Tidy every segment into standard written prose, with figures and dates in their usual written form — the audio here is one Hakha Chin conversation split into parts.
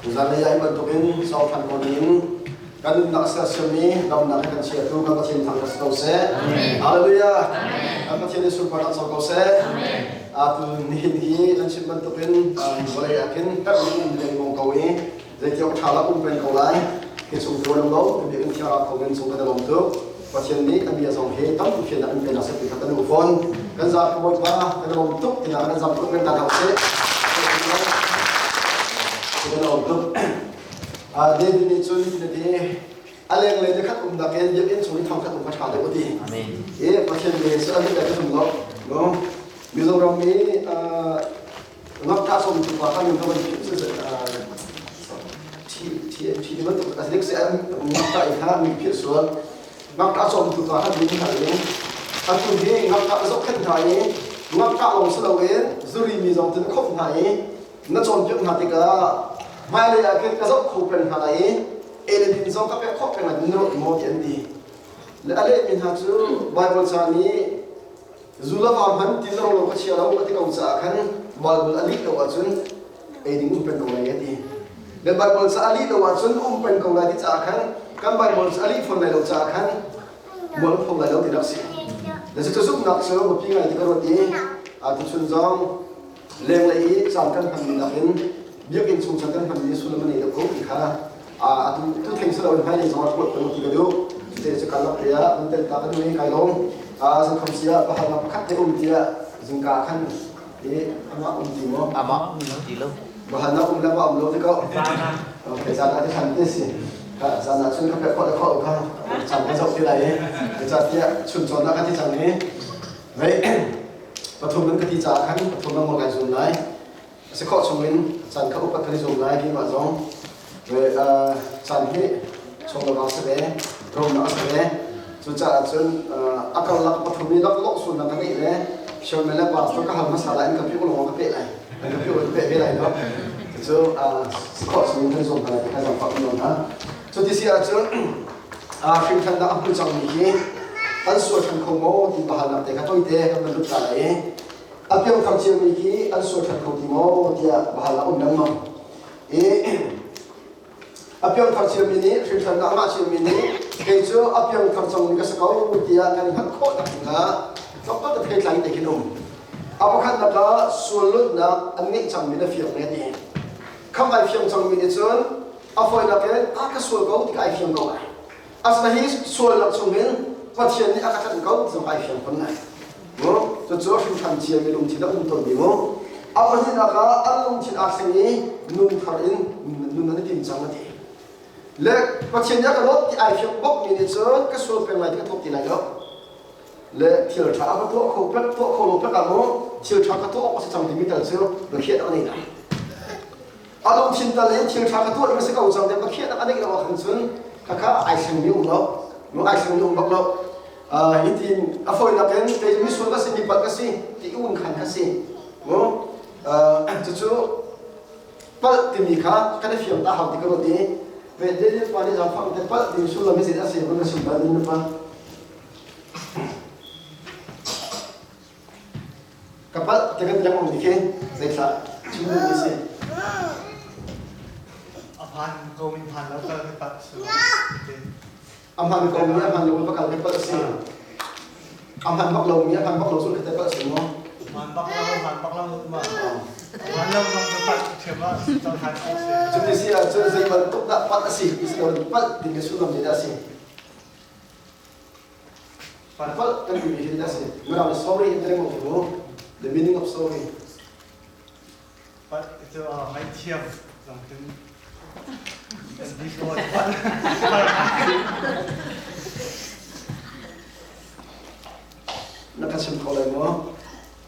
Zanlei ah hi bantukin sawngthan ko ding kan nunnak sersiammi damnak he kan chiatu kan Pathian thang si ko seh. Hallelujah. Kan Pathian nih sunparnak co ko seh. Atu nihin hi nan chim bantukin vawlei ah khin herhmi um lengmang ko i zeitiawk ṭha lo um peng ko lai. Hi chung tu lo biakinn thiang rak ko in chung kan i lawm tuk. Pathian nih a bia zong hi tampi fiannak in penak seh ti kha kan duh fawn. Kan zapi Bawipa kan i lawm tuk tinak kan zam tuk men ta hna usih. Kan lawm tuk. David nih cun hitin a ti, a lenglei na khat um nakin biakinn chung i thong khat um kha ṭha deuh a ti. I Pathian bia cu a mit le ka zum lo. No? Mizoram i ngakṭah sawmtu pa kha min ka van philh cu thi thi bantuk a dik si ngakṭah i kha min philh sual. Ngakṭah cawmtu pa kha min hngalh i atu hi ngakṭah zohkhenh hna i ngakṭah lawng si loin zuri mi zong cu na khawmh hna i na cawnpiak hna tikah hmailei ah khin ka zoh kho peng hna lai i ei le din zong ka pek khawh peng lai na ruat maw ti an ti. Le a lehmi hna cu Baibal ca nih zu le va hman ti zong lo ka chia lo a ti ko caah khan Baibal a lih lo ahcun ei ding um peng ko lai a ti. Le Baibal ca a lih lo ahcun um peng ko lai ti caah khan kan Baibal ca a lih fawn lai lo caah khan mual pho lai lo ti rak si. Le cucu zumhnak cu biapi ngai ti ka ruat i tuchun zong lenglei i caan kan hmanmi nakin biakinn chung caan kan hmanmi sullam a nei deuh ko ti kha atu tu theng si loin hmailei zong ah ruat peng ti ka duh. Cute cu kan lak te ah nan tel ta ka duh i kai lawm. Zingkham si ah pahalnak pakhat te um tiah zingka khan i amah um ti maw? Amah um ti lo. Bahalnak um le ma um lo ti ko. Okay, zan ah ti than te si. Ka zan ah cun ka pek khawh le khawh kha caan ka zoh ti lai i zeicahtiah chun cawnnak ka ti cang i vei pathum in ka ti caah khan pathum lengmang kai zum lai. A si khawh chung in caan kha upat kan i zum lai keimah zong. Ve caan hi chawlawang si ve, rumnak a si ve. Cucaah cun a karlak pathum i laklawh sulnak ka ngeih le chairman le pastor ka hal hmasa lai in ka piuk lawng ka peh lai. Ka piuk ka peh ve lai no. Cucu si khawh chung in kan zuam hna lai ti kha zaangfah kan nawl hna. Cuti si ahcun hrimthannak a hmu cangmi hi an sual ṭhan kho maw ti pahalnak te kha tawite kan van lut ta lai i a piangthar ciami khi an sual ṭhan kho ti maw tiah bahalnak um lengmang. I a piangthar ciami nih hrimhrannak a ngah ciami nih kei cu a piangthar cangmi ka si ko tiah kan i hngalh khawh nak dingah tlawmpal te theitlai te khin um. A pakhatnak ah suallunnak an ngeih cangmi na fiang ne ti. Kham ai fiang cangmi nih cun a fawinak in a ka sual ko ti ka ai fiang ko lai. Asina hi sualnak chungin Pathian nih a ka tlanh ko ti zong ai fiang fawn lai. Mu cucu hrimhran ciami lungthin a um tawnmi mu. A pahnihnak ah an lungthin aa thleng i nun thar in nun an i tim cang a ti. Le Pathian nih a ka dawt ti ai fiang bawkmi nih cun ka sual peng lai ti ka thawk ti lai lo. Le thil ṭha a ka tuah kho pek tuah kho lo pek ah mu thil ṭha ka tuah awk a si cang timi tal cu biakhiahnak a nei lai. A lungthin tal in thil ṭha ka tuah ding a si ko cang tiah biakhiahnak a neih lo ahkhan cun khakha ai thlengmi um lo. Nu ai thlengmi um bak lo. Hitin a fawinak in kei misual ka si mi palh ka si ti un khan ka si. Mu cucu palh timi kha kan i fiang ta hau ti ka ruat i ve Daniel pa nih zaangfah te palh timi sullam hi zeidah a si kan ka sim bal ding na pa. Ka palh ti kan lengmang ti khi zeithlah chim duh mi si. A phan ko min phan lo kal ka palh su. A hman ko mi a hman lo va kal ka palh si. A hman bak lo mi a hman bak lo sul ka palh si maw? Hman bak lo hman bak lo ma. Hman lo zong ka palh thiam ah cohlan ko si. Cuti si ahcun zei bantuk dah palh a si ti si lo palh ding ka sullam nih dah a si. Palh kan timi hi dah a si. Mirang nih sorry in lengmang khi mu. The meaning of sorry. Palh cu ngaihthiam zong cun kan di fawn. Palh. Na ka chim kho lai maw?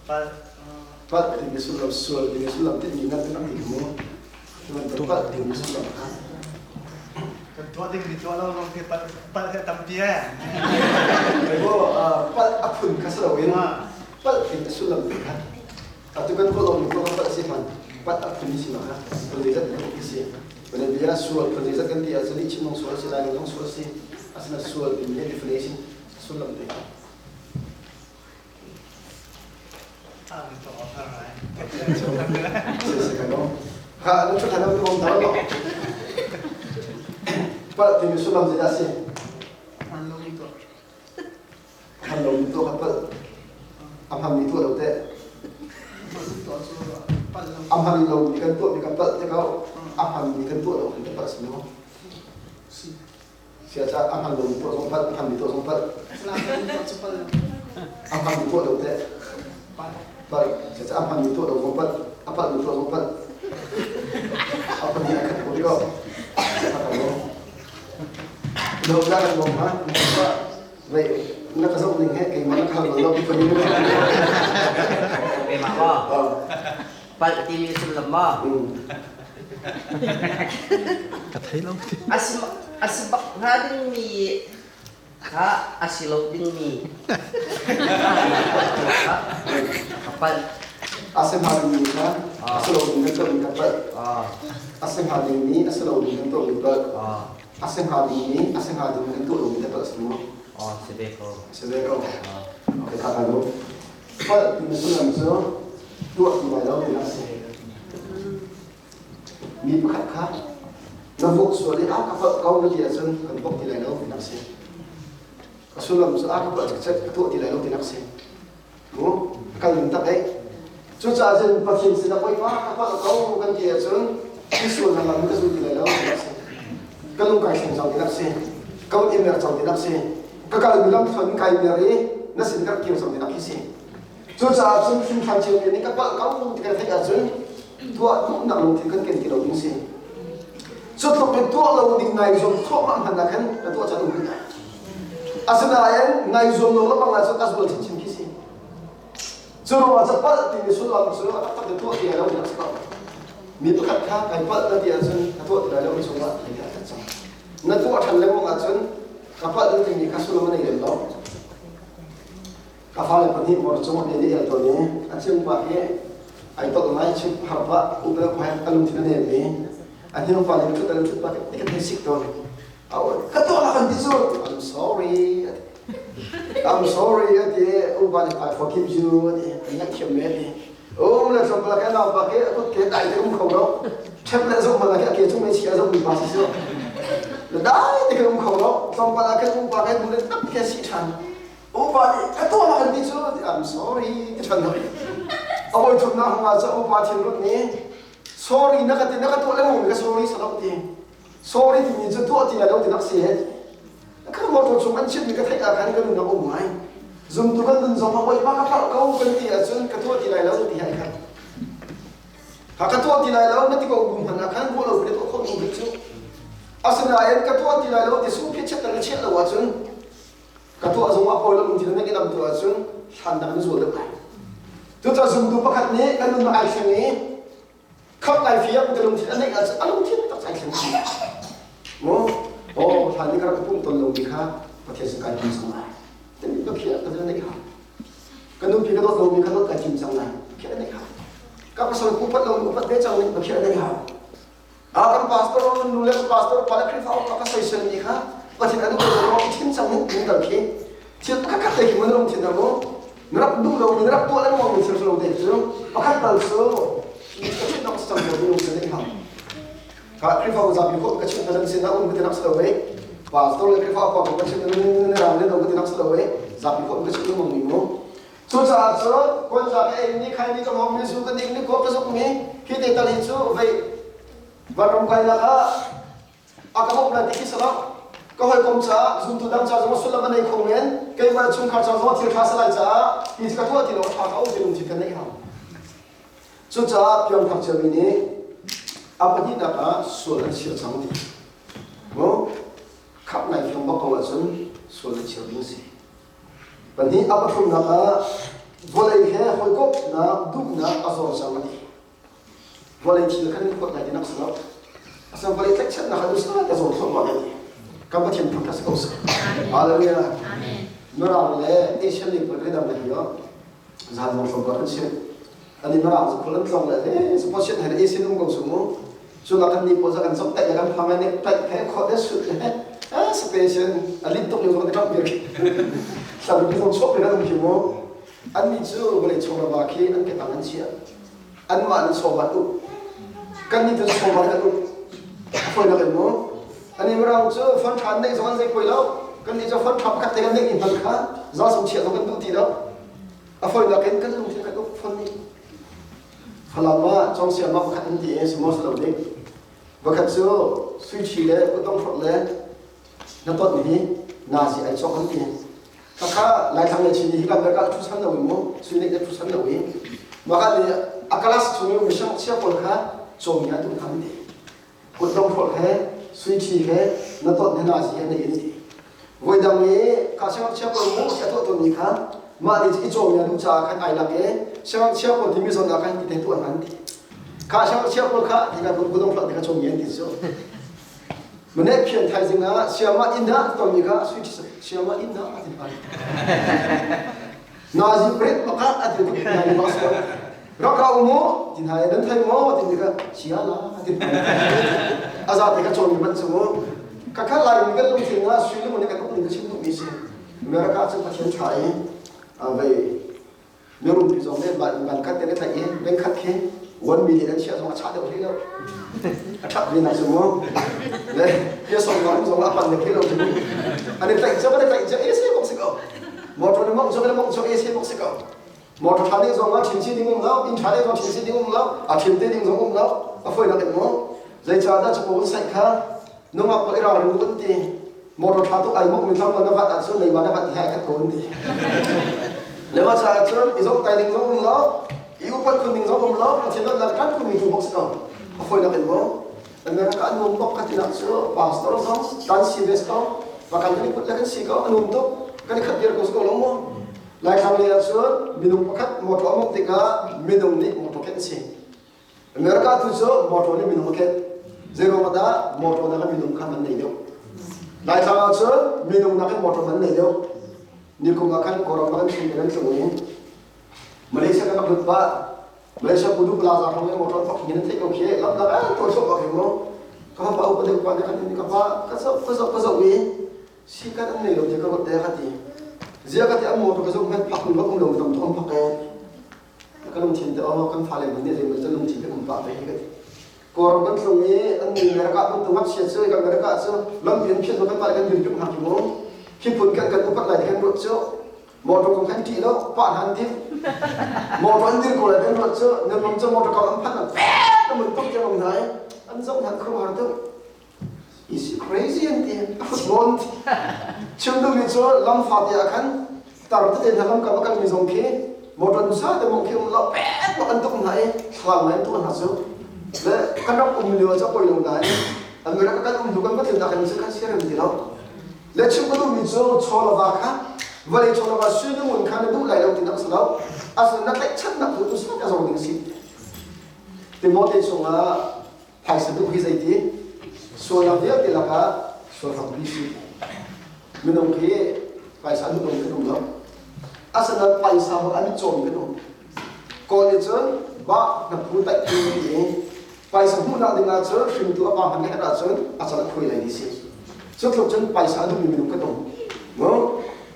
Palh. Palh timi sullam sual timi sullam timi nan kan ti mu. Palh timi sullam kha. Kan tuah ding mi tuah lo zong khi palh palh he tampi eh. Palh a phun kha si loin palh timi sullam ti kha. Atu kan kawlawm ko kan palh si hman pat a phun si ma kha phun zeizat kan ti si vale bia sual phun zeizat kan ti ahcun lihchim zong sual si lai zong sual si asina sual timi hi definition sullam te si si kan Kha na ṭhut hlan um tar lo. Palh timi sullam zeidah a si? Hman lomi tuah. Hman lomi tuah kha palh. A hmanmi tuah lo teh. A hman lomi kan tuahmi kan palh te ko. A hmanmi kan tuah lo kan palh si maw? Sia ca a hman lomi tuah zong palh, a hmanmi tuah zong palh. A hmanmi tuah lo teh. Palh. Sia ca a hmanmi tuah lo zong palh, a palhmi tuah zong palh. A pahnih a khat ko rih ko. Lo la kan bawm ha. Vei na ka zoh ning he keimah na khal lo ti fani. Keimah ma. Palh timi sullam ma. Ka thei lo. A si bak hnga dingmi kha a si lo dingmi kha ka palh. A si hnga dingmi kha a si lo ding kan tuahmi ka palh. A si hnga dingmi a si lo ding kan tuahmi palh. A si hnga dingmi a si hnga ding kan tuah lomi te palh si maw? Si ve ko. Si ve ko. Okay, kha ka lo. Palh timi sullam cu tuah ti lai lo ti a si. Mi pakhat kha na vok sual i a ka palh ko na ti ahcun kan vok ti lai lo ti nak si. A sullam cu a ka palh cikcek ka tuah ti lai lo ti nak si. Mu kal ning tak ei. Cucaah cun Pathian sinah Bawipa ka palh ko kan ti ahcun hi sual na lam ka zul ti lai lo ti nak si. Ka lung kai thleng cang ti nak si. Ka un i mer cang ti nak si. Ka kalmi lam thluan kai mer i na sin ka kir cang ti nak hi si. Cucaah cun hrinhran cio nih ka palh ko ti kan theih ahcun tuah duhnak lungthin kan ken ti lo ding si. Cu tluk in tuah lo ding nai zuam thluahmah hmanh ah khan na tuah caan um rih lai. Asinain nai zuam lo lebang ahcun a zual chinchin khi si. Cu ruangah cu palh timi sullam cu a taktak in tuah ti lai lo ti si ko. Mi pakhat kha kai palh na ti ahcun ka tuah ti lai lo mi chungah thei a khat cang. Na tuah ṭhan lengmang ahcun ka palh na timi kha sullam a nei lem lo. Ka fale pahnih mor cung an i el tawn i a chim pa hi ai tolh ngai chim har pah upel pa a lungthin a nem i a hniang pa nih thut a thut pa ti ka thei sik tawn. Ka tuah la kan ti cu I'm sorry I'm sorry a ti upa nih I forgive you a ti kan ngaihthiam me a ti um le tlawmpal ah khin nau pa khi a kut ke dai te um kho lo ṭhep le zoh hmanh ah khi a ke cung mei chia zoh mi pa si si le dai te khin um kho lo tlawmpal ah khin upa khin bu le tak khi a si ṭhan Upa nih ka tuah la kan ti cu I'm sorry ti ṭhan hoi. A voi thumnak hung ah cu upa thinrut nih sorry na ka ti na ka tuah lengmang mi ka sorry salok ti. Sorry timi cu tuah ti lai lo ti nak si he. Ka motor chung an chimmi ka theih ah khan ka nun a um ngai. Zumtu kan nun zong ah oi pa ka palh ko kan ti ahcun ka tuah ti lai lo ti hai khan. Ka ka tuah ti lai lo na ti ko bu hmanh ah khan ruah lo tuah khawh mi cu. Asinain ka tuah ti lai lo ti sung phiat chiat na chiah lo ahcun Ka tuah zong ah pawi lo in thil na lam tuah ahcun hlan dang na zual deuh lai. Cucaah zumtu pakhat nih kan nun ai thleng i khamh ai fiang ka lungthin a neih ahcun a lungthin tak ai thleng. Mu oh hlan i ka rak pum ton lomi kha Pathian sin kai tim cang lai. Timi ka khiah ka neih hau. Ka nupi ka dawt lomi kha dawt kai tim cang lai. Khiah neih hau. Ka pasal upat lo upat ve cang nih ka khiah neih hau. Kan pastor nu le pastor pa le Khrihfa upa ka soisel mi kha Pathian a duh lo i thim cang ning ning dal khi thil pakhat khat te khi mun lung thin mu na rak duh lo mi na rak tuah lengmang mi thil lo te cu pakhat tal cu ka chim nak cang ko mi lung thin hang ka Khrihfa zapi ko ka chim na sin na um ka ti nak lo wei pastor le Khrihfa upa ko ka chim na na ram le no ka ti nak lo wei zapi ko ka chim lengmang mi mu Cucaah cun kuanza ka ei ni khai ni ka hmawm ni zu ka ding ni khua ka zuk mi hi te tal hi cu vei vanram kai nak ah a ka bawmh lai ti khi si lo. Ka hawikom caah zumtu dang ca zong sullam a nei kho men keimah chungkhar ca zong thil ṭha si lai caah hi ka tuah ti lo a ṭha ko ti lungthin kan neih hau. Cucaah piangthar ciami nih a pahnihnak ah sual an chir cang ti. Mu khap nai fiang bak ko ahcun sual na chir ding si. Pahnih a pathumnak ah vawlei he hawikomhnak duhnak a zor cang a ti. Vawlei thil khan in huat lai ti nak si lo. Asal vawlei tlaihchannak khan usa ka zor thluahmah lai ti. Kan Pathian thangṭhat si ko seh. Hallelujah. Mirang le Asian lei pawl kan dam le hi zan zong hlawm kan chim. Ani mirang cu khul an tlong le he suppose he Asian um ko su mu. Cu la kan ni pawl kan zok taih le kan phang ne taih he khot le sut le special a lit tuk lio zong rak bir hlam ki zong chok le kan khi mu an ni cu vawlei chung rama khi an ke tang an chia anmah nih chawva uk Kan nih cun chawva kan uk. A fawinak in mu. Ani mirang cu fund ṭha neih zong an zei poi lo. Kan nih cu fund ṭha pakhat te kan neih mi hmanh kha za sung chiah zong kan duh ti lo. A fawinak in kan lungthin kan uk fund nih. Falam ah cawngsiam ah pakhat an ti i sumos lo ding. Pakhat cu sui ṭhi le kutdong hrolh le na ton hi nazi ai cawk an ti. Khakha Laithlang le Chin hi kan ka thu san lo mu sui nek thu san lo i maka ni a class chung i misang chia pawl kha cawmi ah tum khan ti. Kutdong hrolh he sui ṭhi he na ton he nazi he na in ti. Voi dang i kha siangngakchia pawl mu a tuah tawnmi kha mah nih i cawmi a duh caah khan ai lak i siangngakchia pawl timi zawn ah khan ti te tuah hman ti. Kha siangngakchia pawl kha ti ka kutdong hrolh ti kha cawmi an ti cu. Mane phian thaizing ah siama inn ah tonmi kha sui siama inn ah a ti hna. Nazi pret baka a ti hna ni bak rak ra umu ti hna nan thai maw ti kha sia la ti hna. Aza te ka cawn mi man cu ka kha lai mi kan lungthin ah sui le kan uk ning ka chim duh mi si. America cu Pathian tha i vei Mirum pi zong nih ban khat te tlaih i bank khat khi 1 million an chiah zong a chah deuh hlei lo. A ṭhat ve nak cu mu. Le pia song ngam zong a pan deuh hlei lo cu. An i tlaih cio, an i tlaih cio, e se bok si ko. Motor na mong cio, na mong cio, e se bok si ko. Motor ṭha ding zong ah ṭhin si ding um lo, inn ṭha ding zong ṭhin si ding um lo, a ṭhin te ding zong um lo, a foi nak in mu. Zeicahdah capo in saih kha nungak pawl i ralring an ti. Motor ṭha tuk ai mok mi thang na vat ahcun leima na vat he khat ko an ti. Lema caah cun i zong tai ding zong um lo, i upat khun ding zong um lo, Pathian dawtnak kan khun mi tu bok si ko. A fawinak in maw? America an um bok ka tinak cu pastor zong kan si ve ko, pakan kan i put le kan si ko, an um tuk, kan i khat dir ko si ko lo maw? Laithlang lei ahcun minung pakhat motor a mongh tikah minung nih motor khen a si. America tu cu motor nih minung a khen. Zeiruang dah motor nakin minung kha man nei deuh. Laitlang ahcun minung nakin motor man nei deuh. Nikum ah khan Kawlram kan chung kan tlung i Malaysia kan rak lut pah. Malaysia Pudu Plaza hrawng i motor fak hin theih ko khi lam dang an tawi sawh ko khi mu. Ka pa upa deuh pa nih khan ka pa ka zoh ka zoh ka zoh i si kan an nei lo ti ka ruat te ka ti. Zia ka ti an motor ka zoh hmanh phak um lo um lo tam tuk an phak e. Ka lungthin te aw kan fale hmanh nih zeimaw cu lungthin te um pah ve hi ka ti. Kawlram kan tlung i an ni America bantuk ngakchia cu kan America cu lampi an phiat kan pale kan dir tuk hna khi mu. Hi phun kan kan upat lai ti kan ruat cu motor kong kan ṭih lo pah hna an dir. Motor an dir ko lai kan ruat cu nan ram cu motor kong an phanh an pek an mun tuk tiang um hna i an zoh hna khuaruahhar tuk. Is he crazy an ti. A football chim duhmi cu lam fate ah khan tar tete hna lam kam a kalmi zong khi motor nusa te mong khi um lo pek bak an tuk hna i thlang ngai an tuah hna cu le kan rak um lio cu poi lo nain an rak kan um hnu kan va tlun ah khan cu kan siarem ti lo le chim ka duhmi cu chawlava kha vawlei chawlava sui na ngun kha na duh lai lo ti nak si lo asinain na tlaihchannak tu tu sa ka zong ding si Timote chungah Phaisa duh hi zeiti? Sualnak vialte lakah sual hrampi si. Minung hi phaisa duh loin kan um lo. Asinain phaisa bak an i cawm kan um. Kawl nih cun bah na phu taih tu ti i phaisa hmuhnak ding ahcun hringtu a pa hmanh herh ahcun a cal a khuai lai ti si. Cu tluk cun phaisa a duhmi minung kan um. No?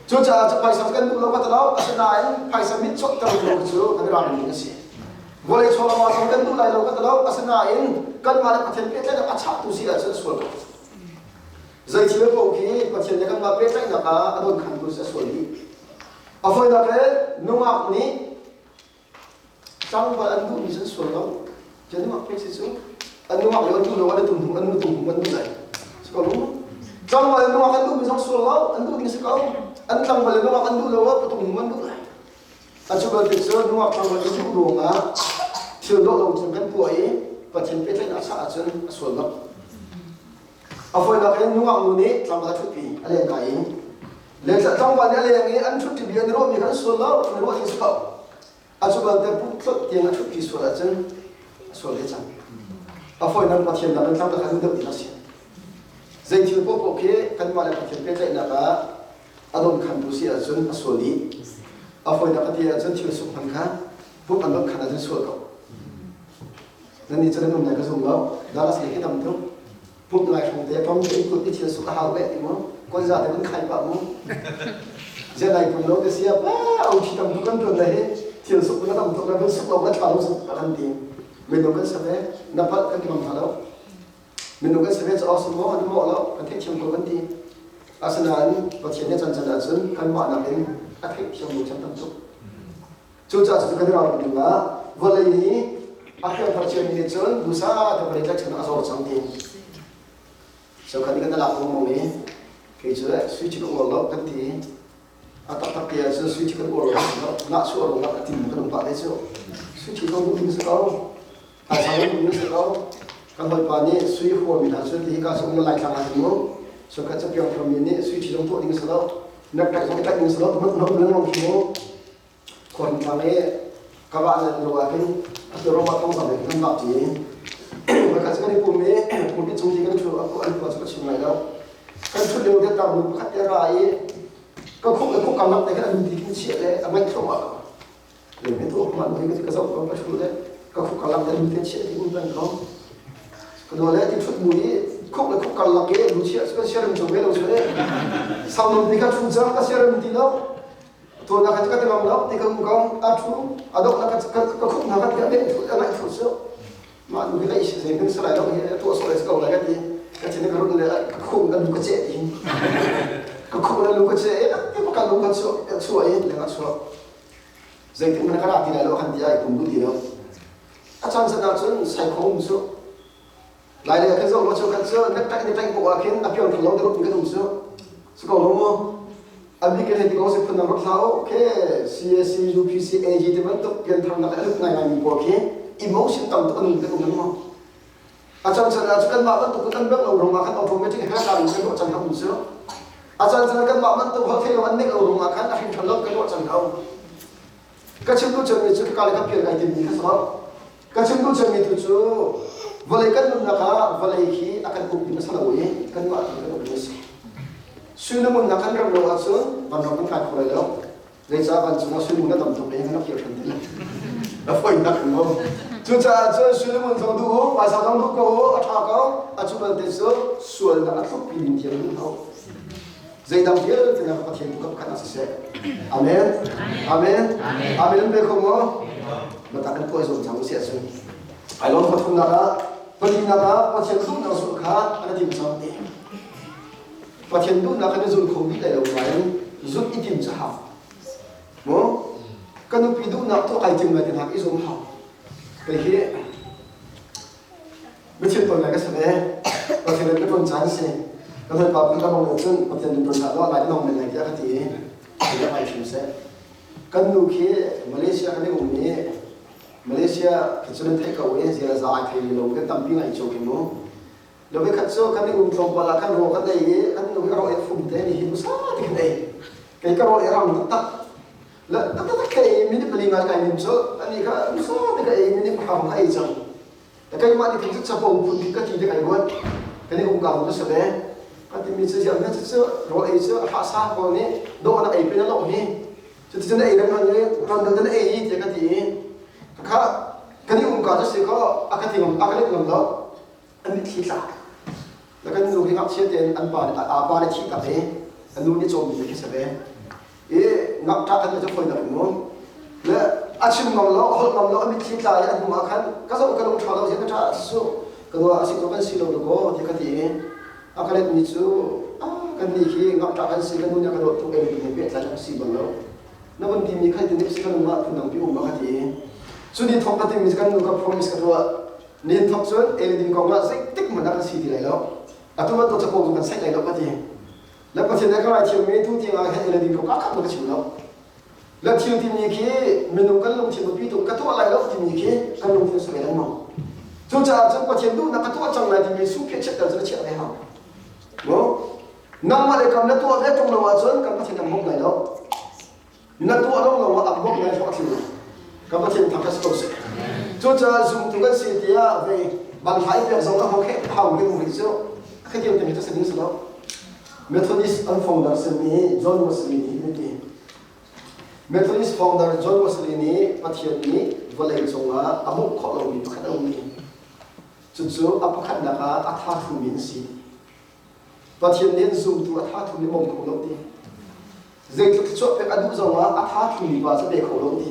Cucaah cu phaisa kan duh lo ka ti lo. Asinain phaisa mit cawhter lo cu kan i ralrin ding a si. Vawlei chawlama zong kan duh lai lo ka ti lo. Asinain kanmah le Pathian pehtlaihnak a chahtu si ahcun sual ko. Zei thil paoh khi Pathian le kanmah pehtlaihnak ah a dawnkhantu si a sual dih. A fawinak le nungak nih tlangval an duhmi cu an sual lo. Tia nungak pek si cu an nungak le an duh lo an tum hnu an tum hnu an duh lai. Si ko lu. Tlangval le nungak an duhmi zong sual lo, an duh ding si ko. An tlangval le nungak an duh lo ah patung hnu an duh lai. Atu bantuk cu nungak tlangval i duh ruangah thil dawh lo thil kan tuah i Pathian pehtlaihnak a chah ahcun a sual bak. A fawinak in nungak nu nih tlangval a ṭhutpi a leng kai in le tlangval nih a leng i an ṭhutpi bia an i ruahmi kha an sual lo, an i ruah ding si ko. Atu bantuk pumthlawt tiang a ṭhutpi sual ahcun a sual ve cang. A fawinak Pathian lam in tlangval kha duh deuh ti a si. Zei thil paohpaoh khi kanmah le Pathian pehtlaihnak ah a dawnkhantu si ahcun a sual dih. A fawinak a ti ahcun thil suk hman kha pumh an dawnkhan ahcun sual ko. Nan nih cu nan um lai ka zum lo. Dallas lei khi tam tuk. Pumh lai hrawng te tong te kut i thil suk a hau ve ti mu. Konza te kan khai pah mu. Zia lai pum lo te sia pa au thi tam tuk kan tuan lai hi thil suk na tam tuk na kan suk lo na thla lo suk kan ti. Minung kan si ve, na palh kan ti ngam hna lo. Minung kan si ve caah si maw, an mawh lo, kan theihthiam ko kan ti. Asinain Pathian nih can can ahcun kanmah nakin a theihthiam lo chan tam tuk. Cucaah cucu kan i ralrin ding ah vawlei hi a piangthar ciami nih cun dusa te vawlei tlaihchan a zor cang ti. So kan kan lak lengmang i kei cu sui ci ka uar lo kan ti. A taktak te ahcun sui ci kan uar lo, nah chuah lo a tim kan um pah te cu. Sui ci zong duh ding si ko. Thaizang in um si ko. Kan hawipa nih sui huami hna cu ti hi ka sung na Laitlang ah hin mu. So khat cu piangthar mi nih sui ci zong tuah ding si lo. Nektek zong i tlaih ding si lo. Tumah tumah lengmang khi mu. Khuarin tlang i ka vah nan lo ah hin atu ro thong zam in kan vah ti. Voikhat cu kan i pum i pulpit cung ti kan ṭhu a an khua cu ka chim lai lo. Kan ṭhut lio te tang nu pakhat te ra i ka khuk le khuk karlak te khan an ti khin chiah le a ngaih thluahmah ko. Le me tu man hi ka zoh ko ka ṭhu le ka khuk karlak te lu te chiah ti um peng ko. Ka dua le ti ṭhut mu i khuk le khuk karlak i lu chiah cu kan siaram cung ve lo cu le. Sau ti ka ṭhu cang ka siaram ti lo. Tuan ka ka ti ngam lo ti ka um ko a thu a dok na ka ka khuk na ka ti a thu a ngaih thu cu mah nu hi lai si zei hming salai lo hi a tuah sawh ko lai ka ti ka thin ka run le ka khuk na lu ka cheh ti ka khuk na lu ka cheh e ti ka lu ka chu chu ai le ka chu zeitin man ka ra ti lai lo kan ti ai kum du ti lo a chan san ah cun sai khom cu Lai le kan zoh lo cu kan cu nektai nektai bu ah khin a piang thang lo deuh kan um cu su ko lo mu an bik in ti ko si phun nang rak hlah okay CAC UPC AG ti bantuk pian thang nak a lut ngai ngai mi pawl khi emotion tam tuk an um kan um mu a chan chan ah cu kan mah bantuk kan bek lo rong ah khan automatic ha ka in kan ruah cang um cu a chan chan kan mah bantuk ho thei lo an nek lo rong ah khan a hring than lo kan ruah cang ko Ka chim duh cemmi cu ka le ka pial kai timmi kha si lo. Ka chim duh cemmi tu cu vawlei kan nunnak ah vawlei hi a kan uk ding a si lo i kanmah tu kan uk ding a si. Sui le ngun nak kan ram lo ahcun vanram kan kai kho lai lo. Zeicah vancung ah sui ngun a tam tuk i kan rak kir ṭhan ti lai. A fawinak in mu. Cucaah cun sui le ngun zong duh u, phaisa zong duh ko u, a ṭha ko. A cu belte cu sualnak a tlukpi ding tiang duh hlah u. Zeidang vialte na Pathian tu ka pakhat ah siseh. Amen. Amen. Amen. Pe kho maw? Mata kan tuai zong cang si ahcun. Ai lawm pathumnak ah palinak ah Pathian duhnak zulh kha an tim cang ti. Pathian duhnak kan i zul kho bik lai lo nain zulh i tim cu hau. Maw? Ka nupi duhnak tuah kai tim lai ti hna i zum hau. Kei hi Biachim tawn ngai ka si ve. Pathian in ka ṭuan caan a si. Ka hawipa phun ka bang cun Pathian in ṭuan hlah law lai nong men lai tiah ka ti i ka ngai hrim seh. Kan nu khi Malaysia kan i um i Malaysia khi cu nan theih ko i zia za ai thei lo kan tampi ngai cio khi mu. Lo ve khat cu kan i um tlawmpal ah kan raw kan ei i kan nu hi a raw ei fum te ni hi usa ti kan ei. Kei ka raw ei rang taktak. La taktak ka ei minute pali ngai kai nim cu ani kha usa ti ka ei minute pahra ka ei cang. Keimah nih khin capo phun khi ka ti te kai ruat kan i umka cu si ve ka timi cu ziang cu cu rawl ei cu a hlah sa ko nih dawh na ei pin a lawh hi cuticun ei reng ran ran dal na ei hi tiah ka ti i kha kan i umka cu si ko a ka ti ngam a ka let ngam lo an mitthli tla na kan nu hi ngakchia tein an pa a pa le thi tak i a nu nih cawmmi khi si ve i ngakṭah kan cu fawi nak in mu le a chim ngam lo a holh ngam lo a mitthli tla i a hnu ah khan ka zoh ka lung ṭha lo ka ṭha su ka dua a si ko kan si lo ko ti ka ti i a ka let mi cu kan ni khi ngakṭah kan si kan nu nih a ka dawt tuk ei mi pehtlai kan si bal lo na vun ti mi khai ti nih si kan umah phun dang pi um ka ti i cu ni thok ka ti mi kan nu ka promise ka tuah nin thok cun ei ding kong ah zeitik hmanh ah kan si ti lai lo atu bantuk capo cu kan saih lai lo ka ti Le Pathian he ka ngaithiammi tu tiangah hin eladin ko ka khat ka chim lo. Le thil timi khi minung kan lungthin biapi tuk ka tuah lai lo timi khi kan lungthin si ve lengmang. Cucaah cun Pathian duhnak ka tuah cang lai timi sungphiah chiatter cu na chiah ve hau. Mo nangmah le kam na tuah ve ṭung lo ahcun kan Pathian kan bawmh lai lo. Na tuah lo lo ah an bawmh lai hlawh a tling lo. Kan Pathian thangṭhat si ko seh. Cucaah zumtu kan si tiah vei banhla i pek zong a ho khe hau ve mu rih cu khatiang te mi cu si ding si lo. Methodist an founder simi John Wesley nih an ti. Methodist founder John Wesley nih Pathian nih vawlei cungah a bawmh khawh lomi pakhat a um i cucu a pakhatnak ah a tha thumi an si. Pathian nih zumtu a tha thumi bawm kho lo ti. Zeitluk thluachuah pek a duh zongah a tha thumi pa cu pe kho lo ti.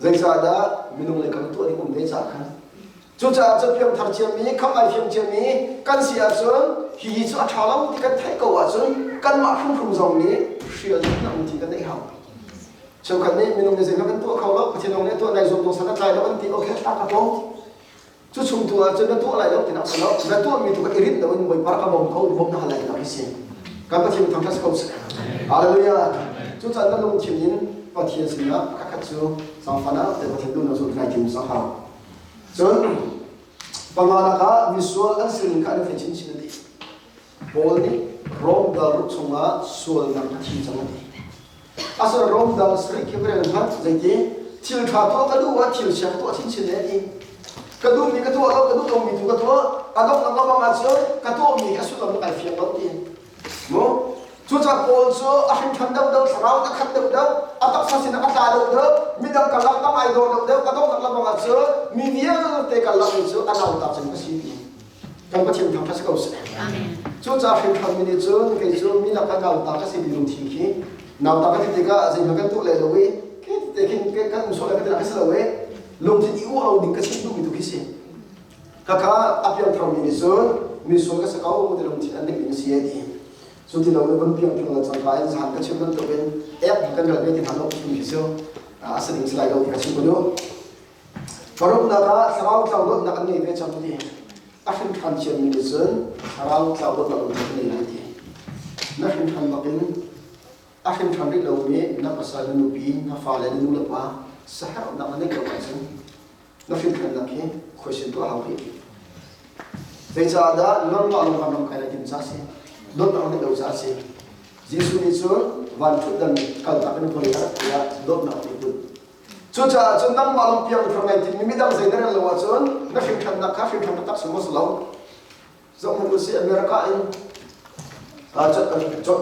Zeicahdah minung lei kam tuah ding um ve caah khan. Cucaah cu piangthar ciami, khamh ai fiang ciami kan si ahcun hihi cu a ṭha lo ti kan theih ko ahcun kanmah hrimhrim zong nih hrial na um ti kan neih hau. Cheukhat nih minung nih zeihmanh kan tuah kho lo, Pathian lawng nih a tuah nai zuam dawng san a tlai lo an ti, okay thla ka pawng. Cu chung tu ahcun na tuah lai lo tinak si lo, na tuahmi tu kha i rinh loin Bawipa ka bawm ko, bawm na hal lai tinak hi si. Kan Pathian thangṭhat si ko seh. Hallelujah. Cucaah na lungthin in Pathian sinah pakhat cu zaangfahnak te Pathian duhnak cu nai tim sang hau. Cun panganak ah misual an sining kha an i thei chinchin a ti. Paul nih Rom dal ruk chungah sualnak a thi cang a ti. Asal Rom dal sarih khi rel hmanh zeiti thil ṭha tuah ka duh ah thil chia ka tuah chinchin le a ti. Ka duhmi ka tuah lo, ka duh lomi tu ka tuah. A donghnak lamang ahcun ka tuahmi khi a sullam kai fiang lo ti. Mu Cucaah Paul cu a hrinṭhan deuhdeuh, thlarau in a khat deuhdeuh, a taksa sinah a tla deuhdeuh, midang karlak tam ai dor deuhdeuh, a donghnak lamang ahcun mi vialte karlak mi cu a nauta cem ka si ti. Kan Pathian thangṭhat si ko seh. Cucaah hrinṭhan mi nih cun kei cu mi lakah nauta ka si ti lungthin khi nauta ka ti tikah zeihmanh kan tuah leh lo i khi te khin kan um sual lai ka ti ka si lo i lungthin i uah lo ding ka chim duhmi tu khi si. Khakha a piangthar mi nih cun misual ka si ko ti lungthin an nek ding a si a ti. Cu ti lo in vun piangthar le cangka in zahan ka chim bantukin ek kan ral ve ti hna lo timi khi cu a si ding si lai lo ti ka chim ka duh. Paruknak ah thlarau tlau dawtnak an ngei ve cang ti. A hrin ṭhan ciami nih cun thlarau tlau dawtnak lungthin an ngei ve ti. Na hrin ṭhan bakin a hrin ṭhan rih lomi na pasal, na nupi, na fale, na nu le pa saherhnak na neih lo ahcun na hrimhrennak hi khuaisin tuah hau rih. Zeicahdah nangmah lawng kan ram kai lai tim ca si, dawtnak nih lo ca si. Jesuh nih cun van ṭhutdan kaltak in vawlei ah tiah dawtnak nih put. Cucaah cun nangmah lawng piang thar ngai timmi midang zei na rel lo ahcun na hrimhṭhannak kha hrimhṭhan taktak si maw si lo. Zoh hmanh usih America in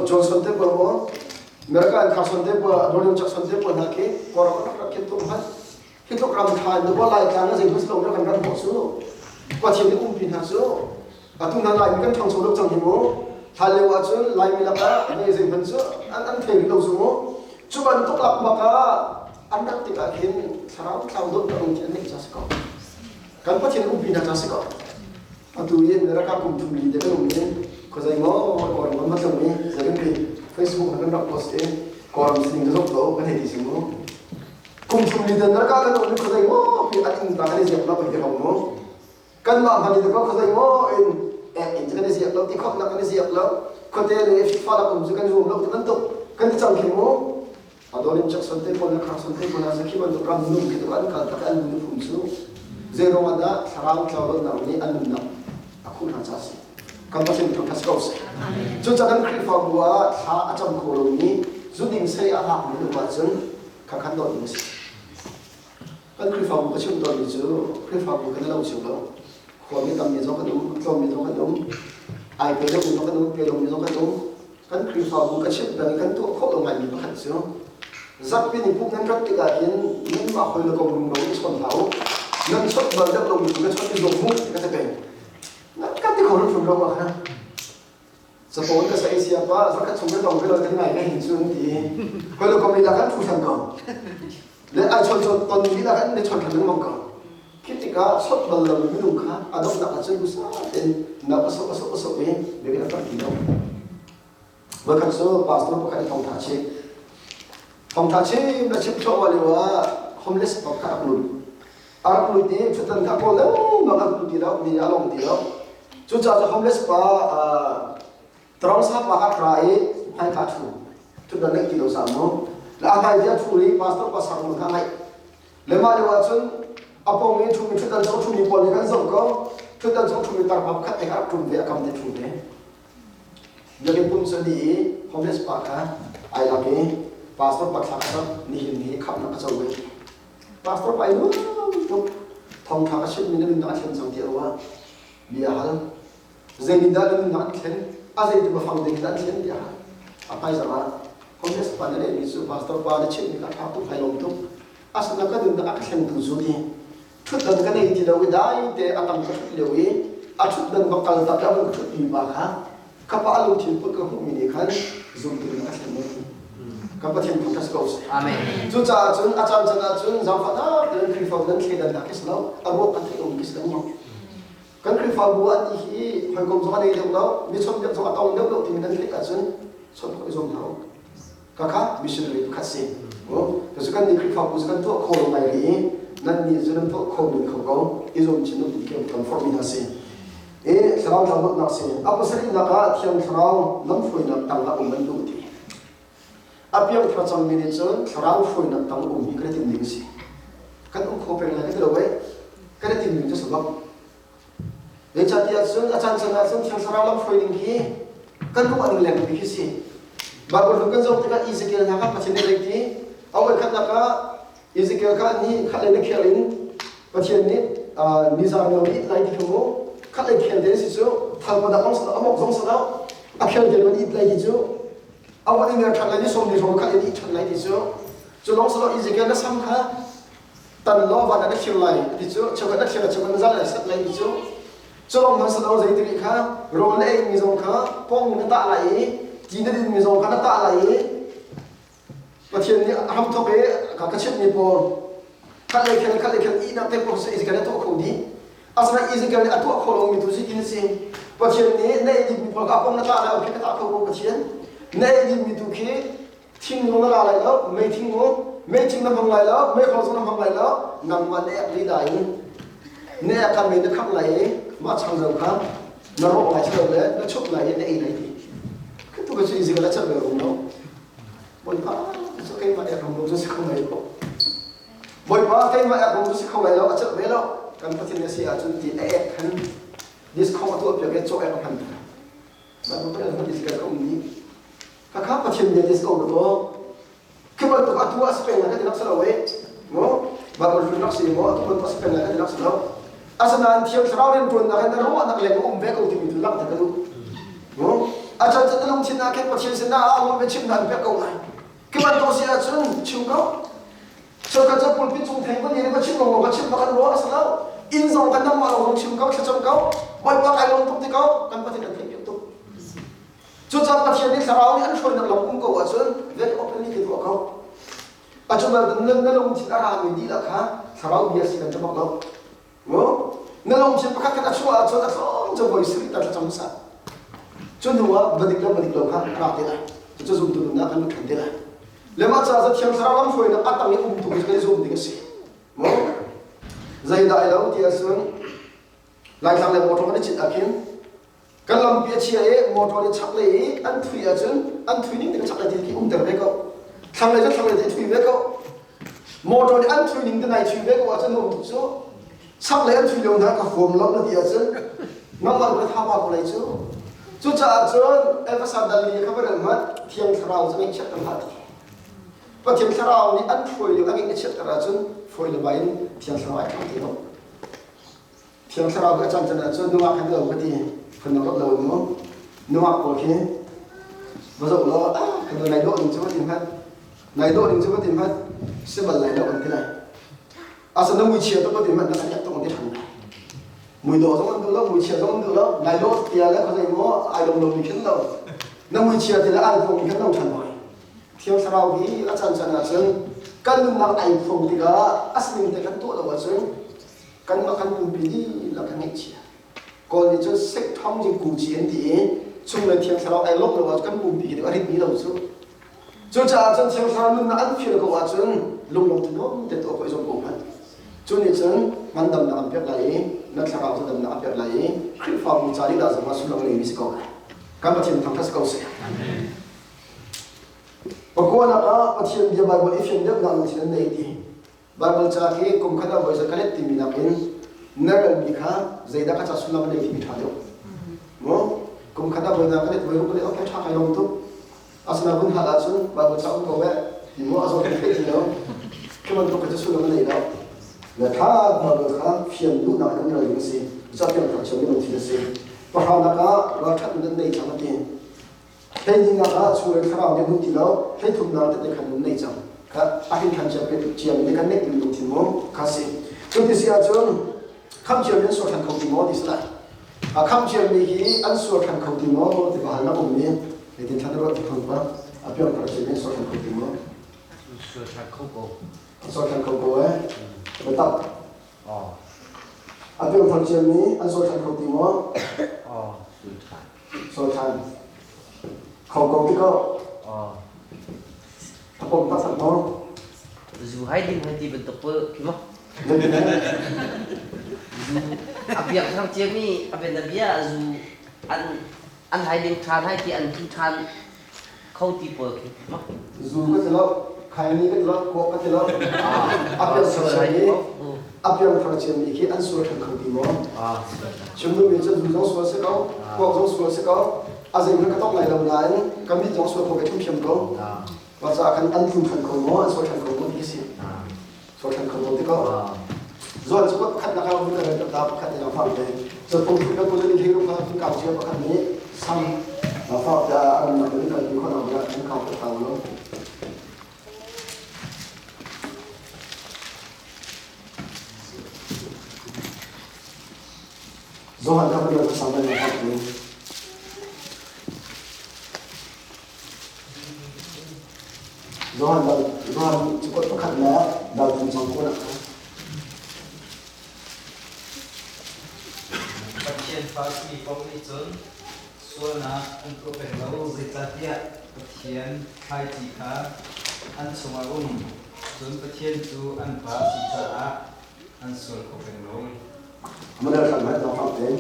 Johnson te pawl maw America in Carson te pawl Donald Jackson te pawl hna khi Kawlram rak rak khin tuk hmanh Hi tluk ram ṭha in na Laitlang na zei lo na kan ram khawh cu Pathian nih umpi hna cu atu hna Laimi kan ṭhangcho deuh cang hi mu hlan lio ahcun Laimi lakah zei zei hmanh cu an an thei rih lo cu mu cu bantuk lak bak ah an rak tikah khin thlarau thlau dawt na lungthin an neih ca si ko kan Pathian umpi hna ca si ko atu i America kum thum li te kan um in khuazei maw Kawlram kan va tlung i zei kan ti Facebook kan rak post i Kawlram sining ka zoh ko kan hei ti si mu Kum thum li dan raka kan um khuazei maw pi an inn ta kan i ziak lo ti hong mu kanmah hman i ko khuazei maw in ek in kan i ziak lo ti khawmnak kan i ziak lo khuate le fifa lak um cu kan zuam lo ti bantuk kan i cang khi mu adolim chak son te pawl na khar son te pawl na khi bantuk ram nung khi tu an kal tak an nu phum cu zei ruang ah dah thlarau tlau lo nak nih an nunnak a khuh hna ca si kan Pathian thangṭhat si ko seh cucaah kan Khrihfabu ah thla a cam kho lomi zuding sei a hak mi nu ahcun khakhan dawt ding a si. Kan Khrihfabu ka chim tawnmi cu Khrihfabu kan lo cio lo. Khuami tammi zong kan um, tlawmmi zong kan um, ai pe lomi zong kan um, pe lomi zong kan um. Kan Khrihfabu ka chimh peng i kan tuah khawh lo ngaimi pakhat cu zarhpi ni pumh nan rat tikah hin nanmah hawi le kom rumro in chawn hlah u. Nan chawnh bal deuh lomi tu ka chawnh i zawm mu ti ka ti peng. Nan kan ti kho hrimhrim lo ma kha. Capawn ka sai sia pa zakhat chung ka tong ve lo kan ngai ka hin cun ti koi lo kom lila kan thu than ko le ai chon chon ton lila kan ne chon than lengmang ko khi tikah sot bal lo minung kha a donghnak ah cun usa ten na aso aso aso i biakinn a rak ti lo voikhat cu pastor pakhat i thongtha chim thongtha chim na chim thluahmah lio ah homeless pakhat a lut a rak lut i ṭhutdan kha kawl lengmang an um ti lo mi a long ti lo cucaah cu homeless pa tarong sa pa kha ra i hmai kha ṭhu ṭhutdan neih ti lo sa mu le a hmai ti a ṭhu i pastor pa sak mun kha ngaih le mah lio ah cun a pong i ṭhumi ṭhutdan cung ṭhumi pawl nih kan zoh ko ṭhutdan cung ṭhumi tarpa pakhat te kha a rak ṭum ve a kam te ṭhu ve biakinn pum cu ni i homeless pa kha ai lak i pastor pa thla kha nihin ni khamhnak a co ve Pastor pa i nuam tuk thawngṭha ka chimmi na nunnak a thlen cang ti a ruah. Bia a hal. Zeitindah na nunnak an thlen? A zeitik a fang ding dah an thlen tiah a hal. A hmaizarh ah homeless pa na lehmi cu pastor pa na chimhmi kha ṭha tuk hai lawm tuk. Asinain ka nunnak a ka thlengtu cu ti ṭhutdan ka nei ti lo i dai te a tang ka ṭhut lio i a ṭhutdan va kal tak i a vun ka ṭhutmi pa kha ka pa lungthin put ka hmuhmi nih khan zumtu in a ka thlen ti. Kan Pathian thangṭhat si ko seh. Amen. Cucaah cun a caan caan ahcun zaangfahnak tein Khrihfabu nan thleidannak khi si lo, a ruak kan theih um khi si lo maw? Kan Khrihfabu ah ni hi hawikom zong a nei deuh lo, mi chawnhbiak zong a tong deuh lo timi nan theih ahcun chawnh khawh i zuam hna u. Khakha missionary pakhat si. Cucu kan nih Khrihfabu cu kan tuah kho lo ngai rih i nan nih cu nan tuah kho men kho ko i zuam chin u ti khi kan forhmi hna si. I thlarau tlangdawtnak si. A pasarihnak ah Thiang Thlarau lamhruainak tang ah um an duh ti. A piangthar cangmi nih cun thlarau hruainak tang um hi kan i tim ding a si. Kan um kho peng lai ka ti lo eh. Kan i tim ding cu si bak. Zeicahtiah cun a caan caan ah cun Thiang Thlarau lamhruai ding hi kan lung an lengmi khi si. Bible hlun kan zoh tikah Ezekiel hna kha Pathian nih zei ti? A voikhatnak ah Ezekiel kha ni khat le na khel in Pathian nih nizaan lo it lai ti kha mu khat le khel te si cu thal padak zong sa amok zong sa lo a khel te man it lai ti cu a van i mer ṭhan lai ni sawm ni hrawng khat in it ṭhan lai ti cu cu lawng sa lo Ezekiel na sam kha tan law van ah na thlir lai ti cu cheukhat na thlir cheukhat na zal lai sat lai ti cu culong hman salo zei ti kha rawl na ei mi zong kha pong na tah lai i ti na din mi zong kha na tah lai i Pathian nih a hramthok i ka chimh mi pawl khat le khel khat le khel ihnak te pawl Ezekiel nih a tuah kho dih asinain Ezekiel nih a tuah kho lomi tu si tin si Pathian nih na ei ding mi pawl kha pong na tah lai okay ka tah kho ko Pathian na ei ding mi tu khi thing zong na la lai lo mei thing mu mei thing na hmang lai lo mei khor zong na hmang lai lo nangmah na ek lila in na ek kha mei na khangh lai i mah changzo kha na rawh lai lo le na chuk lai i na ei lai ti khi tu ka cu Ezekiel a chan ve rum lo Bawipa cu keimah ek rum lo cu si kho lai lo Bawipa keimah ek rum cu si kho lai lo a celh ve lo kan Pathian a si ahcun ti a ek khan discount a tuah piak i caw ek a hman Bible pa Ezekiel ka um ni Khakha Pathian bia ti si ko maw? Khi bantuk atu ah si peng lai kan ti rak si lo eh. Maw? Bible hlun rak si maw? Atu bantuk si peng lai kan ti rak si lo. Asinain Thiang Thlarau rianṭuannak in na ruahnak leng um ve ko timi tu langhter ka duh. Maw? A can can na lungthin ah khin Pathian sinah ah lawm chim na an pek ko lai. Khi bantuk si ahcun chim ko. Cheukhat cu pulpit cung theng kan ka chim lo ka chim bak an ruah a si lo. Inn zong kan nangmah lo zong chim ko, thlacam ko. Bawipa kai lawm tuk ti ko. Kan Pathian kan theih piak tuk. Cucaah Pathian nih Thlarau nih an hruainak lam um ko ahcun very openly ti tuah ko. A cu bantuk na lungthin a rami dihlak kha Thlarau bia si kan ti bak lo. Mu? Na lungthin pakhat khat a chuah ahcun a tlawm cu voi sarih ta thlacam hmasa. Cu hnu ah va dik lo va dik lo kha rak te lai. Cucu zumtu nunnak kan lut ṭhan te lai. Le mah caah cu Thiang Thlarau lamhruainak a tang i um tu hi kan i zum ding a si. Mu? Zeidah ai lo ti ahcun Laitlang le motor kan i cit ahkhin Kan lampi a chia i motor nih chaklei i an thui ahcun an thui ning te chaklei ti khi umter ve ko. Thlanglei cu thlanglei ti thui ve ko. Motor nih an thui ning te nai thui ve ko ahcun nuam tuk cu. Chaklei an thui lio hna ka huam lo na ti ahcun nangmah na tha pa ko lai cu. Cucaah cun Efesa dal li kha va rel hmanh Thiang Thlarau cu ngaihchiat hlah ti. Pathian Thlarau nih an hruai lio a ngaihchiatter ahcun hruai le bai in Thiang Thlarau ai thang ti lo. Thiang Thlarau a caan can ahcun nungak khan lo ka ti phun rat lo mu nungak pawl khi va zoh law ah kan nai dawh ning cu va ti hmanh nai dawh ning cu va ti hmanh si bal lai lo an ti lai asa na mui chia tuk va ti hmanh na kan yak tuk an ti ṭhan lai mui dawh zong an duh lo mui chia zong an duh lo nai dawh tia le khuazei maw ai dong lo mi khin lo na mui chia ti le ai phuang mi khin lo ṭhan hoi Thiang Thlarau hi a caan caan ahcun kan nunnak ai phuang tikah a sining te kan tuah lo ahcun kanmah kan pumpi dihlak kan ngaihchia Kawl nih cun sek thong jing ku ci an ti i chung le Thiang Thlarau ai lawmh lo ahcun kan pumpi khi a rit mi lo cu cucaah cun Thiang Thlarau nunnak an feel ko ahcun lunglawm thanuam te tuah ko i zong ko hmanh cu nih cun ngandamnak an pek lai i na thlarau cu damnak a pek lai i Khrihfabu ca lila zong ah sullam ngeimi si ko lai kan Pathian thangṭhat si ko seh Pakuanak ah Pathian bia Baibal i fian deuhnak lungthin an nei ti Baibal ca khi kum khat ah voi ka let timi nakin na relmi kha zeidah ka ca sullam a nei timi ṭha deuh. Maw? Kum khat ah voi na ka let voi ruk ka let okay ṭha kai lawm tuk. Asinain vun hal ahcun Baibal ca um ko eh ti maw a zaw kan theih ti lo. Khi bantuk kha cu sullam a nei lo. Le ṭha Baibal kha fian duhnak kan rel ding a si. Capiang thar cio mi lungthin a si. Pahranak ah ralṭhat nan nei cang a ti. Hleihnih ah chunglei thlarau nih hmuh ti lo, hleithumnak tete khan nun nei cang. Kha a hin khan cia cia mi kan neih timi lungthin mu kha si. Cu ti si ahcun khamh cia mi an sual ṭhan kho ti maw ti si lai. A khamh cia mi hi an sual ṭhan kho ti maw ti ka hal na um mi zeitin thlan ruat ti phun pa. piangthar ciami an sual ṭhan kho ti maw? Sual ṭhan kho ko. An sual ṭhan kho ko eh. Biatak. A piangthar ciami an sual ṭhan kho ti maw? Sual ṭhan. Sual ṭhan. Kho ko ti ko. A pom taktak maw? Zu hai ding hai ti bantuk pawl khi maw? Zu a piangthar ciami a bianabia zu an an hai ding ṭhan hai ti an thu ṭhan kho ti pawl khi maw? Zu ka ti lo, khaini ka ti lo, kuak ka ti lo. A piangthar ciami a piangthar ciami khi an sual ṭhan kho ti maw? Chim duhmi cu zu zong sual si ko, kuak zong sual si ko, a zeihmanh ka tong lai lo nain ka mit zong sual kho ve ṭhiamṭhiam ko. Mah caah khan an tlu ṭhan kho maw, an sual ṭhan kho maw ti si. Sual ṭhan kho ko ti ko. Zawn cu pakhat nak ah hun kan rak ta pakhat nih fang te. Cu phung kan kul in thil kha kan kau cia pakhat nih sam fa te an nak in kan kho nak kan kau ta lo. Johan kha kan sang na fang te. Johan dal Johan cakuat pakhatnak dal thum cang ko nak kha. Pathian fa simi paoh nih cun sualnak an tuah peng lo, zeicahtiah Pathian thlaici kha an chungah a um. Cun Pathian cu an Pa a si caah an sual kho peng lo. Model hran hmanh zong fang tein.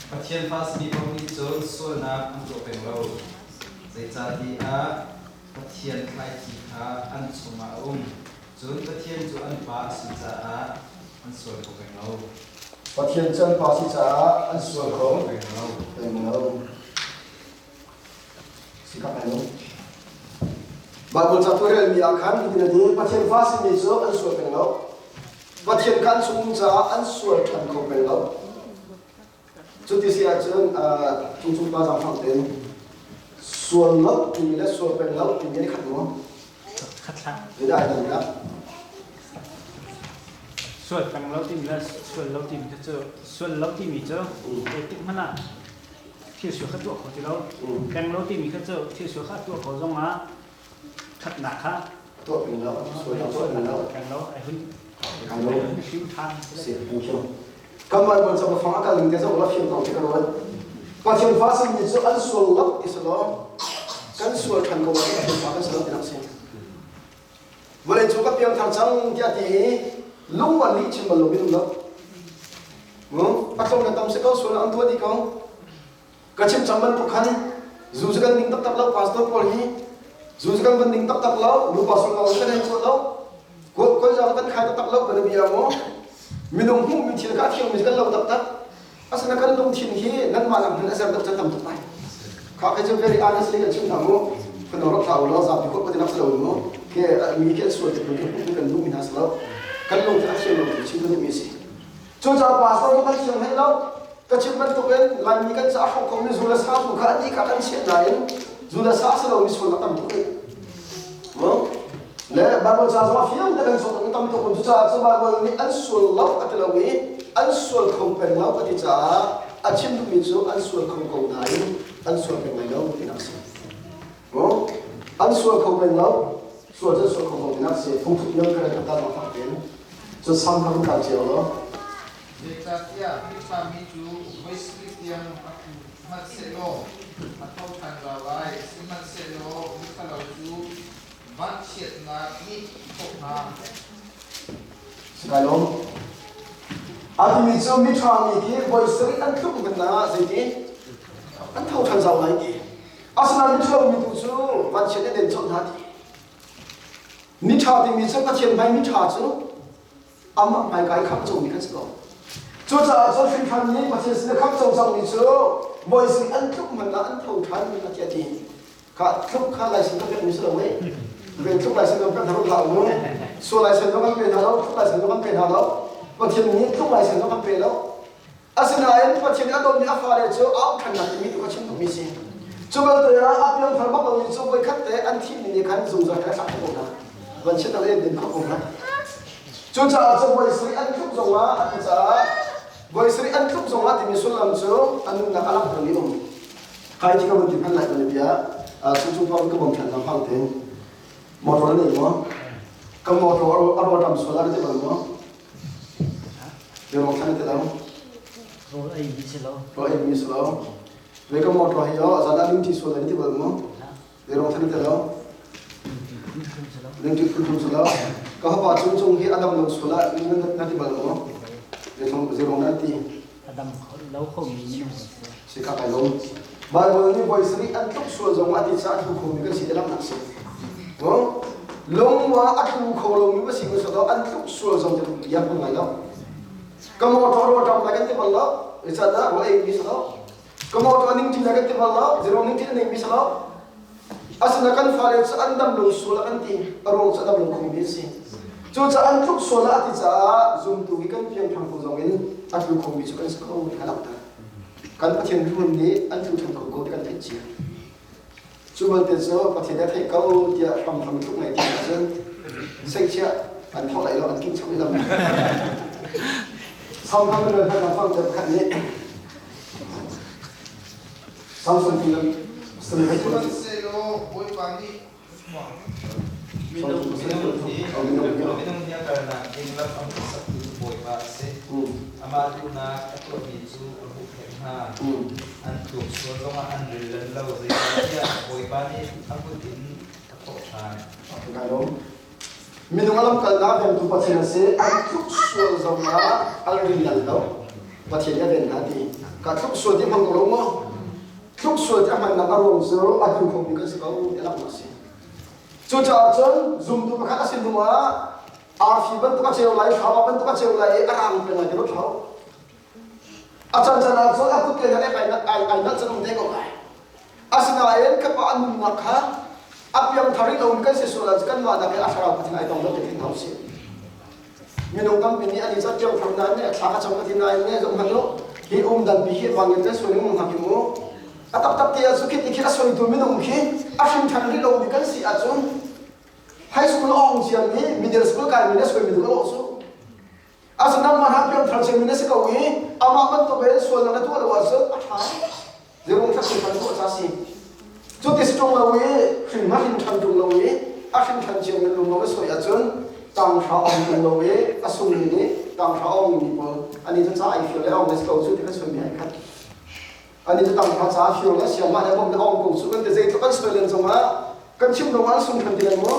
Pathian fa simi paoh nih cun sualnak an tuah peng lo. Zeicahtiah Pathian thlaici kha an chungah a um. Cun Pathian cu an Pa a si caah an sual kho peng lo. Pathian cu an Pa si caah an sual kho peng lo. Peng lo. Si kha peng lo. Bible ca tu relmi ah khan hitin a ti Pathian fa simi cu an sual peng lo. Pathian kan chung caah an sual ṭhan kho peng lo. Cuti si ahcun cungcung pa zaangfang tein sual lo timi le sual peng lo timi an i khat maw? Khat hlah. Zeidah ai dannak? Sual peng lo timi le sual lo timi kha cu sual lo timi cu zeitik hmanh ah thil sual kha tuah kho ti lo. Peng lo timi kha cu thil sual kha tuah kho zong ah ṭhatnak kha tuah peng lo, sual tuah peng lo. Peng lo, ai hun ai hun hrim ṭhan. Si, thank you. Kan Bible ca fang a kal ning te zong la fiang ko ti ka ruat. Pathian fa simi cu an sual lo ti si lo. Kan sual ṭhan ko ah Pathian fa kan si lo ti nak si. Vawlei cu ka piangthar cang tiah ti i lung an lih chim bal lo minung lo. A tlawm le tam si ko sual an tuah dih ko. Ka chim cang bantuk khan zu cu kan ding taktak lo pastor pawl hi zu cu kan van ding taktak lo nupa sul lo kan hei chuah lo koi zong kan khai taktak lo kan bia mu minung hmuh mi thil kha a thiang mi kan lo taktak asina kan lungthin hi nanmah nak hman a zer deuh can tam tuk lai kha kai cu very honestly kan chim hna mu kan rak thla lo zapi khop kan nak lo mu ke mi ke sual te kan kan duh mi hna lo kan lungthin a thiang lo chim kan duh mi si Cucaah pastor kan thiang hlei lo. Ka chim bantukin Laimi kan ca hrawk khomi zu le sa tu kha an kha kan chiah nain zu le sa si lomi sualnak tam tuk rih. Le Bible ca zong a fiang te kan sual tam tuk. Cucaah cu Bible nih an sual lo a ti lo i an sual kho peng lo a ti caah a chim duhmi cu an sual kho ko nain an sual peng lai lo tinak a si. An sual kho peng lo, sual cu sual kho ko tinak a si. Phungphut nan ka rak ta fak tein. Cu sam kha kan kal cio lo. Zeicahtiah Khrihfami cu voi sarih tiang a phu hmanhsehlaw a tho ṭhan zau lai, sihmanhsehlaw miṭhalo cu vanchiatnak nih a thawh hna. Sikai lawm. A timi cu miṭha mi khi voi sarih an tluk hmanh ah zeiti an tho ṭhan zau lai ti. Asinain miṭhalo mi tu cu vanchiat nih den colh hna ti. Miṭha timi cu Pathian hmai miṭha cu amah hmaika i khamh comi kan si ko. Cucaah cun hrinhran nih Pathian sin i khamh co cangmi cu Bawi sin an tluk hmanh ah an tho ṭhan a ti a ti. Kha tluk kha laisin ka pekmi si lo mei. Ve tluk laisin kan pek hna lo hlah mu. Sual laisin zong kan pe hna lo, tluk laisin zong kan pe hna lo. Pathian nih tluk laisin zong kan pe lo. Asinain Pathian nih a dawtmi a fale cu a auh ṭhannak timi tu kha chim duhmi si. Cu belte ah a piangthar bak lomi cu voikhat te an thihmi nih khan zungzal he a thlak ko hna. Van chiat le din kho ko hna. Cucaah cu voi sarih an tluk zongah a ti caah voi sarih an tluk zongah timi sullam cu a nunnak a langhtermi um. Kai ti ka van ti hman lai kan bia. Cu cu ka bom than hang tein motor nei maw? Ka motor a ro tam sual a ti bal maw? Yo thlan ti lo. Rawl ei mi si lo. Rawl ei mi si lo. Ve ka motor hi yo zan ling ti sual ti bal maw? Ve rong thlan ti lo. Ling ti phun thum si lo. Ka hapa chung chung hi adam lo sual a na ti bal maw? Zerong na ti. Adam lo kho mi minung si kha kai lom. Bible nih voi sarih an tluk sual zong a ti ca thu kho mi kan si te lam nak si. No? Lungwa a thu kho lo mi si ko so an tluk sual zong te bia hmang ngai lo. Ka motor ro tam lai kan ti bal lo. Isa da ro ei mi sa lo. Ka motor ning ti lai kan ti bal lo. Zero ning ti ning mi sa lo. Asina kan fale cu an dam lo sual kan ti a ruang cu a dam lo kho mi si. Cu ca an tluk sual a ti caah zumtu hi kan piang thang ko zong in a tlu kho mi cu kan si kho ti kha langhter. Kan Pathian run nih an tlu ṭhan kho ko ti kan theih cia. Cu balte cu Pathian a theih ko tiah hramhram tluk ngai ti ahcun seihchiah an thawh lai lo an king chom i lam. Samham in hna fang te pakhat nih Samson ti lam Sihmanhsehlaw Bawipa nih Minung nih minung nih a kalnak ding lam a hmuhsaktu cu Bawipa a si. Amah duhnak a tuahmi cu a huhphenh hna. An tluk sual zongah an ril lan lo, zeicahtiah Bawipa nih a kut in a thawh ṭhan. Minung a lamkalnak vengtu Pathian a si. An tluk sual zongah an ril lan lo. Pathian nih a ven hna ti. Ka tluk sual ti hmang ko lo maw? Tluk sual ti a hmannak a ruang cu a tlu khomi kan si ko ti langhnak a si. Cucaah cun zumtu pakhat a si hnu ah arfi bantuk a ceu lai, thlarau bantuk a ceu lai i a rang peng lai ti ruat hlah u. A cancan ah cun a kut ke ai ai ai nalh can um te ko lai. Asinain ka pa a nunnak kha a piangthar in a um kan si sual ahcun kanmah nak i a thlarau pathin ai tong lo ti thei hna usih. Minung tampi nih an i cat piangthar nain nih a thla a cam ka ti nain nih zoh hmanh u hi um dan pi hi bangin kan sual in hngak mu a taktak ti ahcun khi ti khi a soitu minung khi a hrim than rih lomi kan si ahcun high school a ong ciami middle school kaimi le suaimi tu ka lawh su asinain mah hna piangthar ciami na si ko i amah bantuk in sualnak na tuah lo ahcun a ṭha Zerung thla kan tuah ca si. Cu ti si ṭung lo i hrin ma hrin ṭhan ṭung lo i a hrin ṭhan cia mi lung lo i soi ahcun tang hra ong ṭung lo i a sung mi nih tang hra ong mi pawl ani cu ca ai fio le ong le si ko cu ti kan soi mi ai khat. Ani cu tang hra ca fio le siam mah le bom le ong ko cu kan ti zeitluk an soi len zongah kan chim lo an sung ṭhan ti lai maw?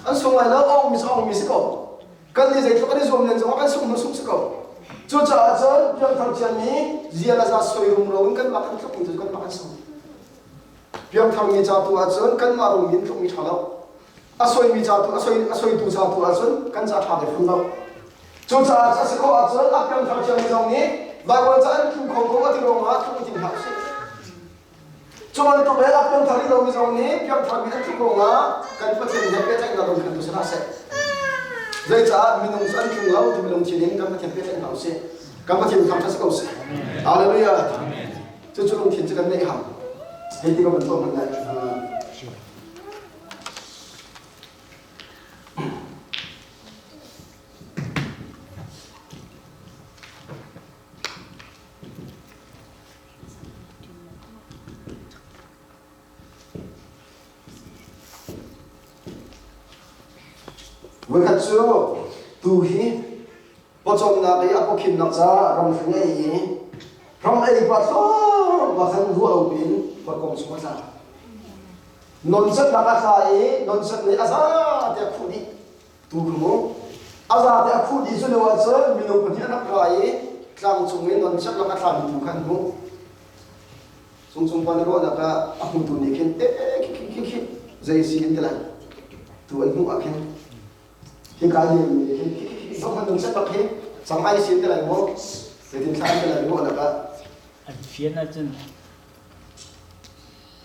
An sung lai lo ong mi cu ong mi si ko. Kan nih zeitluk kan i zuam len zongah kan sungh hnu sungh si ko. Cucaah cun piangthar ciami zia le za soi rumro in kanmah kan tlukmi cu kanmah kan sung. Piangthar mi ca tu ahcun kanmah rum in tlukmi ṭha lo. A soimi ca tu a soi a soitu ca tu ahcun kan ca ṭha ve fun lo. Cucaah a si khawh ahcun a piangthar ciami zong nih Baibal ca an tlu kho ko a ti ruangah tluk in tim hlah usih. Cu bantuk le a piangthar rih lomi zong nih piangthar mi an tluk ruangah kan Pathian he pehtlaihnak dong khan tu si hlah seh. Zeicah minung cu an tling lo timi lungthin in kan Pathian pehtlaih hna usih. Kan Pathian thangṭhat si ko seh. Hallelujah. Cucu lungthin cu kan neih hau. Hei ti ka van tuah hmanh lai. Voikhat cu tuu hi pawcawmnak i a pawkhimnak caah ramhring a ei i ram ei pa tlawm pa khan ruah lo piin hawikom chung a tla. Nonzatnak a tla i nonzat nih a za te a khuh dih. Tuu kha mu. A za te a khuh dih cu lio ahcun minung pahnih an rak ra i tlang cung i nonzat lak a tlami tuu kha an hmuh. Cungcung pa na ruahnak ah a hmutu nih khin eh khi khi khi khi zei si in ti lai tu an hmuh ah khin hika lem mi nih khin khi khi khi zoh hmanh nung set bak hi cang ai si in ti lai maw zeitin thla in ti lai ruahnak ah An fian ahcun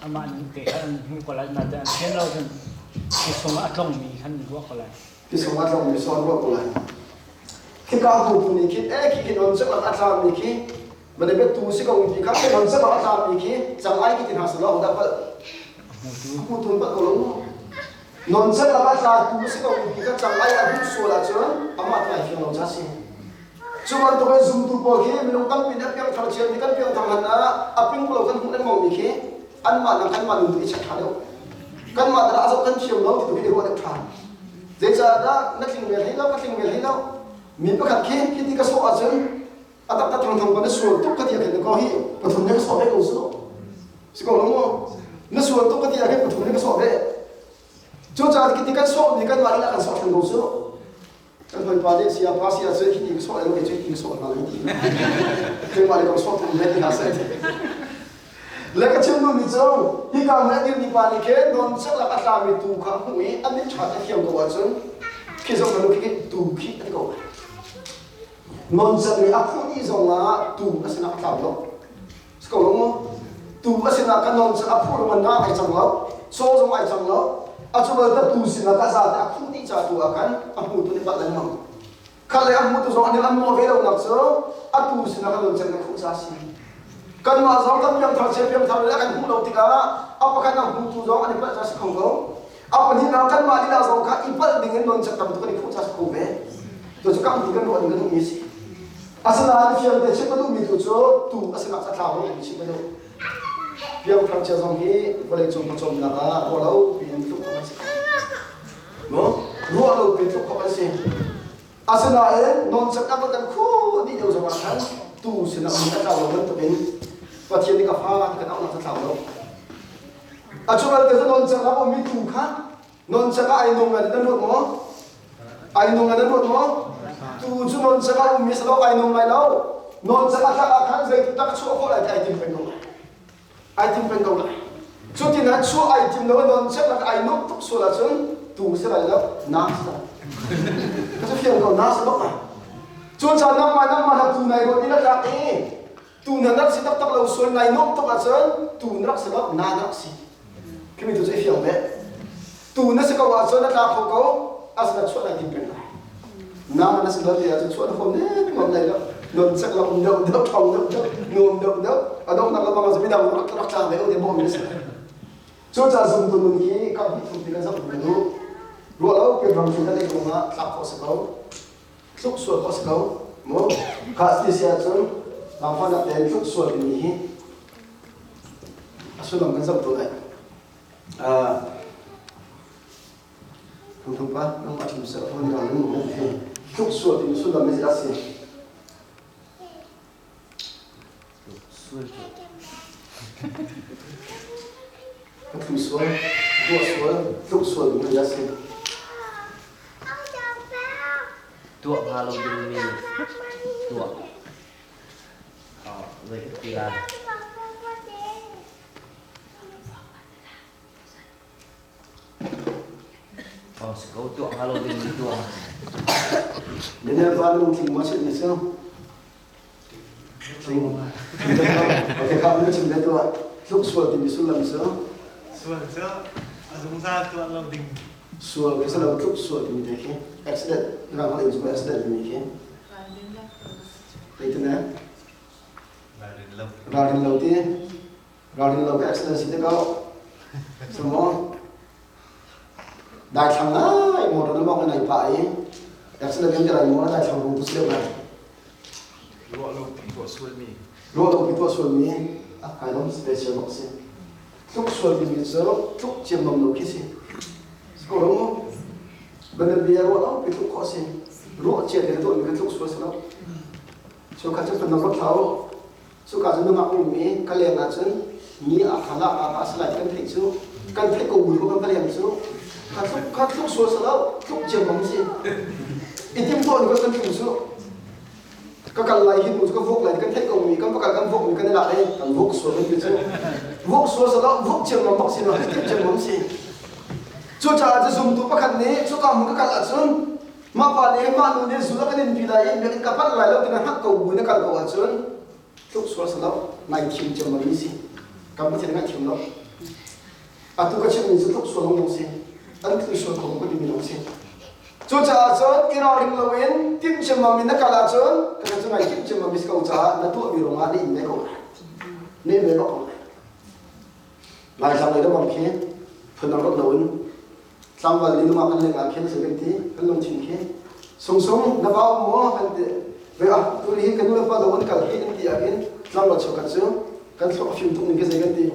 amah nih te kha an hmuh ko lai nain an fian lo cun ti sung ah a tlongmi khan an ruah ko lai. Ti sung ah a tlongmi saw an ruah ko lai. Khika hmutu nih khin eh khi khi non cek lak a tlami khi Mane bet tu si ko ti kha ke non sama a tlami khi cang ai ki ti hna salo dah pal mu tun pa ko lo non chan lama tla tu si ko ti kha cang ai a duh sual ahcun amah tlai fiang lo cha si cu bantuk in zumtu pawl khi minung tampi nih a piangthar chiam mi kan piangthar hlan ah a ping lo kan hmuh lengmang mi khi. Anmah nang kanmah nun tu i check ṭha deuh. Kanmah dah a zoh kan thiam lo ti tu hi i ruah deuh ṭhan. Zeicahdah na tling ve hlei lo, ka tling ve hlei lo. Mi pakhat khi hi ti ka sawh ahcun a taktak thangthang pa na sual tuk ka ti ahkhin ko hi pathum ne ka sawh ve ko su. Si ko lo maw? Na sual tuk ka ti ahkhin pathum ne ka sawh ve. Cucaah khi ti kan sawh mi kanmah lila kan sawh ṭhan ko su. Kan hawipa nih sia pa sia cu hi ti ka sawh lo kei cu hi ti ka sawh hna lai ti. Keimah le ka sawh tuk ve ti hna seh. Le ka chim duhmi cu hika hmun a dirmi pa nih khin non serlak a tlami tuu kha a hmuh i a mit ṭha te thiam ko ahcun khi zong kan khi tuu khi a ti ko. Non ser nih a khuh dih zongah tuu a sinah a tlau lo. Si ko lo maw? Tuu a sinah kan non ser a phuh lo na ai cang lo. Saw zong ai cang lo. A cu bal ta tuu sinah ka za te a khuh dih ca tu ah khan a hmu tu nih palh lengmang. Khat le a hmutu zong an mawh ve lonak cu atu sinah kan non cem na khuh ca si. Kanmah zong kan piangthar chia piangthar le kan hmuh lo tikah a pakhat a hmutu zong an i palh ca si kho ko. A pahnihnak kanmah lila zong kha i palh ding in non cem tam tuk kan i khuh ca si kho ve. Tu cu kam kan ruah ding ka duhmi si. Asinain fiang te chim ka duhmi tu cu tu a sinak ca thlau lo mi chim ka duh. Piangthar chia zong hi vawleicung pawcawmnak ah ruah lo piin tluk khawh an si. Ruah lo piin tluk khawh an si. Asinain nawncek a kan khu dih lio zong ah khan tu sinah mun a tlau lo bantukin Pathian nih ka fa ti kan auhnak a tlau lo. A cu belte cu nawncek ah ummi tu kha nawncek ah ai nung nan ruat maw? Ai nung nan ruat maw? Tu cu nawncek ah ummi si lo ai nung lai lo. Nawncek a tlak ah khan zeitindah ka chuah khawh lai ti ai tim peng ko lai. Ai tim peng ko lai. Cutin ah chuah ai tim lo non cek lak ai nuamh tuk sual ahcun tu si lai lo na si lai. Ka cu fiang ko na si bak lai. Cucaah nangmah nangmah na tu nai ruat i na tlak i tu na rak si taktak lo sual nai nuamh tuk ahcun tu na rak si lo na na rak si. Khimi tu cu i fiang ve. Tu na si ko ahcun na tla kho ko asina chuah nai tim peng lai. Na na si lo ti ahcun chuah na huam ne nuam lai lo. Non cek lo um deuh deuh thong deuh deuh nuam deuh deuh a donghnak le bang ah midang rak rak tla ve o te bawm ni si. Cucaah zumtu nun hi kam hnih thum ti kan zoh kan duh. Ruah lo pin ram kan ei ruangah tlak khawh si ko. Tluk sual khawh si ko. Mu kha ti si ahcun langfahnak tein tluk sual timi hi a sullam kan zoh tu lai. Thungthung pa nang a thim ser phone ka lu mu hi tluk sual timi sullam hi a si. Sual Ka thu sual, tuah sual, tluk sual timi a si. Tuah hnga lo dingmi tuah. Zei ka ti lai. Si ko tuah hnga lo ding mi tuah. Daniel pa lungtling ma chimh ni cu? Tling. Okay, kha na chim ve tuah. Tluk sual timi sullam cu? Sual cu a zungzal tuah lo ding. Sual khi salo tluk sual timi te khi accident rang holh in cu accident timi khi. Zeitin eh? Ralrin lo. Ralrin lo ti. Ralrin lo ka accident si te ko. Sumo. Daithlang ngai motor na mong nai pa i accident kan rai mo daithlang rung tu si deuh lai. Ruah lo pi tuah sual mi. Ruah lo pi tuah sual mi a kai lom special bak si. Tluk sual timi cu tluk ciammam lo khi si. Ko lo mu. Bandan bia ruah lo pi tluk khawh si. Ruah cia te tuah mi kan tluk sual si lo. So kha cu kan rak thlau. Cuka cun nungak um i ka leng ahcun mi a kha lak ah a si lai kan theih cu kan theih ko bu kan ka leng cu kha tluk kha tluk sual si lo tluk ciammam si i tim tuah ni kan tlung cu ka kal lai hi nu cu ka vok lai kan theih ko mi kan va kal kan vok mi kan i lak i kan vok sual kan ti cu vok sual si lo vok ciammam bak si lo tim ciammam si cucaah cu zumtu pakhat nih cuka hmun ka kal ahcun Mah pa nih mah nu nih zul a kan inpi lai i biakinn ka panh lai lo ti na hngalh ko bu na kal ko ahcun tluk sual si lo ngaithiam ciammam mi si. Kan Pathian ngaithiam lo. Atu ka chimmi cu tluk sual lawng si. An tlu sual kho ka timi lawng si. Cucaah cun i ralring loin timh ciammam in na kal ahcun ka cu ngai timh ciammam mi si ko caah na tuahmi ruangah na in ve ko lai. Na in ve bak ko lai. Laitlang lei lawng khi phundang rat loin tlangval nih nungak kan leng ah khin si kan ti kan lungthin khi sungsung na va um maw kan ti ve ah tu hi kan nu le pa lo an kal hi an ti ah hin tlangval chokhat cu kan thluak a fim tuk ning khi zei kan ti.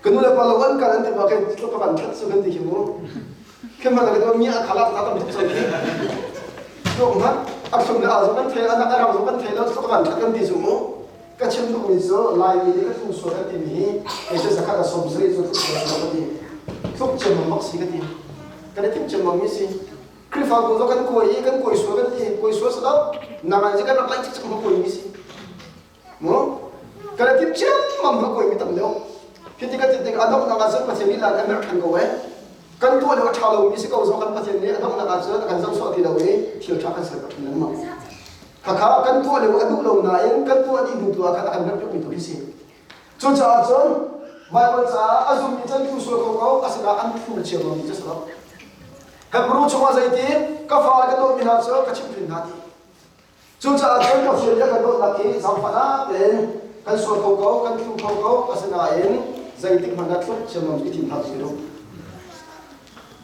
Ka nu le pa lo an kal an ti ma kai tluk ka van that su kan ti khi mu. Khi ma ka mi a khala ta tam tuk so khi. Tluk ma a thlum le a zo kan thei anak a rang zo kan thei lo tluk ka van that kan ti su mu. Ka chim duh mi cu Laimi nih ka tlung sual kan ti mi hi kei cu zakhat a som sari cu tluk sual ka ti. Tluk ciammam bak si ka ti. Kan i timh ciammam mi si. Khrihfabu zong kan kuai i kan kuai sual kan ti. Kuai sual si lo. Nang an kan rak laih cikcek ma kuai mi si. Mu? Kan i timh ciammam ma kuai mi tam deuh. Hi ti kan ti tik a donghnak ah cun Pathian nih lan a merh ṭhan ko eh. Kan tuah lio a ṭha lomi si ko zong kan Pathian nih a donghnak ah cun a kan zohsawh ti lo i thil ṭha kan ser ṭhan lengmang. Khakha kan tuah lio a duh lo nain kan tuah dih hnu tu ah khan a kan merh piakmi tu hi si. Cucaah cun Baibal caah a zummi can thu sual ko ko asinain an thu cio lomi cu si lo. Hebrew chungah zeiti ka fa ka dawtmi hna cu ka chimhhrin hna ti. Cucaah cun Pathian nih a kan dawtnak hi zaangfahnak tein kan sual kho ko, kan tlu kho ko, asinain zeitik hmanh ah tluk ciammam i thim hlah usih.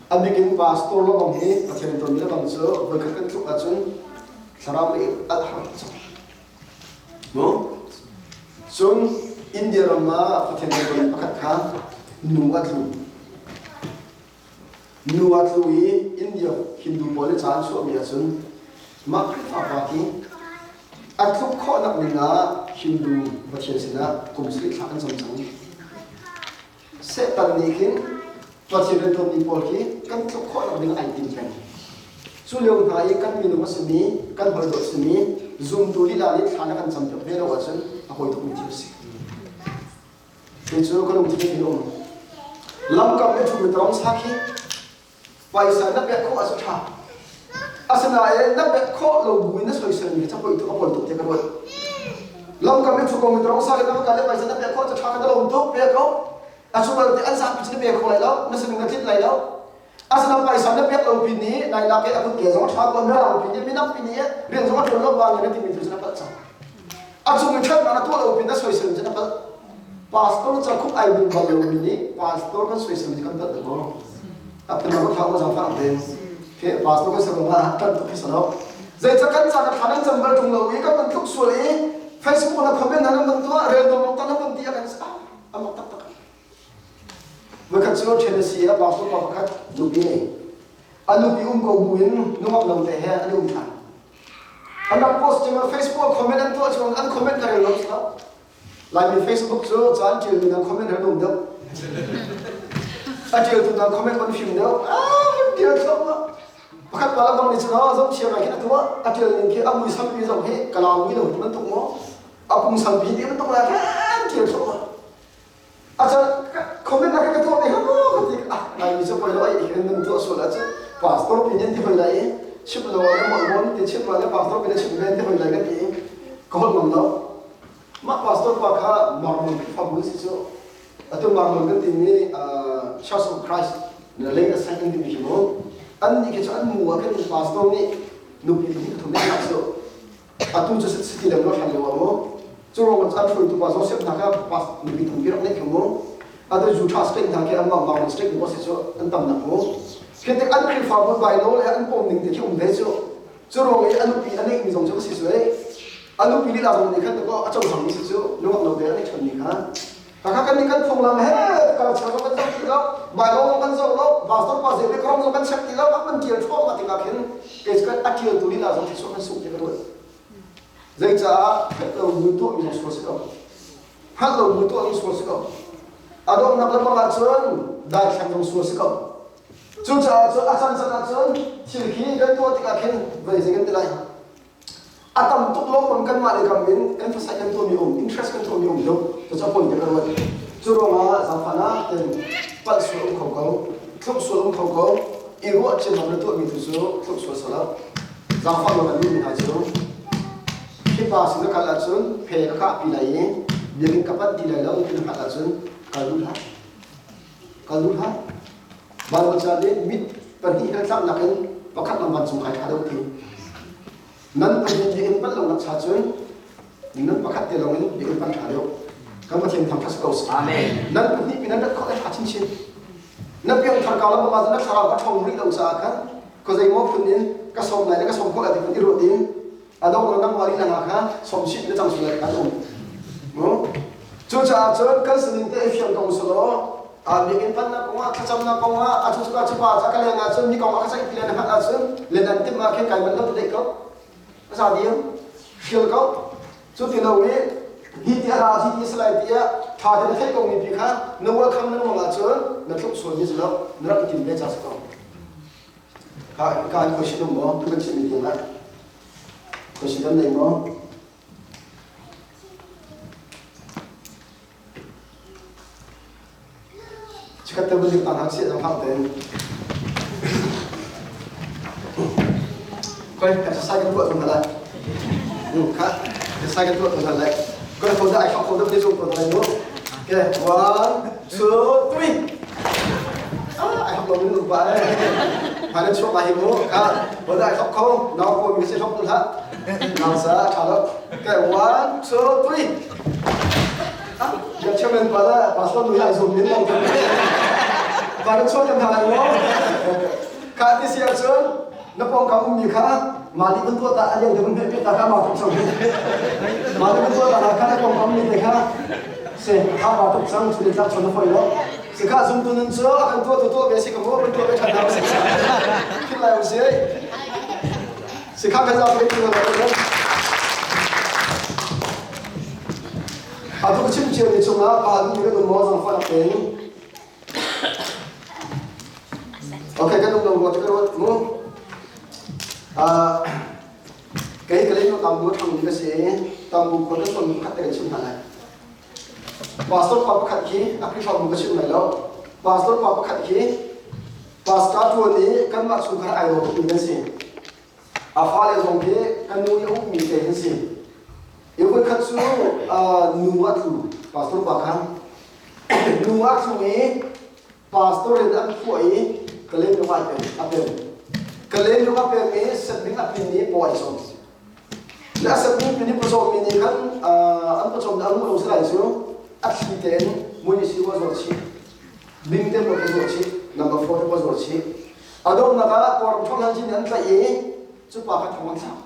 A bik in pastor lawng hi Pathian tonmi lebang cu voikhat kan tluk ahcun thlarau lei alh har cang. Mu? Cun India ram ah Pathian riantuan pakhat kha nu a tlu. Nu a tlu i India Hindu pawl nih ca an chuahmi ahcun mah Khrihfa pa hi a tluk khawhnak ding ah Hindu Pathian sinah kum sarih thla kan cam cang. Satan nih khin Pathian riantuanmi pawl khi kan tluk khawhnak ding ai tim peng. Cu lio hna i kan minung a simi, kan hawi a simi zumtu lila nih thla na kan campiak ve lo ahcun a hawi tukmi thil a si. Kei cu ka lungthin in um. Lamkam le ṭhumi tarong sa khi paisa na pek khawh ahcun ṭha. Asinain na pek khawh lo buin na soiselmi kha poi tuk a poi tuk tiah ka ruat. Lamkam le ṭhu mi tarong sa khi na ka le paisa na pek khawh ahcun ṭha ka lawm tuk pek ko. A cu bal te an zapi cu na pe kho lai lo, na sining na tlinh lai lo. Asinain paisa na pek lo pin nih nai lak i a kut ke zong a ṭha ko, mirang pin nih minak pin nih rian zong a ṭuan lo bangin na timi tu cu na palh cang. A cung i ṭhatnak na tuah lo pin na soisel cu na palh. Pastor ca khup ai bung bal lomi nih pastor kan soisel cu kan palh dah maw? A phun ka thla zaangfah te. Ke pastor kan ser ma tan tuk hi salo. Zeica kan ca na thla nan cam bal ṭung lo i kan man tluk sual i Facebook na comment na nan man tuah rel dom tan nan man ti a kan a mak taktak. Voikhat cu Tennessee ah pastor pa pakhat nupi a ngei. A nupi um ko buin nungak lo te he an um ṭhan. An rak post cang Facebook comment an tuah cun an comment ka rel lo sila. Laimi Facebook cu caan ṭialmi na comment rel um deuh. A ṭialtu na comment on fim deuh. Ah, ṭial thluahmah. Pakhat pa lambang nih cun ah zong thiam ai khin a tuah. A ṭial ning khi a muisam mi zong hi ka lau mi lo ti bantuk maw? A pungsan pi ti bantuk la khan ṭial thluahmah. Acan comment na ka tuah ve maw ka ti ah Laimi cu poi lo ai hin nan tuah sual ahcun pastor pi nih ti hoi lai i chim lo ah mol mon ti chim lo le pastor pi nih chim ve ti hoi lai ka ti i ka holh ngam lo mah pastor pa kha Mormon Khrihfabu si cu atu Mormon kan timi Church of Christ na lei a sang an timi khi mu an nih khi cu an mu ah khin pastor nih nupi hi thum in cu atu cu city lam lo hlan lio ah mu cu ruang ah an hruaitu pa Joseph hna kha pas nupi tampi rak neih kha mu atu Utah state hna khi anmah Mormon state mu si cu an tam nak mu khi tik an Khrihfabu bylaw le an pom ning te khi um ve cu cu ruang i a nupi a neih mi zong cu si cu a nupi lila zong nih khan ko a cohlang mi si cu nungak lo te a neih ṭhan mi kha Kaka kan nih kan phunglam he culture zong kan zoh ti lo, Bible zong kan zoh lo, pastor pa zei kong zong kan check ti lo, kan tial thluahmah ma tikah khin kei cu a tial tu lila zong thisuah kan sung ti ka ruat. Zeicaah hngalh lo bu tuah mi zong sual si ko. Hngalh lo bu tuah mi sual si ko. A donghnak le bang ahcun daithlang zong sual si ko. Cucaah cun a can can ahcun thil khi kan tuah tikah khin vei zei kan ti lai. A tam tuk lawmmam kanmah le kam in emphasize kan tuahmi um, interest kan tuahmi um lo. Cucu a poi te ka ruat. Cu ruangah zaangfahnak ten palh sual um kho ko, tluk sual um kho ko, i ruah ciammam na tuahmi tu cu tluk sual sala. Zaangfah lo kan duhmi hna cu hi pa sin na kal ahcun phe ka kah pi lai i biakinn ka panh ti lai lo ti na hngalh ahcun kal duh hlah. Kal duh hlah. Baibal ca nih mit pahnih he tlak nakin pakhat lam vancung kai ṭha deuh ti. Nan pahnih biakinn panh lo nak cha cun nan pakhat te lawng in biakinn panh ṭha deuh. Kan Pathian thangṭhat si ko seh. Amen. Nan pahnih pi nan rat khawh le ṭha chinchin. Na piangthar ka lam ma na thlarau ka ṭhawng rih lo caah khan ka zeimaw phun in ka sawm lai le ka sawm khawh lai ti phun i ruat in a dong nangmah lila hna kha sawm chih na cang sual lai kan um. Cucaah cun kan sining te i fiang ko usulaw biakinn pannak kongah thlacamnak kongah a cu cu pa ca ka leng ahcun mi kong a ka ceih pi le na hngalh ahcun len an timh ah khin kai manh lo ti ko a za diam hrial ko. Cu ti lo i hi ti a ra hi ti salai tiah ṭha te na theih ko mi pi kha na welcome na ngol ahcun na tluk sual mi si lo, na rak i tim ve ca si ko. Ka ka question um maw? Tu kan chim mi tiang ah question kan nei maw? Chikat te buzik ta hna sih zong hang tein. Koi exercise kan tuah tung lai. Kha exercise kan tuah tung lai. Koi ko da ai khop ko da te zong ko lai nu. Okay, one, two, three. Ah, ai khop lo nu ba eh. Phan chuak lai hi mu. Kha, bo da ai khop ko. Nau ko mi se khop tu ha. Nau sa tha lo. Okay, one, two, three. Ya chairman pa la pastor nu ya zum min lo pa na chuak kan hna lai maw? Kha ti si ahcun na pawngkam ummi kha mah nih kan tuah ta a lian te mun hmeh ta kha ma tuk cang. Mah nih kan tuah ta kha na pawngkam mi te kha se kha ma tuk cang chu tlak chon na foi lo. Si kha zum tu nun cu a kan tuah tu tuah ve si ka mu kan tuah ve than hna si. Phil lai um si. Si kha kan zau pe tu na Atu ka chim ciami chungah pa duhmi kan um maw zangfahnak tein? Okay, kan um lo rua cu ka ruat mu. Kei ka lei tambu thang mi ka si i tambu khua ka suan khat te kan chim hna lai. Pastor pa pakhat khi a Khrihfabu ka chim lai lo. Pastor pa pakhat khi pastor tuan i kanmah chungkhar ai daw tukmi kan si. A fale zong hi kan nu i a ummi te an si. I voikhat cu nu a tlu, pastor pa kha. Nu a tlu i pastor in an phuah i Kalen lung ai pem, a pem. Kalen lung a pem i setbing a pin i paw ai cawm. Le a setbing pin i pawcawm mi nih khan an pawcawm nih a ruh lo si lai cu a thli tein mui si wa zuar chih. Bing te pawl ka zuar chih, number 4 te pawl zuar chih. A donghnak ah Kawlram ṭhawng cin an tlaih i cu pa kha thong an thlak.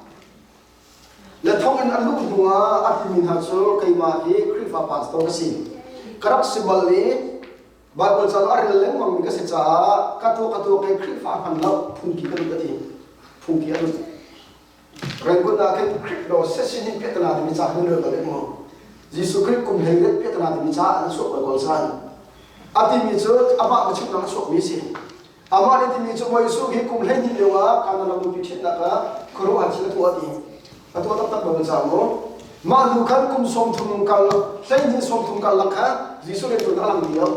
Le thong in an luh hnu ah a timi hna cu keimah hi Khrihfa pastor ka si. Ka rak si bal i Baibal ca a rel lengmang mi ka si caah ka tuah ka tuah kei Khrihfa hman lo phungki ka lut a ti. Phungki a lut. Rangoon ah khin Khrih law sesin hin piahtana timi ca khin rel bal maw? Jesuh Khrih kum hlei let piahtana timi ca an chuak bal ko san. A timi cu amah biachimnak a chuakmi si. Amah nih timi cu Bawi Jesuh hi kum 12 lio ah Kana ram nupi ṭhiatnak ah khuaruahhar thil a tuah ti. A tuah taktak bal ca mu. Mah hnu khan kum 30 kal 12 30 karlak kha Jesuh rianṭuan a lang lio.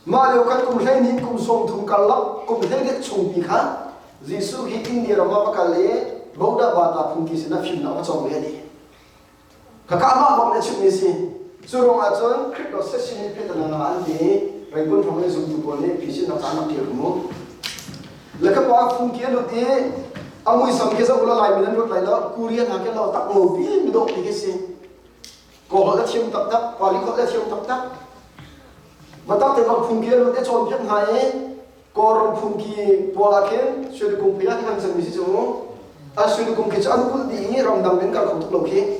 Mah lio khan kum 12 kum 30 karlak kum 12 chungpi kha Jesuh hi India ram ah va kal i Boda Bata phungki sinah fimnak va cawng ve a ti. Khakha amah bak nih a chimmi si. Cu ruangah cun Khrih dawt session in piahtana an ti i Rangoon hrawng i zumtu pawl nih phisin nak caan rak ṭial mu. Le ka pa phungki a lut i a muisam khi zoh ulaw Laimi nan ruat lai lo, Korean ha khi lo tak ngopi midawh pi khi si. Kawl holh a thiam taktak, Pali holh a thiam taktak. Batak te bak phungki a lut i a cawnpiak hna i Kawlram phungki pawl ah khin Suilikung phi ah kan cangmi si cu an Suilikung khi cu an kulh dih i ramdang in kal kho tuk lo khi.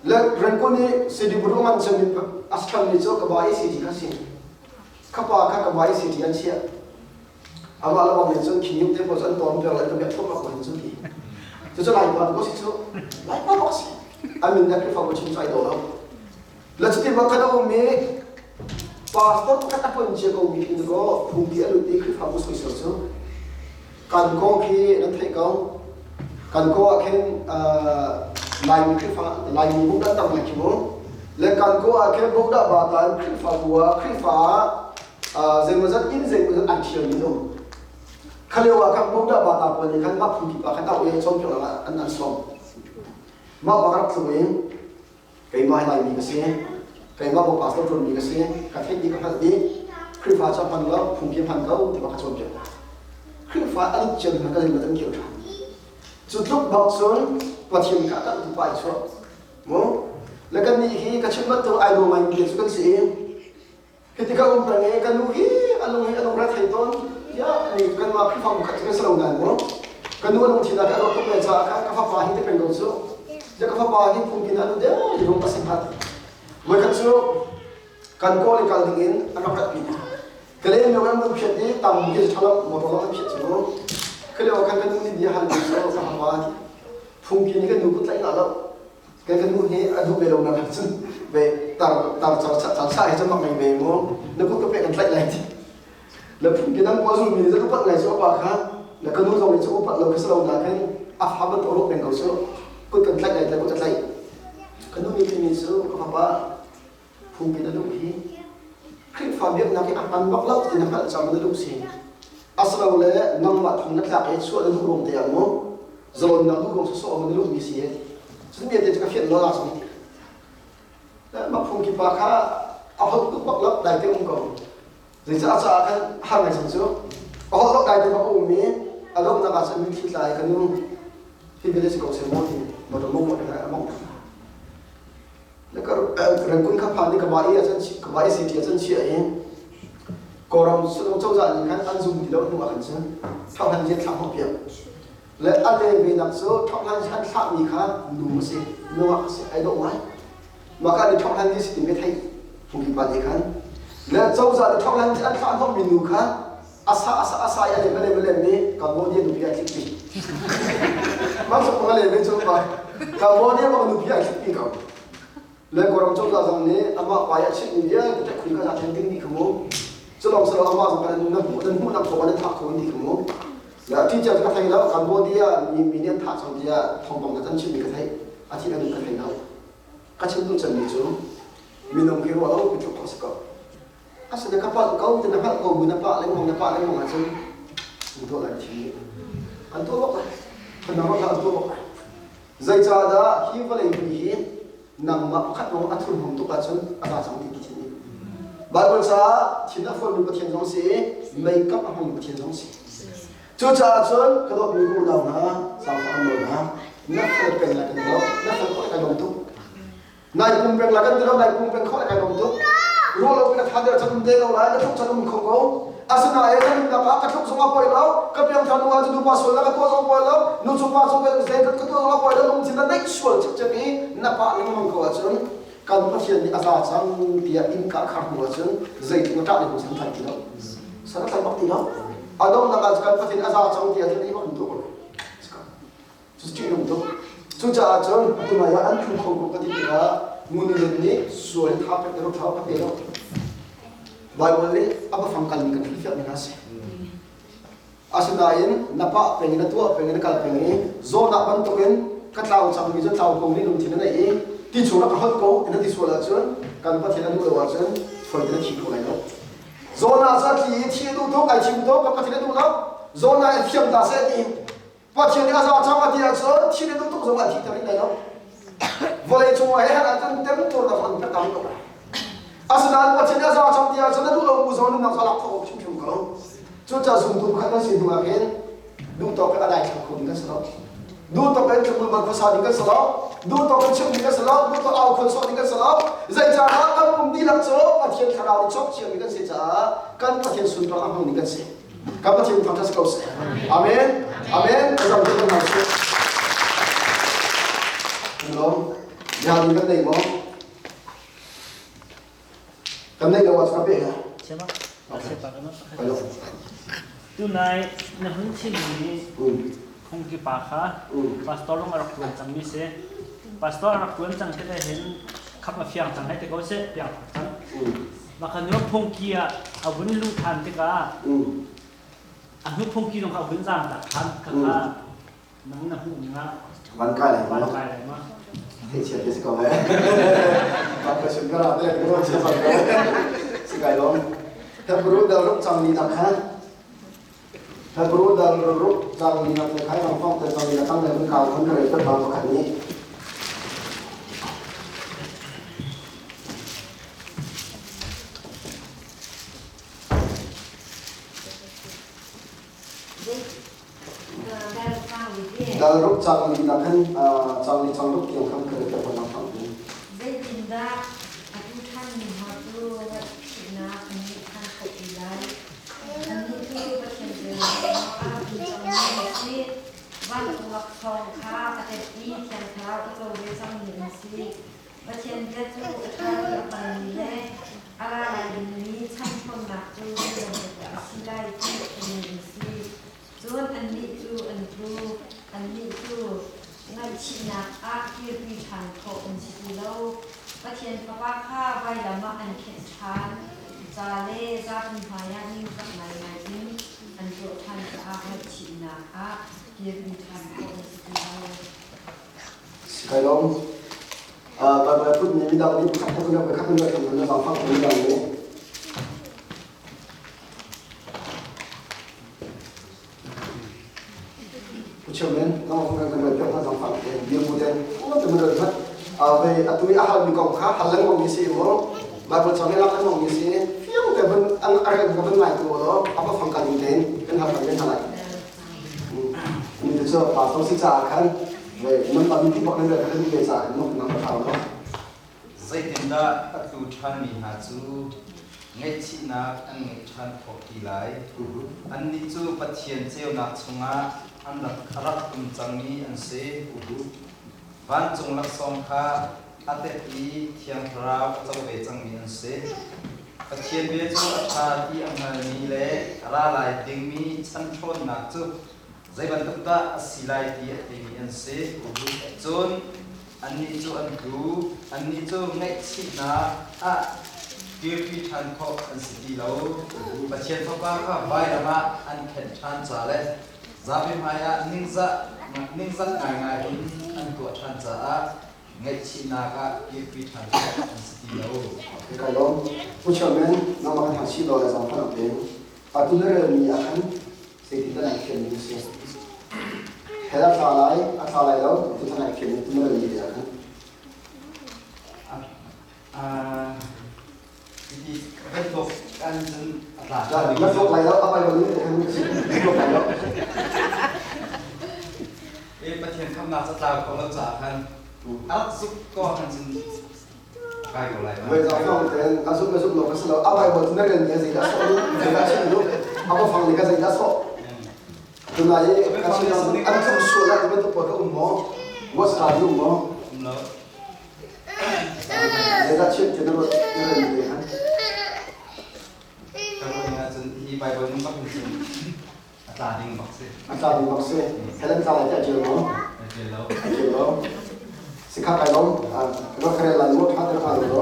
Le Rangoon i Sidiburu ngan cemi a mi cu Kaba ECT kha si. Khapa kha Kaba ECT an chiah. Amah le bang nih cun khi te pawl cu an tawn piak le an biak thluahmah ko hin cu ti. Cucu Laipa ko si cu. Laipa bak si. A min le Khrihfabu chim cu ai daw lo. Le cuti bak khan a um i pastor pakhat a pon cia ko mi khin kaw phungki a lut i Khrihfabu soisel cu kan ko khi nan theih ko. Kan ko ah khin Laimi Khrihfa Laimi bu kan tam ngai khi mu. Le kan ko ah khin Bodah Batan Khrihfabu ah Khrihfa ah zeimawzat inn zeimawzat an thial mi um. Khalio ah khan Bodah Bata pawl nih khan mah phungki pa khan au i cawnpiak ah an an sawm. Mah bak rak tlung in Keimah hi Laimi ka si. Keimah bawk pastor ṭuanmi ka si. Ka theih dih, ka hngalh dih. Khrihfa cu a hman lo, phungki a hman ko ti bak ka cawnpiak hna. Khrihfa a lut ciami hna ka lei an kir ṭhan. Cu tluk bak cun Pathian kha a kalhtu pa i chuah. Mu? Le kannih hi ka chim bantuk ai daw ngaimi te cu kan si i hiti ka um peng i ka nu hi a lung hi a lung ra thei tawn tiah ni kanmah Khrihfabu khat cu kan si lo nain mu ka nu a lungthin ah ka ruah tuk ve caah khan ka fapa hi ti peng ko cu ja ka fapa hi phungkin anu deuh i rung a si hnga ti. Voikhat cu kan kawl i kal ding in an rak ratpi. Kale myo an phiat i tam ke thalam motor lam an phiat cu. Kale kan kan nu nih bia hal mi cu ka hapa ti. Phungki nih kan nu kut tlaih na lo. Kan kan nu hi a duh ve lo na cun ve tar tar char char sa hi cu mak ngei ve mu. Na kut ka pe kan tlaih lai ti. Le phungki dang ko zul mi nih upat ngai cu apa kha le ka nu zong nih cu upat lo khi si lo na khin a fa bantuk ruak peng ko cu kut kan tlaih lai le kut ka tlaih. Ka nu nih timi cu ka fapa phungki na duh hi Khrihfa biaknak hi a hman bak lo ti na hngalh cang na duh si. Asilole nangmah thong na tlak i chuah na duh ruang te ah mu zalonnak duh ruang sawsawh na duhmi si. Cun bia te cu ka fianh lo la cun. Mah phungki pa kha a holh tuk bak lo dai te um ko. Zeicah a caah khan har ngai cang cu. A holh lo dai te bak a um i a donghnak ah cun mitthli tla i ka nu hi bia si ko seh maw ti motor mong a mong. Rangoon kha phan i ka va i a ka va i city a can chia i Kawlram sulung cozah nih khan an zum ti lo hnu ah khan cun thawhhlan lian thlah hnawh piak le a le ve nak cu thawhhlan an thlahmi kha nu a si nungak a si ai dawh ngai mah ka nih thawhhlan ti si timi thei phungki pa nih khan le cozah nih thawhhlan an thlah hnawhmi nu kha asa asa asa i a lem a lem a lem i Cambodia nupi ai thlik pi mah cu a lem cu pa Cambodia bak nupi ai thlik pi ko le Kawlram cozah zong nih amah pa i a chimhmi vialte te khui kha za then ding dih kha mu cu lawng si lo amah zong kan na hmuh nan hmuh nak thawng an thah kho an ti kha mu le a ṭi cia cu ka thei lo Cambodia mi mi nih an thah cang tiah thawngpang na kan chimhmi ka theih a thi an ka thei lo ka chim duh cemmi cu minung khi ruah lo pi tluk khawh si ko Asina ka palh ko ti na hngalh ko bu na pah lengmang na pah lengmang ahcun an tuah lai thi an tuah bak lai an rak an tuah bak lai zeicahdah hi vawlei pi hi nangmah pakhat lawng a thurhnawm tuk ahcun a za cang ti Pathian nih Bible caah thin a fawnmi Pathian zong si meikap a hmangmi Pathian zong si cucaah cun ka dawtmi unau hna zaangfah kan nawl hna na fel peng lai kan ti lo na fel khawh lai kai lawm tuk Nai pum peng la kan ti lo nai pum peng kho le kai lawm tuk. Ruah lo ka tha der chan um te ko lai na thluk chan um kho ko. Asinain na nunnak ah ka thluk zong a poi lo ka piangthar nu ah cu nupa sual na ka tuah zong poi lo nu cu pa zong zei ka tuah zong a poi lo lungthin na neih sual cikcek i na pah lengmang ko ahcun kan Pathian nih a za cang tiah innka khar hnu ahcun zeitluk na ṭah ning san tlai ti lo san a tlai bak ti lo a donghnak ah kan Pathian a za cang tiah cun i bak in tuah ko Cu ṭihnung tuk. Cucaah cun atu nai ah an thlung kho ko ka ti tikah ngunlen nih sual in tha pek ro tha ka pe lo. Bible nih a biafang kal ning kan hrilhfiah ning a si. Asinain na pah peng in na tuah peng in na kal peng i zawnak bantukin ka tlau cangmi cu tlau ko nih lungthin na neih i ti chung rak ka holh ko in na ti sual ahcun kan Pathian a duh lo ahcun foi te na thi kho lai lo. Zawnak cu a tli i thi a duh tuk ai thim tuk kan Pathian a duh lo. Zawnak i thiam ta seh ti Pathian nih a za cang a ti ahcun thil in tuk zong ah thihter rih lai lo. Vawlei cung ah he han ahcun temtur na fon pek ko lai. Asinain Pathian nih a za cang ti ahcun na duh lo bu zong nunnak cu a lak khawh hrimhrim ko. Cucaah zumtu pakhat nan si hnu ah khin duh tawk in a daithlang kho ding kan si lo. Duh tawk in thlumul man khuasa ding kan si lo. Duh tawk in chim ding kan si lo. Duh tawk au khon sawh ding kan si lo. Zeicahdah kan pum dihlak cu Pathian thlarau nih cawk ciami kan si caah kan Pathian sunparnak a hmang ding kan si. Kan Pathian thangṭhat si ko seh. Amen. Amen. Azam te kan hna sih. Lom. Bialu kan nei maw? Kan nei lo ah ka pe ha. Siapa? Siapa kan? Hello. Tunai na hun chimmi phungki pa kha pastor lung a rak tuan cangmi si. Pastor a rak tuan cang te hin khap a fiang cang hai te ko seh piang cang. Mah nu phungki ah a vun luh ṭhan tikah a hnu phungki zong kha a vun zaamtak ṭhan kha nang na hmuh ning ah van kai lai van kai lai ma theih chiat si ko he van ka sun kara te ko che van ko si kai lom Hebrew dal ruk chang ni nak kha Hebrew dal ruk chang ni nak le khai rang fong te chang ni nak tang le kun kau kun ka re ta ba khat ni Dal ruk cang li nak khan cang li cang ruk tiang khan ka re ta ba fang ni. Zeitindah atu ṭhanmi hna cu ngaihchihnak an nih ṭhan khawh ti lai? Annih cu Pathian rian ah a rak um cangmi an si. Vancung laksawng kha a tep i Thiang Thlarau a co ve cangmi an si. Pathian bia cu a ṭha i a hngalmi le a ra lai dingmi chan ṭhawnnak cu zei bantuk dah a si lai ti a theimi an si. Cun annih cu an tlu, annih cu ngaihchihnak ah kirpi ṭhan khawh an si ti lo. Pathian Fapa kha vailam ah an khenh ṭhan ca le zapi hmaiah ningzak ngaingai in an tuah ṭhan caah ngaihchihnak ah kirpi ṭhan khawh an si ti lo. Kai lawm. Baibal phun nih midang nih pakhat khat khat khat khat na zaangfah midang nih Pu Chairman, nang kan kan kan kan zaangfah te bia bu ten o te mun rat ve atu i a hal mi kong kha hal lengmang mi si mu Bible chang i lak lengmang mi si fiang te bun an a ren ka bun ngai tu lo apa fang kan ten kan hal kan halai mi te chu pastor si cha khan ve nan pa mi ti bak nan kan ve cha nok nang ka thau no Zeitindah a tlu ṭhanmi hna cu ngaihchihnak an ngeih ṭhan khawh ti lai? Annih cu Pathian ceunak chungah an rak a rak um cangmi an si. Vancung laksawng kha a tep i Thiang Thlarau a co ve cangmi an si. Pathian bia cu a ṭha ti a hngalmi le a ra lai dingmi chan ṭhawnnak cu zei bantuk dah a si lai ti a theimi an si. Cun Annih cu an tlu, annih cu ngaihchihnak ah kirpi ṭhan khawh an si ti lo. Pathian Fapa kha vailam ah an khenh ṭhan ca le zapi hmaiah ningzah ningzak ngaingai in an tuah ṭhan caah ngaihchihnak ah kirpi ṭhan khawh an si ti lo. Kai lawm. Pu Chairman, nangmah kan hal chih lo le zong kan peng. Atu na relmi ah khan zeitindah nan thiammi na si? Hell a tla lai, a tla lai lo, ti nan thiammi tu na relmi te ah khan. Hiti bantuk kan cun a tla. Na tlok lai lo, a pai lo ni te khan na tlok lai lo. E Pathian khamnak ca tlau ko lo caah khan a rak zuk ko khan cun kai ko lai. Voi zong zong ten a zuk na zuk lo ka si lo a Bible cu na rel mi zei dah sawh lu zei dah chim lu a va fang ni ka zei dah sawh tunai i ka chim an tluk sual ah bantuk pawl ka um maw was ka um maw um lo zei dah chim ti na ruat na rel mi han ka ruah ning ahcun hi Bible ning bak in cun a tla ding bak si. A tla ding bak si. Helen tla lai tiah ṭial maw? A ṭial lo. A ṭial lo. Sikha kai lom. Ka karel lai maw ṭha ter hnga lo.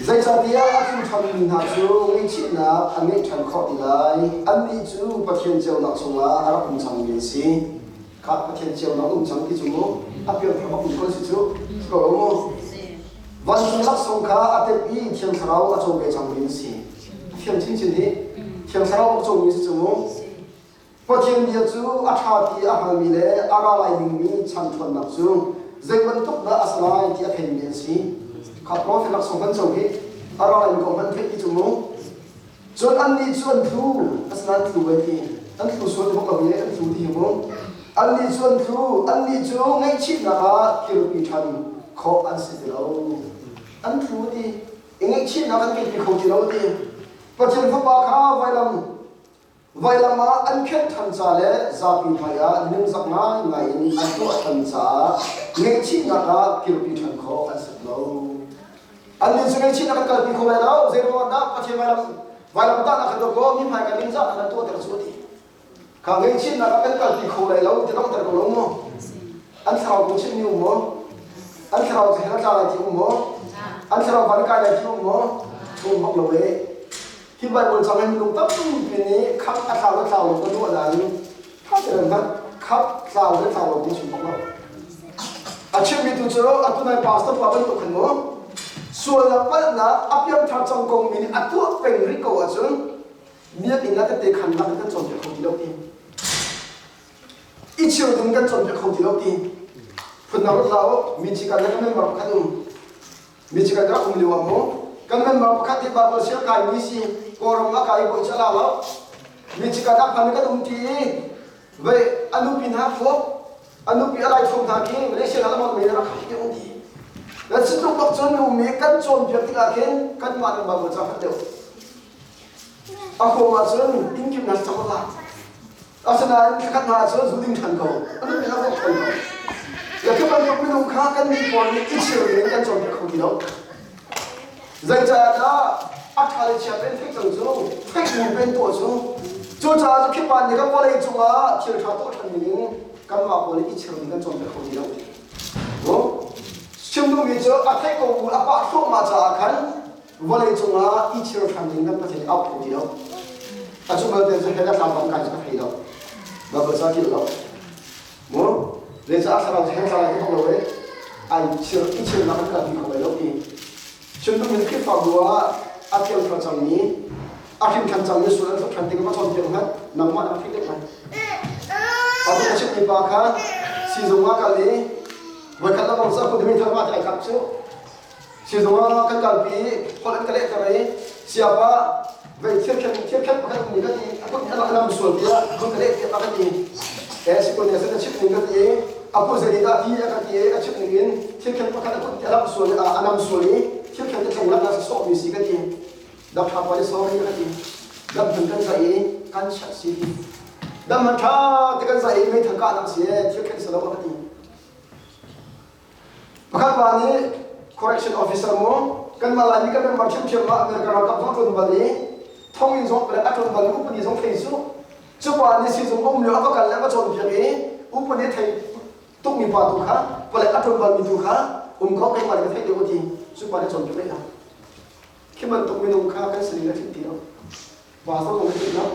Zeicahtiah a tlu ṭhanmi hna cu ngaihchihnak an ngeih ṭhan khawh ti lai. Annih cu Pathian ceunak chungah a rak um cangmi an si. Kha Pathian ceunak um cang ti cu mu a piangthar bak mi ko si cu. Si ko lo mu. Vancung laksawng kha a tep i Thiang Thlarau a co ve cangmi an si. Thiang chinchin hi Thiang Thlarau a comi si cu mu. Pathian bia cu a ṭha ti a hngalmi le a ra lai dingmi chan ṭhawnnak cu zei bantuk dah a si lai ti a theimi an si. Kha profet laksawng kan co hi a ra lai mi kong hmanh theih ti cu mu. Cun annih cu an tlu, asinain tlu ve ti. An tlu sual ti bak lo i an tlu ti hi mu. Annih cu an tlu, annih cu ngaihchihnak ah kirpi ṭhan khawh an si ti lo. An tlu ti. I ngaihchihnak an kirpi kho ti lo ti. Pathian Fapa kha vailam vailam ah an khenh ṭhan ca le zapi hmaiah ningzak ngaingai in an tuah ṭhan caah ngaihchihnak ah kirpi ṭhan khawh an si lo. Annih cu ngaihchihnak kan kalpi kho lai lo. Zeiruangah dah Pathian vailam vailam tahnak kha dawkaw mi hmai kan ningzahnak kan tuahter cu a ti. Kha ngaihchihnak ah kan kalpi kho lai lo ti donghter ko lo maw? An thlarau kong chimmi um maw? An thlarau cu hell a tla lai ti um maw? An thlarau van kai lai ti um maw? Um bak lo e. Hi Bible cang hin minung tampi nih khap a thlau le thlau lo kan ruah nain tha tein hmanh khap tlau le thlau lo kong chim bak lo. A chimmi tu cu atu nai pastor pa bantuk khan mu sualnak palhnak a piangthar cang kong mi nih a tuah peng rih ko ahcun biakinn ah tette khannak in kan cawnpiak kho ti lo ti. I chir ding kan cawnpiak kho ti lo ti. Phundang rat hlah u, mi chikan le kan member pakhat um. Mi chikan rak um lio ah mu kan member pakhat hi Bible sia kai mi si Kawlram ah kai bawi cu a la lo. Mi chikan ah phan kan um ti i vei a nupi hna fuak a nupi a laithum hna khi Malaysia la lamang men rak kham ti um ti na sitluk bak cun nu mi kan cawnpiak tikah khin kanmah nan Bible ca hman deuh a huam ahcun inn kim na cak la asinain thakhat hna ahcun zu ding ṭhan ko a nupi na vok ṭhan ko. Le khi bantuk minung kha kan nih pawl nih i chir in kan cawnpiak kho ti lo. Zeicahdah a ṭha le chia pen theih cang cu, theih mu pen tuah cu. Cucaah cu khi pa nih kan vawlei cungah thil ṭha tuah ṭhan dingin kanmah pawl nih i chir ding kan cawnpiak kho ti lo. Chim duhmi cu a theih ko bu a pah thluahmah caah khan vawlei cungah i chir ṭhan ding kan Pathian nih auh kho ti lo. A cu belte cu hell a tlang bang kai cu ka thei lo. Bible ca ti lo. Mu zeicah thlarau cu hell tlang lai ka lo e. Ai chir i chirnak kan kalpi kho lai lo ti. Chim duhmi Khrihfabu ah a piangthar cangmi a hrimṭhan cangmi sul an tluk ṭhan tikah va cawnpiak hmanh nangmah na theih deuh lai. Atu ka chimhmi pa kha siizung ah kal i voikhat lengmang cu a kut mi thar ma ti ai kap cu. Siizung ah kan kalpi i holh an ka lehter i siapa vei thirkhen thirkhen pakhat um ni ka ti a kut a lam sual tiah hun ka leh tiah ka ti. E sikun ne san a chimh ning ka ti i a kut zei dah ti a ka ti i a chimh ning in thirkhen pakhat a kut a lam sual a nam sual i thirkhen te thleng lak na sawhmi si ka ti. Dam ṭha pa nih sorry a ti. Dam hman kan zai i kan chiat si ti. Dam hman ṭha te kan zai i meithal kahnak si e thil khen si lo a ka ti. Pakhat pa nih correction officer mu kanmah Laimi kan member ṭhiamṭhiam ah America ralkap zong a ṭuan bal i thonginn zong a ṭuan bal i upadi zong thei cu. Cu pa nih sizung a um lio a va kal le a va cawnpiak i upadi thei tukmi pa tu kha palek a ṭuan balmi tu kha um ko keimah nih ka theih deuh a ti. Cu pa nih cawnpiak leh Khi bantuk minung kha kan sin in a tlinh ti lo. Pastor zong ka tlinh lo.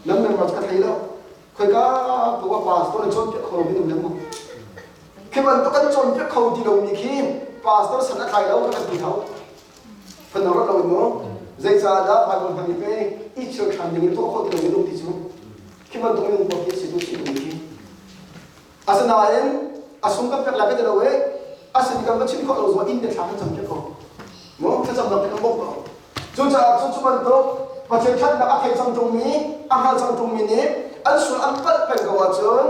Nan member cu ka thei lo. Khoika paoh ah pastor na cawnpiak kho lomi um lengmang. Khi bantuk kan cawnpiak kho ti lomi khi pastor san a tlai lo kan ti hau. Phun rat lo in mu. Zeicahdah Bible hman i pe i thil ṭhan ding in tuah khawh ti lo minung ti cu. Khi bantuk minung paoh khi a si tu si mi khi. Asinain a sung kan pek lai ka ti lo i a sin kan va chim khawh lo zong inn te thla kan cam piak ko. Mu thlacamnak te kan bawmh ko. Cucaah cu cu bantuk Pathian ṭhatnak a thei cang ṭungmi, a hngal cang ṭungmi nih an sul an palh peng ko ahcun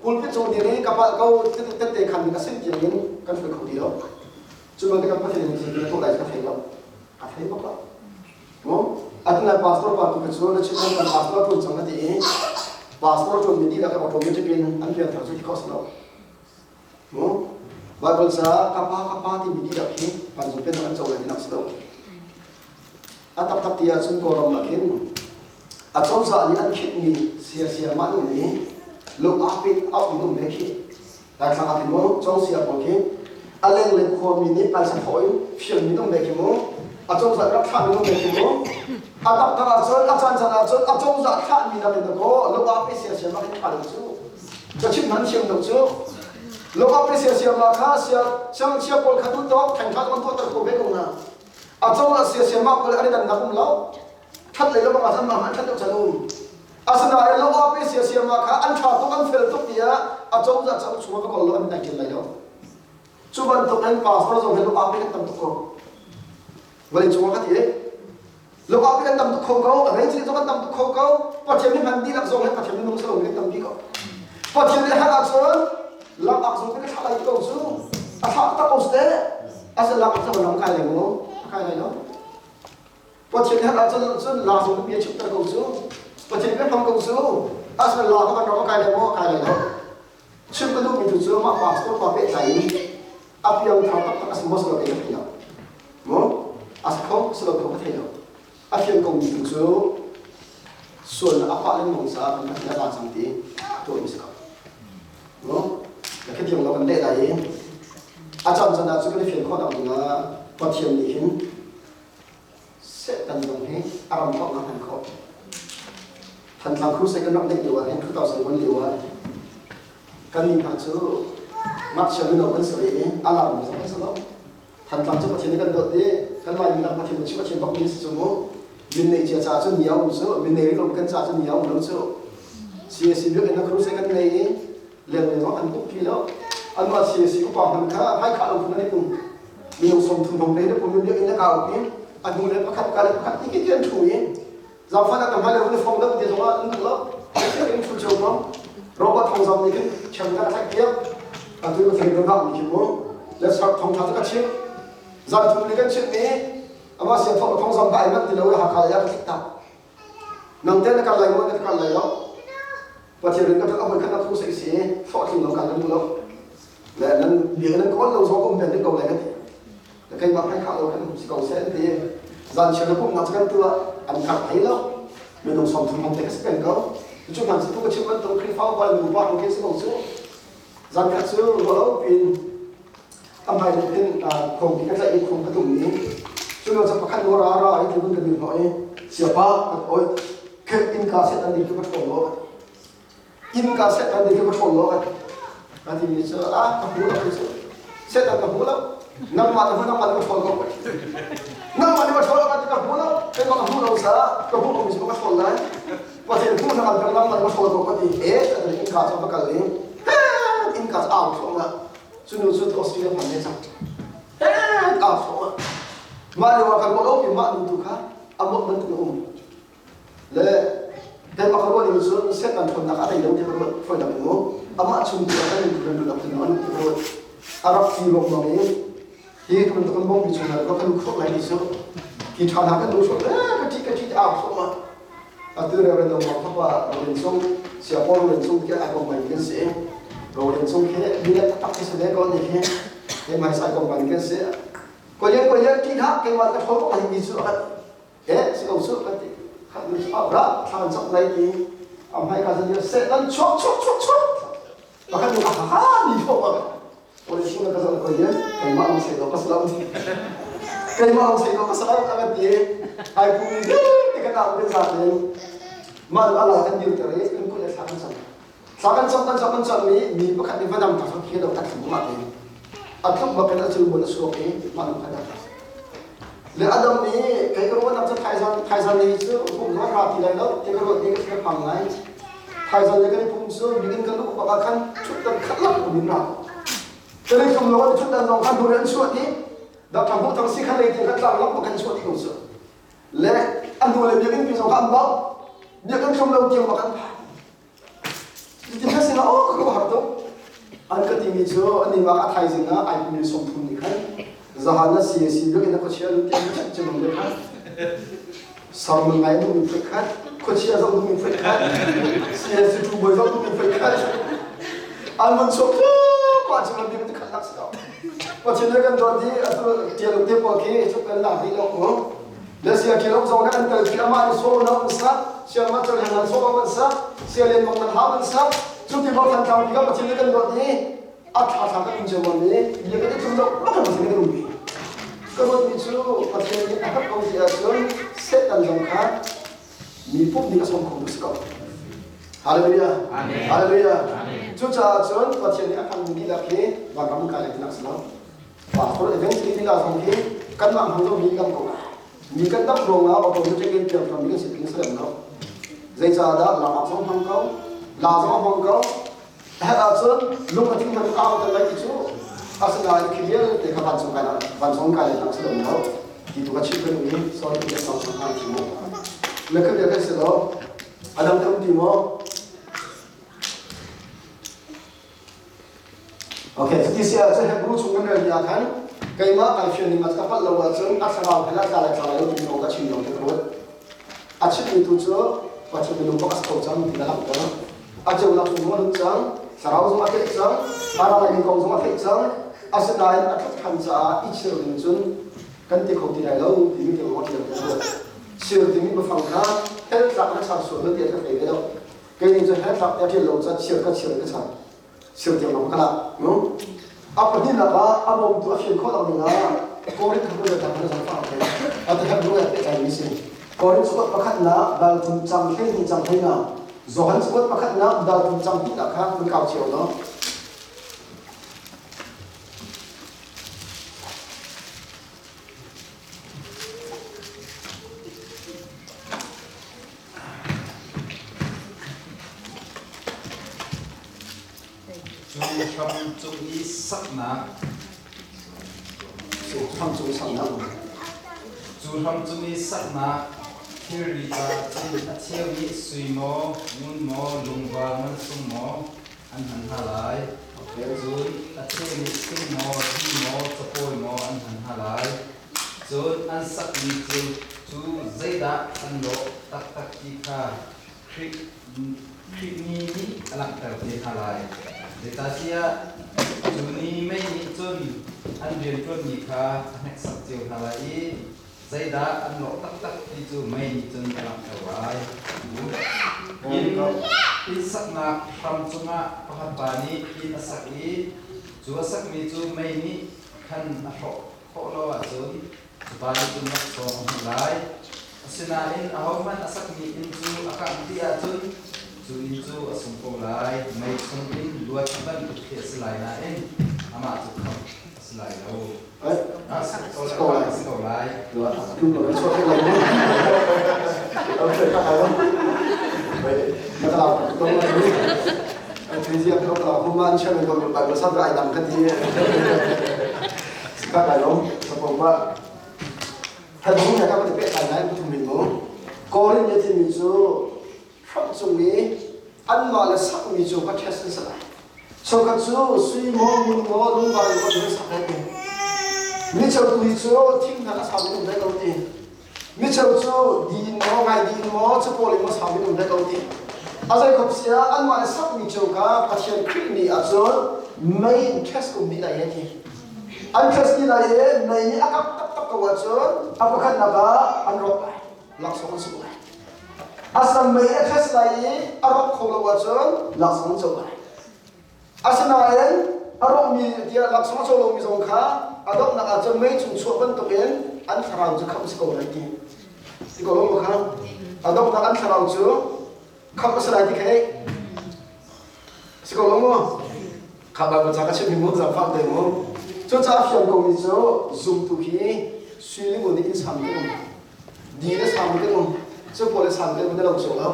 pulpit cung dir i ka palh ko tette khan ding a sin tiang in kan hruai kho ti lo. Cu bantuk kan Pathian nih zeitin a tuah lai cu ka thei lo. Ka thei bak lo. Mu atu nai pastor pa tu ka cu na chim kan pastor ṭuan cang na ti i pastor ṭuan mi dihlak automatic in an pianthar cu ti khawh si lo. Mu Bible ca ka pa ka pa timi dihlak hi van zung pen an co lai ti nak si lo. A taktak ti ahcun Kawlram ah khin a cozah nih an khitmi sia sia mah nu nih lung ah pit auh in um ve khi. Laitlang ah khin mu congsia pawl khi a lenglei khuami nih phaisa thawh in fialmi um ve khi mu a cozah rak thlahmi um ve khi mu a taktak ahcun a caan caan ahcun a cozah thlahmi lam in dakaw lung pe sia sia mak in thlah lo cu ka chim hman thiam lo cu lung pe sia sia ma kha sia siang sia pawl kha duh tawk theng kha kan tuahter ko ve ko na a cozah sia sia mak pawl an i dannak um lo that lei lo bang ah mah an that deuh chan um Asinain lo pe siasiam ah kha an ṭha tuk an fel tuk tiah a cozah cauk chungah va kol lo an nai ṭial lai lo. Cu bantuk in pastor zong hi lo pe kan tam tuk ko. Vawlei cungah ka ti e. Lo pe kan tam tuk kho ko, a rei zong kan tam tuk kho ko. Pathian nih hman dihlak zong hi Pathian minung si lo kan tampi ko. Pathian nih hal ahcun lam ak zong ka thlah lai ko cu. A thlah tak ko ste. Asa lam ak zong lam kai lai mu. Kai lai lo. Pathian nih ahcun cun la zong bia chimter ko cu. Pathian bia hmang ko cu. Asal la ka van ram a kai lai maw? A kai lai lo. Chim ka duhmi tu cu mah pastor pa pehtlai in a piang thar taktak a si maw si lo kei ka thei lo. Maw? A si kho, si lo kho ka thei lo. A fiang ko mi tu cu sual a pah lengmang caah kan Pathian a za cang ti tuahmi si ko. Maw? Na khatiang lo kan leh lai i a caan caan ah cu kan i fian khawh nak dingah Pathian nih hin Satan zong hi a ram thawknak hman khawh. Thantlang Crusade kan rak neih lio ah hin 2001 lio ah kan nih hna cu ngakchia mino kan si ve i a lar mi zong kan si lo. Thantlang cu Pathian nih kan dawt i kan Laimi dang Pathian chim a thiam bak mi si cu mu. Min nei cia caah cun ni a um cu, min nei rih lo kan caah cun ni a um lo cu. CAC biakinn ah crusade kan nei i lenglei zong an tuk ti lo. Anmah CAC upa hmanh kha hmaikhah lo phun an i pum. Minung 30 hong le pum in na kau i a hnu le pakhat ka le pakhat ti ki an thu i zangfan ah ka hmai le hun fong deuh ti zong ah an duh lo. In thu cio ko. Robert Thong Zam nih khin thiam na thlaih piak. Atu ka thei ro mi khi mu. Le sar thong tha cu ka chim. Zan thum ni kan chim mi ama sia thong thong zam ka ai mat ti lo Hakha ya ka thik tak. Nang te na kal lai maw na kal lai lo. Pathian rin ka a voi khat na thu sei si hlawhtling lo kan duh lo. Le nan biak nan kawl lo zong um peng ko lai ka ti. Le keimah phai khah lo kan si ko seh an ti. Zan chiar na pumhnak cu kan tuah an karh thei lo. Minung 30 hong te ka si peng ko. Cu hman cu tu ka chim bantuk Khrihfa upa le nupa hong khi si ko cu. Zan khat cu ruah lo piin a hmai lei khin khong ka tlaih i khong ka tum i cu lio cu pakhat nu ra ra i tlun ka dir hnawh i siapa kan oi khe innka set an ding cu ka ṭhawl law innka set an ding cu ka ṭhawl law ka ti mi cu a ka hmu lo cu set an ka hmu lo nangmah na hmu nangmah na ka ṭhawl ko nangmah na ka ṭhawl ka ti ka hmu lo keimah ka hmu lo sa ka hmu ko mi cu ka ṭhawl lai Pathian hmu na kan pek nangmah na ka ṭhawl ko ka ti e innka cu ka kal i innka cu au thluahmah. Cu nu cu Australia hman ve cang. Aa thluahmah. Mah lio ah kan mawh lo pi mah nu tu kha a mawh bantuk a um. Le keimah ka ruah ning cun Satan ṭhawnnak a tei lo ti ka ruat fawi dang mu. Amah chung tu ah kan in kan rak thin an ti ka ruat. A rak ti ruangmang i hi kan kan bawmpi chung ah kan khurh lai ti cu hi ṭha hna kan duh hruak le ka ṭih ka ṭih aa thluahmah. Atu Reverend Dong Mang Thapa Rorin Cung Siapaw Rorin Cung khi ai kong ban kan si. Rorin Cung khi milet taktak khi si ve ko ni khi he mai sai kong ban kan si. Koyen koyen ti hlah keimah ka thawl ko mi cu akat he si ko su kan ti. Khat mi cu ra thlan chak lai ti am hai ka zan se nan chuak chuak chuak chuak. Pakhat nu ha ha ni fo ba. Rorin Cung ka zan koyen keimah ang sei lo ka salam. Keimah ang sei lo ka salam akat ti. Ai pu mi te ka ta kan za te. Mah nu Allah kan dirter i kan kut le thla kan cam. Thla kan cam kan cam kan cam i mi pakhat nih va dam ta khi lo a thlum mah te. A tluk bak in a cilmun a suak i mah nu kha dah. Le Adam nih kei ka ruahnak cu thaizan thaizan ni cu pum zong ra ti lai lo ti ka ruat i ka phang lai. Thaizan le kan i pum cu mingin kan luh bak ah khan ṭhutdan khat lak um in ra. Kan i tlum lo an ṭhutdan zong khan hnu an chuah i Dr. Hmuh Thang si khan lei ti kha tlang lak bak kan chuah ti ko cu. Le a hnu le biakinn pi zong kha an bauh. Biakinn tlum lo tiang bak an phan. Cutin ka sinah oh ka har tuk. An ka timi cu ani mah a thaizing ah ai pumi 30 nih khan zahan na CAC biakinn a khuachia lu tiang chim chim le khan sermon ngai duhmi phei khat khuachia zoh duhmi phei khat CAC tu bawi zoh duhmi phei khat an mun chuak pa cu lam bik khat lak si lo Pathian le kan dawt i atu tial te pawl khi cu kan lak dih lo mu. Le sia ki lo zong an tel khi amah ni so na un sa, sia ma chal han so man sa, sia len mong nan ha man sa, cu ti bang than tlang ki Pathian le kan dawt i a tha tha kan um cio mon ni, bia kan tum lo ma kan Pathian kan um bi. Ka ruat mi cu Pathian nih a hak ko ti ahcun Satan zong kha mi pum nih a sawm kho si ko. Hallelujah. Hallelujah. Cucaah cun Pathian nih a kan dihlak hi vanram kai lai tinak si lo. Pastor evangelist lila zong hi kanmah hmang lo mi kan ko. Mi kan dam ruangah automatic in piang mi kan si ting si lo. Zeicahdah lak zong hmang ko, la zong hmang ko. Herh ahcun lung a thing man au kan lai ti cu asinain khi vialte kha vancung kai vancung kai lai si lo. Ti tu ka chim kan i sorry ti ka song hang thi mu. Le ka bia kan si lo. Adam te um ti maw? Okay, cuti si ahcun Hebrew chung kan rel ah khan keimah kai fian ning ka palh lo ahcun a thlarau he la tla lai tla lai lo timi kong ka chim lo ti ka ruat. A chimmi tu cu Pathian minung bak a si ko cang ti na langhter. A ceunak chung zong a lut cang, thlarau zong a theih cang, a ra laimi kong zong a theih cang. Asinain a tluk ṭhan caah i chir ding cun kan ti kho ti lai lo timi tiang a ṭial ka ruat. Chir timi biafang kha hell tlak na char sual lo ti ka thei ve lo. Kei nih cun hell tlak ti a ṭial lo cun chir ka chir ka char. Chir tiang lawng ka lak. No? A pahnihnak ah a bawmtu a fian khawh lo ding ah Korinth kha le dang na zong fa okay. A ti heb lu pe kai mi si. Korinth suat pakhatnak dal thum chang hlei hnih chang hlei nga. Johan suat pakhatnak dal thum chang hnih nak kha mun kau cio no. Cu hram cung i saknak Hram cung saknak Cu hram cung i saknak thilri ca cun a cheu nih sui maw, ngun maw, lungvar mansung maw an hman hna lai. Cun a cheu nih thing maw, thi maw, capawi maw an hman hna lai. Cun an sakmi thil cu zeidah an lawh taktak ti kha Khrih Khrih mi nih a langhter te hna lai. Zeicahtiah cu ni mei nih cun an rianṭuanmi kha a hneksak cio hna lai i zeidah an lawh taktak ti cu mei nih cun a langhter lai. Inn saknak hram cungah pakhat pa nih inn a sak i cu a sakmi cu mei nih khan a hrawh khawh lo ahcun cu pa nih cun laksawng a hmuh lai. Asinain ahohmanh a sakmi inn cu a kangh dih ahcun cu inn cu a sung ko lai. Mei chungin luat bantuk khi a si lai nain amah cu khamh a si lai lo. A si ko lai. A si ko lai. Thanhung he kan i pehtlai lai pathum in mu. Korin ya timi cu hramh cung i anmah le sakmi cu ka test an si lai. Cheukhat cu sui maw, ngun maw, lungvar in maw an sak lai ti. Mi cheu tu hi cu thing hna a sau in um lai ko ti. Mi cheu cu di in maw, ngai di in maw, capawl in maw sau in um lai ko ti. A zei khop sia anmah le sakmi cu ka Pathian Khrih ni ahcun mei in test um dih lai ti. An test dih lai i mei nih a kap taktak ko ahcun a pakhatnak ah an rawk lai. Laksawng an sung lai. A sam mei a test lai i a rawk kho lo ahcun laksawng an co lai. Asinain a rawkmi tiah laksawng a co lomi zong kha a donghnak ahcun mei chung chuah bantukin an thlarau cu khamh si ko lai ti. Ti ko lo maw kha? A donghnak an thlarau cu khamh a si lai ti kha Si ko lo maw? Kha Baibal ca ka chimmi mu zangfah te mu. Cucaah fiang ko mi cu zumtu hi sui le ngun nih inn sang kan um. Di le sang kan um. Capawl le sang kan um na lo cio lo.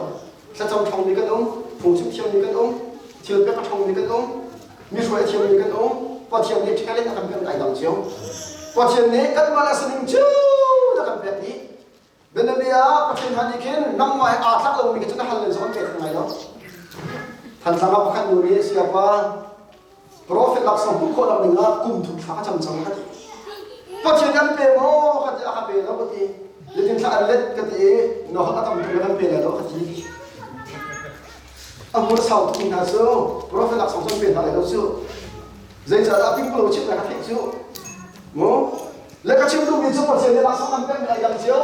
Thlacam ṭhong mi kan um, phungchim thiam mi kan um, thil pek a ṭhong mi kan um, mi hruai a thiam mi kan um. Pathian nih talent a kan pek ai dang cio. Pathian nih kanmah le saning cio na kan pek dih. Bianabia ah Pathian hna nih khin nangmah he aa tlak lomi cu na hal len zong an pek ngai lo. Thantlang ah pakhat nu nih siapa profet laksawng hmuh khawh lo ding ah kum thum thla ka cam cang ka ti. Pathian kan pe maw ka ti a ka pe lo ka ti. Litin thla an let ka ti i na holh a tam tuk le kan pe lai lo ka ti. A hmur sau tuk hna cu profet laksawng cu an pe hna lai lo cu. Zeicahdah pingpalo chimh lai ka theih cu. Mu Le ka chim duhmi cu Pathian nih laksawng an pekmi ai dang cio.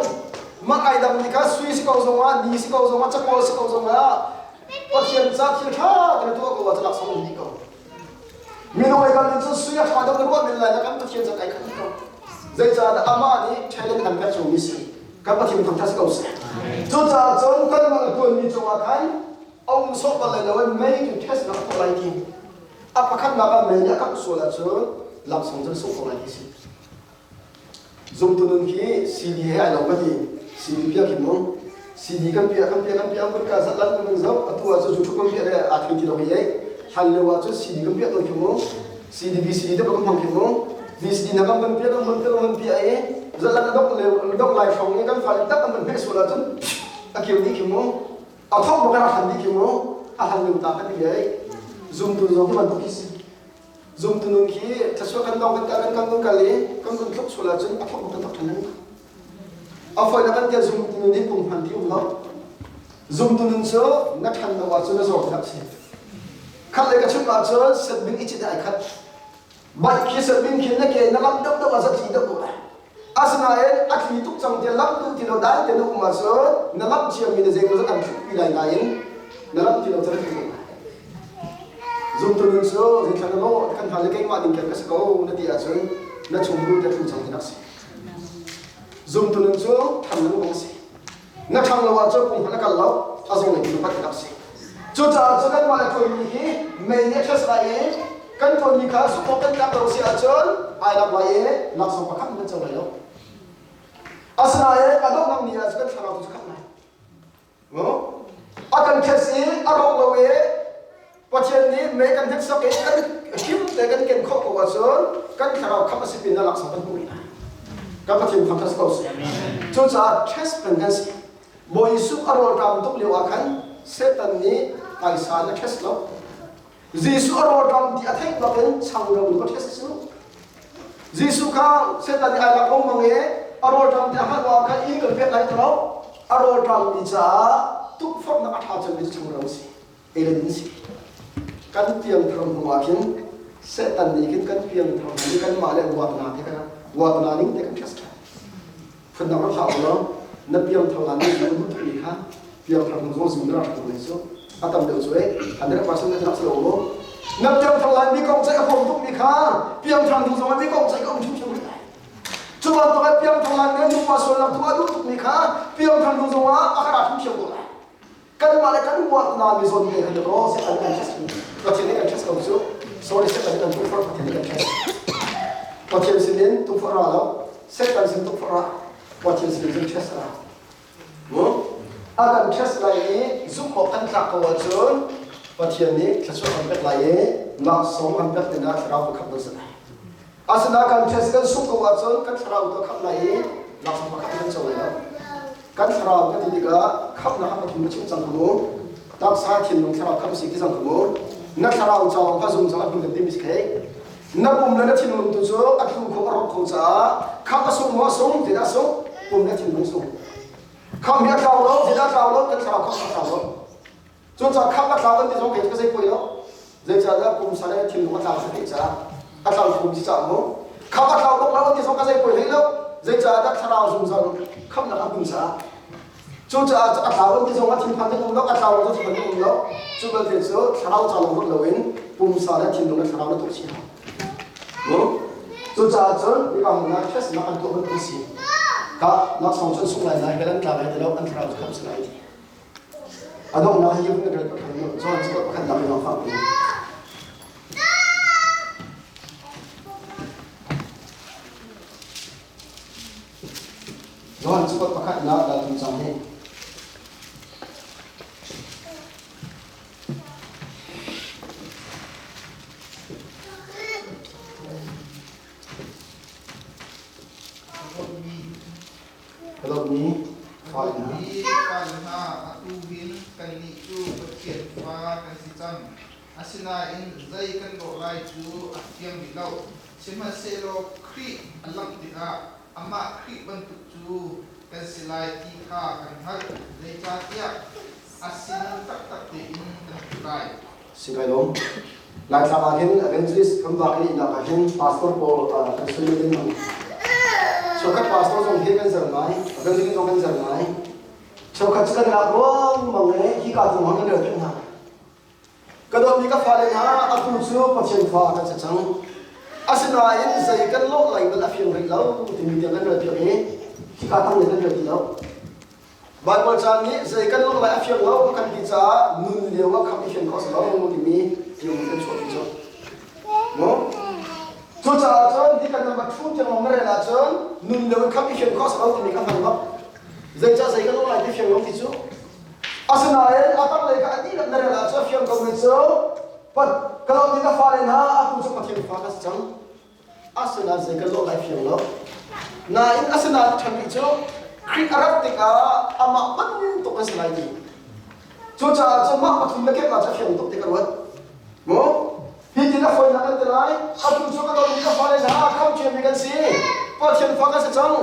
Mah ai dang mi kha sui si ko zongah, ni si ko zongah, capawl si ko zongah Pathian ca thil ṭha kan tuah ko ah laksawng an dih ko. Minung ai dang cun sui a ṭha deuh na ruah men lai na kan Pathian ca kai khat ko. Zeicahdah amah nih talent kan pek cungmi si. Kan Pathian thangṭhat si ko seh. Cucaah cun kanmah le tuanmi cungah khan a um sawh bal lai lo i mei cu test nak tuah lai ti. A pakhatnak ah mei nih a kangh sual ahcun laksawng cu na sung ko lai ti si. Zumtu nun khi CD he ai lo ka ti. CD piak hi mu. CD kan piah kan piah kan piah kan ka zat lan kan zoh atu ah cu zu kan piah le aa thei ti lo hi ei. Hlan lio ah cun CD kan piah tawn khi mu. CD VCD te kan hmang khi mu. VCD na kan van piah kan van piah kan van piah i zat lan a dok le dok lai hrawng i kan fale tak kan van hmeh sual ahcun a keu dih khi mu. A thawk bak a hlan dih khi mu. A hlan lio ta kan ti ei. Zumtu zong hi bantuk khi si. Zumtu nun khi thluachuah kan dong kan kal kan kan kal i kan kun tluk sual ahcun a thawk kan thawk ṭhan lengmang. A fawinak kan tiah zumtu nun hi punghman ti um lo. Zumtu nun cu na ṭhan lo ahcun na zawr ti si. Khat le ka chim ahcun setbing i cit ai khat. Baih khi setbing khin na ke na lamh deuh deuh ah zatli deuh deuh lai. Asinain a thli tuk cang tiah lamh duh ti lo dai te na um ahcun na lamh ciami na zeimaw zat an thluk pi lai nain na lamh ti lo cun a thli tuk lai. Zumtu nun cu zeithla na lawh kan hal i keimah ning ka si ko na ti ahcun na chungkhur te thlu cang ti nak si. Zumtu nun cu thang na bang si. Na thang lo ahcun pung hmanh a kal lo a zong lei tu pat nak si. Cucaah cun kanmah le tuanmi hi mei nih a ṭhes lai i kan tuanmi kha suk awk kan tlak lo si ahcun ai lak lai i laksawng pakhat kan co lai lo. Asinain a donghnak ni ah cun kan thlarau tu cu khamh lai. A kan ṭhes i a rawk lo i Pathian nih mei kan hneksak i kan him te kan ken khawh ko ahcun kan thlarau khamh a si pin ah laksawng kan hmuh rih lai. Kan Pathian thangṭhat si ko seh. Cucaah test peng kan si. Bawi Jesuh a rawlṭam tuk lio ah khan Satan nih phaisa in a test lo. Jesuh a rawlṭam ti a theih bakin changreu in ka test cu. Jesuh kha Satan nih ai lak lengmang i a rawlṭam ti a hngalh ah khan inn kan pek lai ti lo. A rawlṭam mi caah tukforhnak a ṭha cemmi cu changreu a si. Ei le din a si. Kan piangthar hnu ah khin Satan nih khin kan piangthar hnu i kanmah le uatna te kan uatna ning te kan test ṭhan. Phundang rak hlah ulaw na piangthar hlan nih na duh tukmi kha piangthar hnu zong zum na rak ṭha lai cu. A tam deuh cu eh 100% na rak si lo mu. Na piangthar hlan mi kong ceih a huam tukmi kha piangthar hnu zong ah mi kong ceih ka um ṭhiamṭhiam rih lai. Cu bantuk ah piangthar hlan le nupa sualnak tuah a duh tukmi kha piangthar hnu zong ah a ka ra ṭhiamṭhiam ko lai. Kanmah le kan uatna mi zawn te khan aw Satan kan test Pathian nih kan test ko cu. Sorry, Satan nih kan tukforh, Pathian nih kan test. Pathian sinin tukforh ra lo, Satan sin tukforh ra, Pathian sinin cun test ra. Mu a kan test lai i zumh awk kan tlak ko ahcun Pathian nih thluachuah kan pek lai i laksawng kan pek dingah thlarau pakhat kan si lai. Asinain kan test kan sungh ko ahcun kan thlarau tu a khamh lai i laksawng pakhat kan co lai lo. Kan thlarau kan ti tikah khamhnak a pathum na chim cang ko mu. Taksa, thinlung, thlarau khamh si ti cang ko mu. Na thlarau caw kha zum cang a hmun kan timi si khei. Na pum le na thinlung tu cu a tlu kho a rawk kho caah khamh a sung maw a sung ti dah sung pum le thinlung sung. Khamh hi a tlau lo, ti dah tlau lo, kan thlarau khamh a tlau lo. Cucaah khamh a tlau kan ti zong kei cu ka zei poi lo. Zeicahtiah pumsa le thinlung a tlau sa ti caah a tlau khum ci caah mu. Khamh a tlau bak lo ti zong ka zei poi hlei lo. Zeicahtiah thlarau zungzal khamhnak a hmun caah. Cucaah a tlau ti zong a thinphan ding um lo, a tlau lo thinphan ding um lo. Cu belte cu thlarau ca lawng ruat loin pumsa le thinlung le thlarau na tuah chih hau. Mu. Cucaah cun mi bang na test nak an tuah bantuk si. Ka laksawng cun sung lai lai, hell an tla lai ti lo, an thlarau cu khamh si lai ti. A donghnak hi kan rel pakhat John cu pakhat nak in fak pi. John cu pakhat nak dah tum cang hi. Ka dawtmi fale hna. Mi fale hna, atu hin kannih cu Pathian fa kan si cang. Asinain zei kan lawh lai cu a fiang rih lo. Sihmanhsehlaw Khrih a langh tikah amah Khrih bantuk cu kan si lai ti kha kan hngalh. Zeicahtiah a sining taktak tein kan hmuh lai. Si kai lawm. Laitlang ah hin evangelist kan vak i nak ah hin pastor pawl kan sui ding mang. Cheukhat pastor zong hi kan zer ngai, evangelist zong kan zer ngai. Cheukhat cu kan lak ruang mang le hi ka tung hang kan rel hna. Ka dawtmi ka fale hna, atu cu Pathian fa kan si cang. Asinain zei kan lawh lai bal a fiang rih lo timi tiang kan rel piak i hi ka tang nih kan rel ti lo. Baibal ca nih zei kan lung lai a fiang lo kan ti caah nun lio ah khamh i fian khawh a si lo timi tiung kan chuahpi cu. Mu? Cucaah cun hi kan number two tiang lawng na rel ahcun nun lio in khamh i fian khawh a si lo timi kha hman bak. Zeicah zei kan lung lai ti fiang lo ti cu. Asinain a tanglei kha a dihlak na rel ahcun a fiang ko mi cu pat ka lo ti ka fale hna atu cu Pathian fa ka si cang. Asinain zei kan lawh lai fiang lo. Nain asinain ṭhan rih cu Khrih a rat tikah amah bantuk kan si lai ti. Cucaah cun mah pathum le kemh ah cu a fiang tuk ti ka ruat. Mu? Hi tin a fawinak kan ti lai. Atu cu ka dawtmi ka fale hna khamṭhiammi kan si. Pathian fa kan si cang.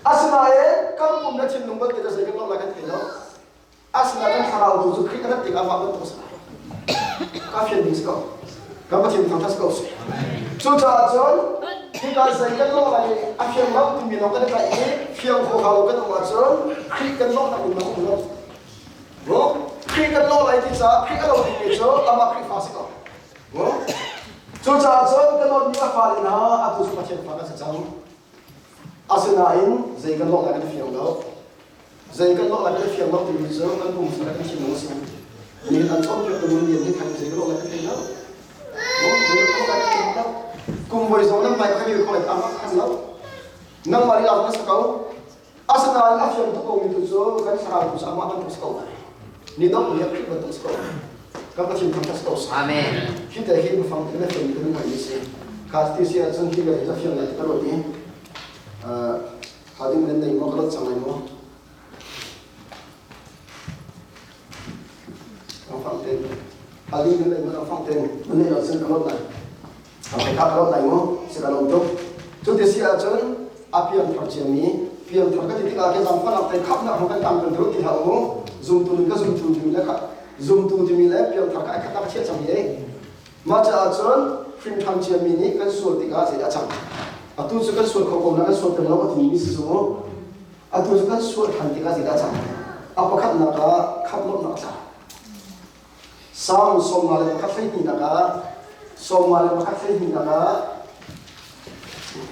Asinain kan pum le thinlung bantuk zei kan lawh lai kan thei lo. Asinain kan thlarau tu cu Khrih a rat tikah amah bantuk a si lai. Ka fian ding si ko. Kan Pathian thangṭhat si ko sih. Cucaah cun hika zei kan lawh lai a fiang lo timi lawng kan i tlaih i fiang kho hau lo kan um ahcun Khrih kan lawhnak in um lo. Mu? Khrih kan lawh lai ti caah Khrih a lo dingmi cu amah Khrihfa si ko. Mu? Cucaah cun kan lawhmi a fale hna atu cu Pathian fa kan si cang. Asinain zei kan lawh lai kan i fiang lo. Zei kan lawh lai kan i fiang lo timi cu kan pumsa le kan thinlung a si. Mi an cawnpiak tu mun lian hi khan zei kan lawh lai kan thei lo. Zei kan lawh lai kan thei lo. Kum voi zong nan mai kan i kho lai amah khan lo. Nangmah lila zong na sa ko. Asinain a fiang tuk komi tu cu kan thlarau tu cu amah bantuk si ko lai. Ni dong ni a Khrih bantuk si ko lai. Kan Pathian thangṭhat si ko seh. Amen. Hi te hi biafang te na fiang kan ngai mi si. Kha ti si ahcun hi le hi fiang lai ti ka ruat i Kha ding nan nei maw ka lot cang lai maw? Ang fang ten. Kha ding nan nei maw ang fang ten. Nan nei lo cun ka lot lai. Okay, kha ka lot lai mu. Si ka lawm tuk. Cu ti si ahcun a piang thar ciami piang thar ka ti tikah ke zangfahnak te khamnak hong kan tam kan dirut ti hlah u. Zumtu nun ka zumtu timi le zumtu timi le piang thar ka ai khat ka chiah cang hi. Mah caah cun hrinṭhan ciami nih kan sual tikah zei a cang? Atu cu kan sual kho ko na kan sual peng lo a timi si cu atu cu kan sual ṭhan tikah zei dah a cang? A pakhatnak ah khamh lawmhnak a tla. Salm 51 12 ah Salm 51 12 ah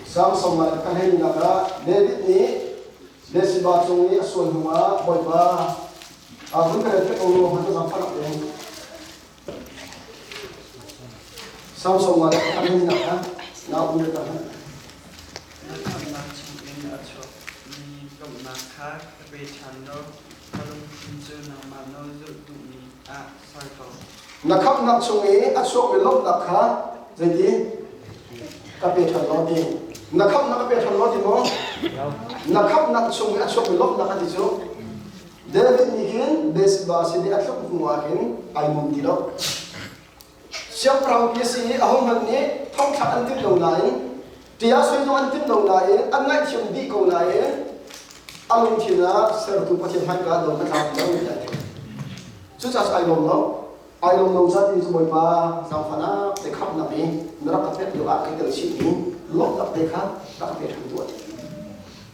Salm 51 12 ah David nih Bathsheba cung i a sual hnuah Bawipa a vun ka rel ko lo hmanh zangfah nak in Salm 51 12 kha na um le ta Na khamhnak chungin a chuakmi lawmhnak kha ka pe ṭhan law ka lungthin cu nangmah nawl zulh duhmi ah ser ko. Na khamhnak chung i a chuakmi lawmhnak kha zeiti ka pe ṭhan law ti. Na khamhnak ka pe ṭhan law ti maw? Na khamhnak chung i a chuakmi lawmhnak a ti cu David nih hin Bathsheba sin i a tluk hnu ah hin ai mum ti lo. Siangpahrang pi a si i ahohmanh nih thongthlak an timh lo nain ṭia sui zong an timh lo nain an ngaihthiam dih ko nain a lungthin ah sertu Pathian hmaika lo ka tla ti lo tiah a ti. Cucaah cu ai lawm lo. Ai lawm lo ca ti cu Bawipa zaangfahnak te khamhnak i na rak ka pek lio ah kai tel chih mi lawmhnak te kha rak ka pe ṭhan tuah ti.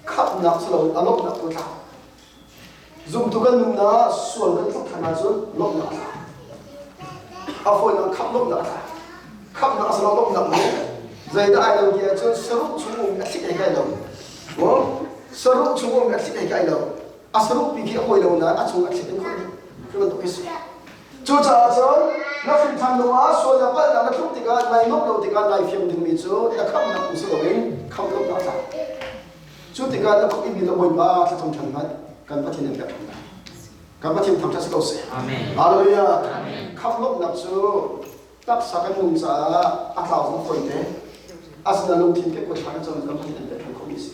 Khamhnak si loin a lawmhnak tu tla. Zumtu kan nunnak sual kan tluk ṭhan ahcun lawmhnak a tla. A fawinak khamh lawmhnak a tla. Khamhnak a si lo lawmhnak nih zeidah ai lo ti ahcun saruh chung um a thlik ei kai lo. Saruh chung um a thlik ei kai lo. A saruh pi khi a hawi lo nain a chung a thlik in khawh dih. Cu bantuk khi si. Cucaah cun na hrinṭhan hnu ah sual na palhnak na tluk tikah nai nuamh lo tikah nai fiang dingmi cu na khamhnak um si loin khamh lawmhnak a tla. Cu tikah na khuk i mi le Bawipa thlacam ṭhan hmanh kan Pathian in pek ṭhan lai. Kan Pathian thangṭhat si ko seh. Amen. Hallelujah. Khamh lawmhnak cu taksa kan nung caah a tlau zong fawi te. Asinain lungthin ke kuat thla kan cam kan Pathian in pek ṭhan khomi a si.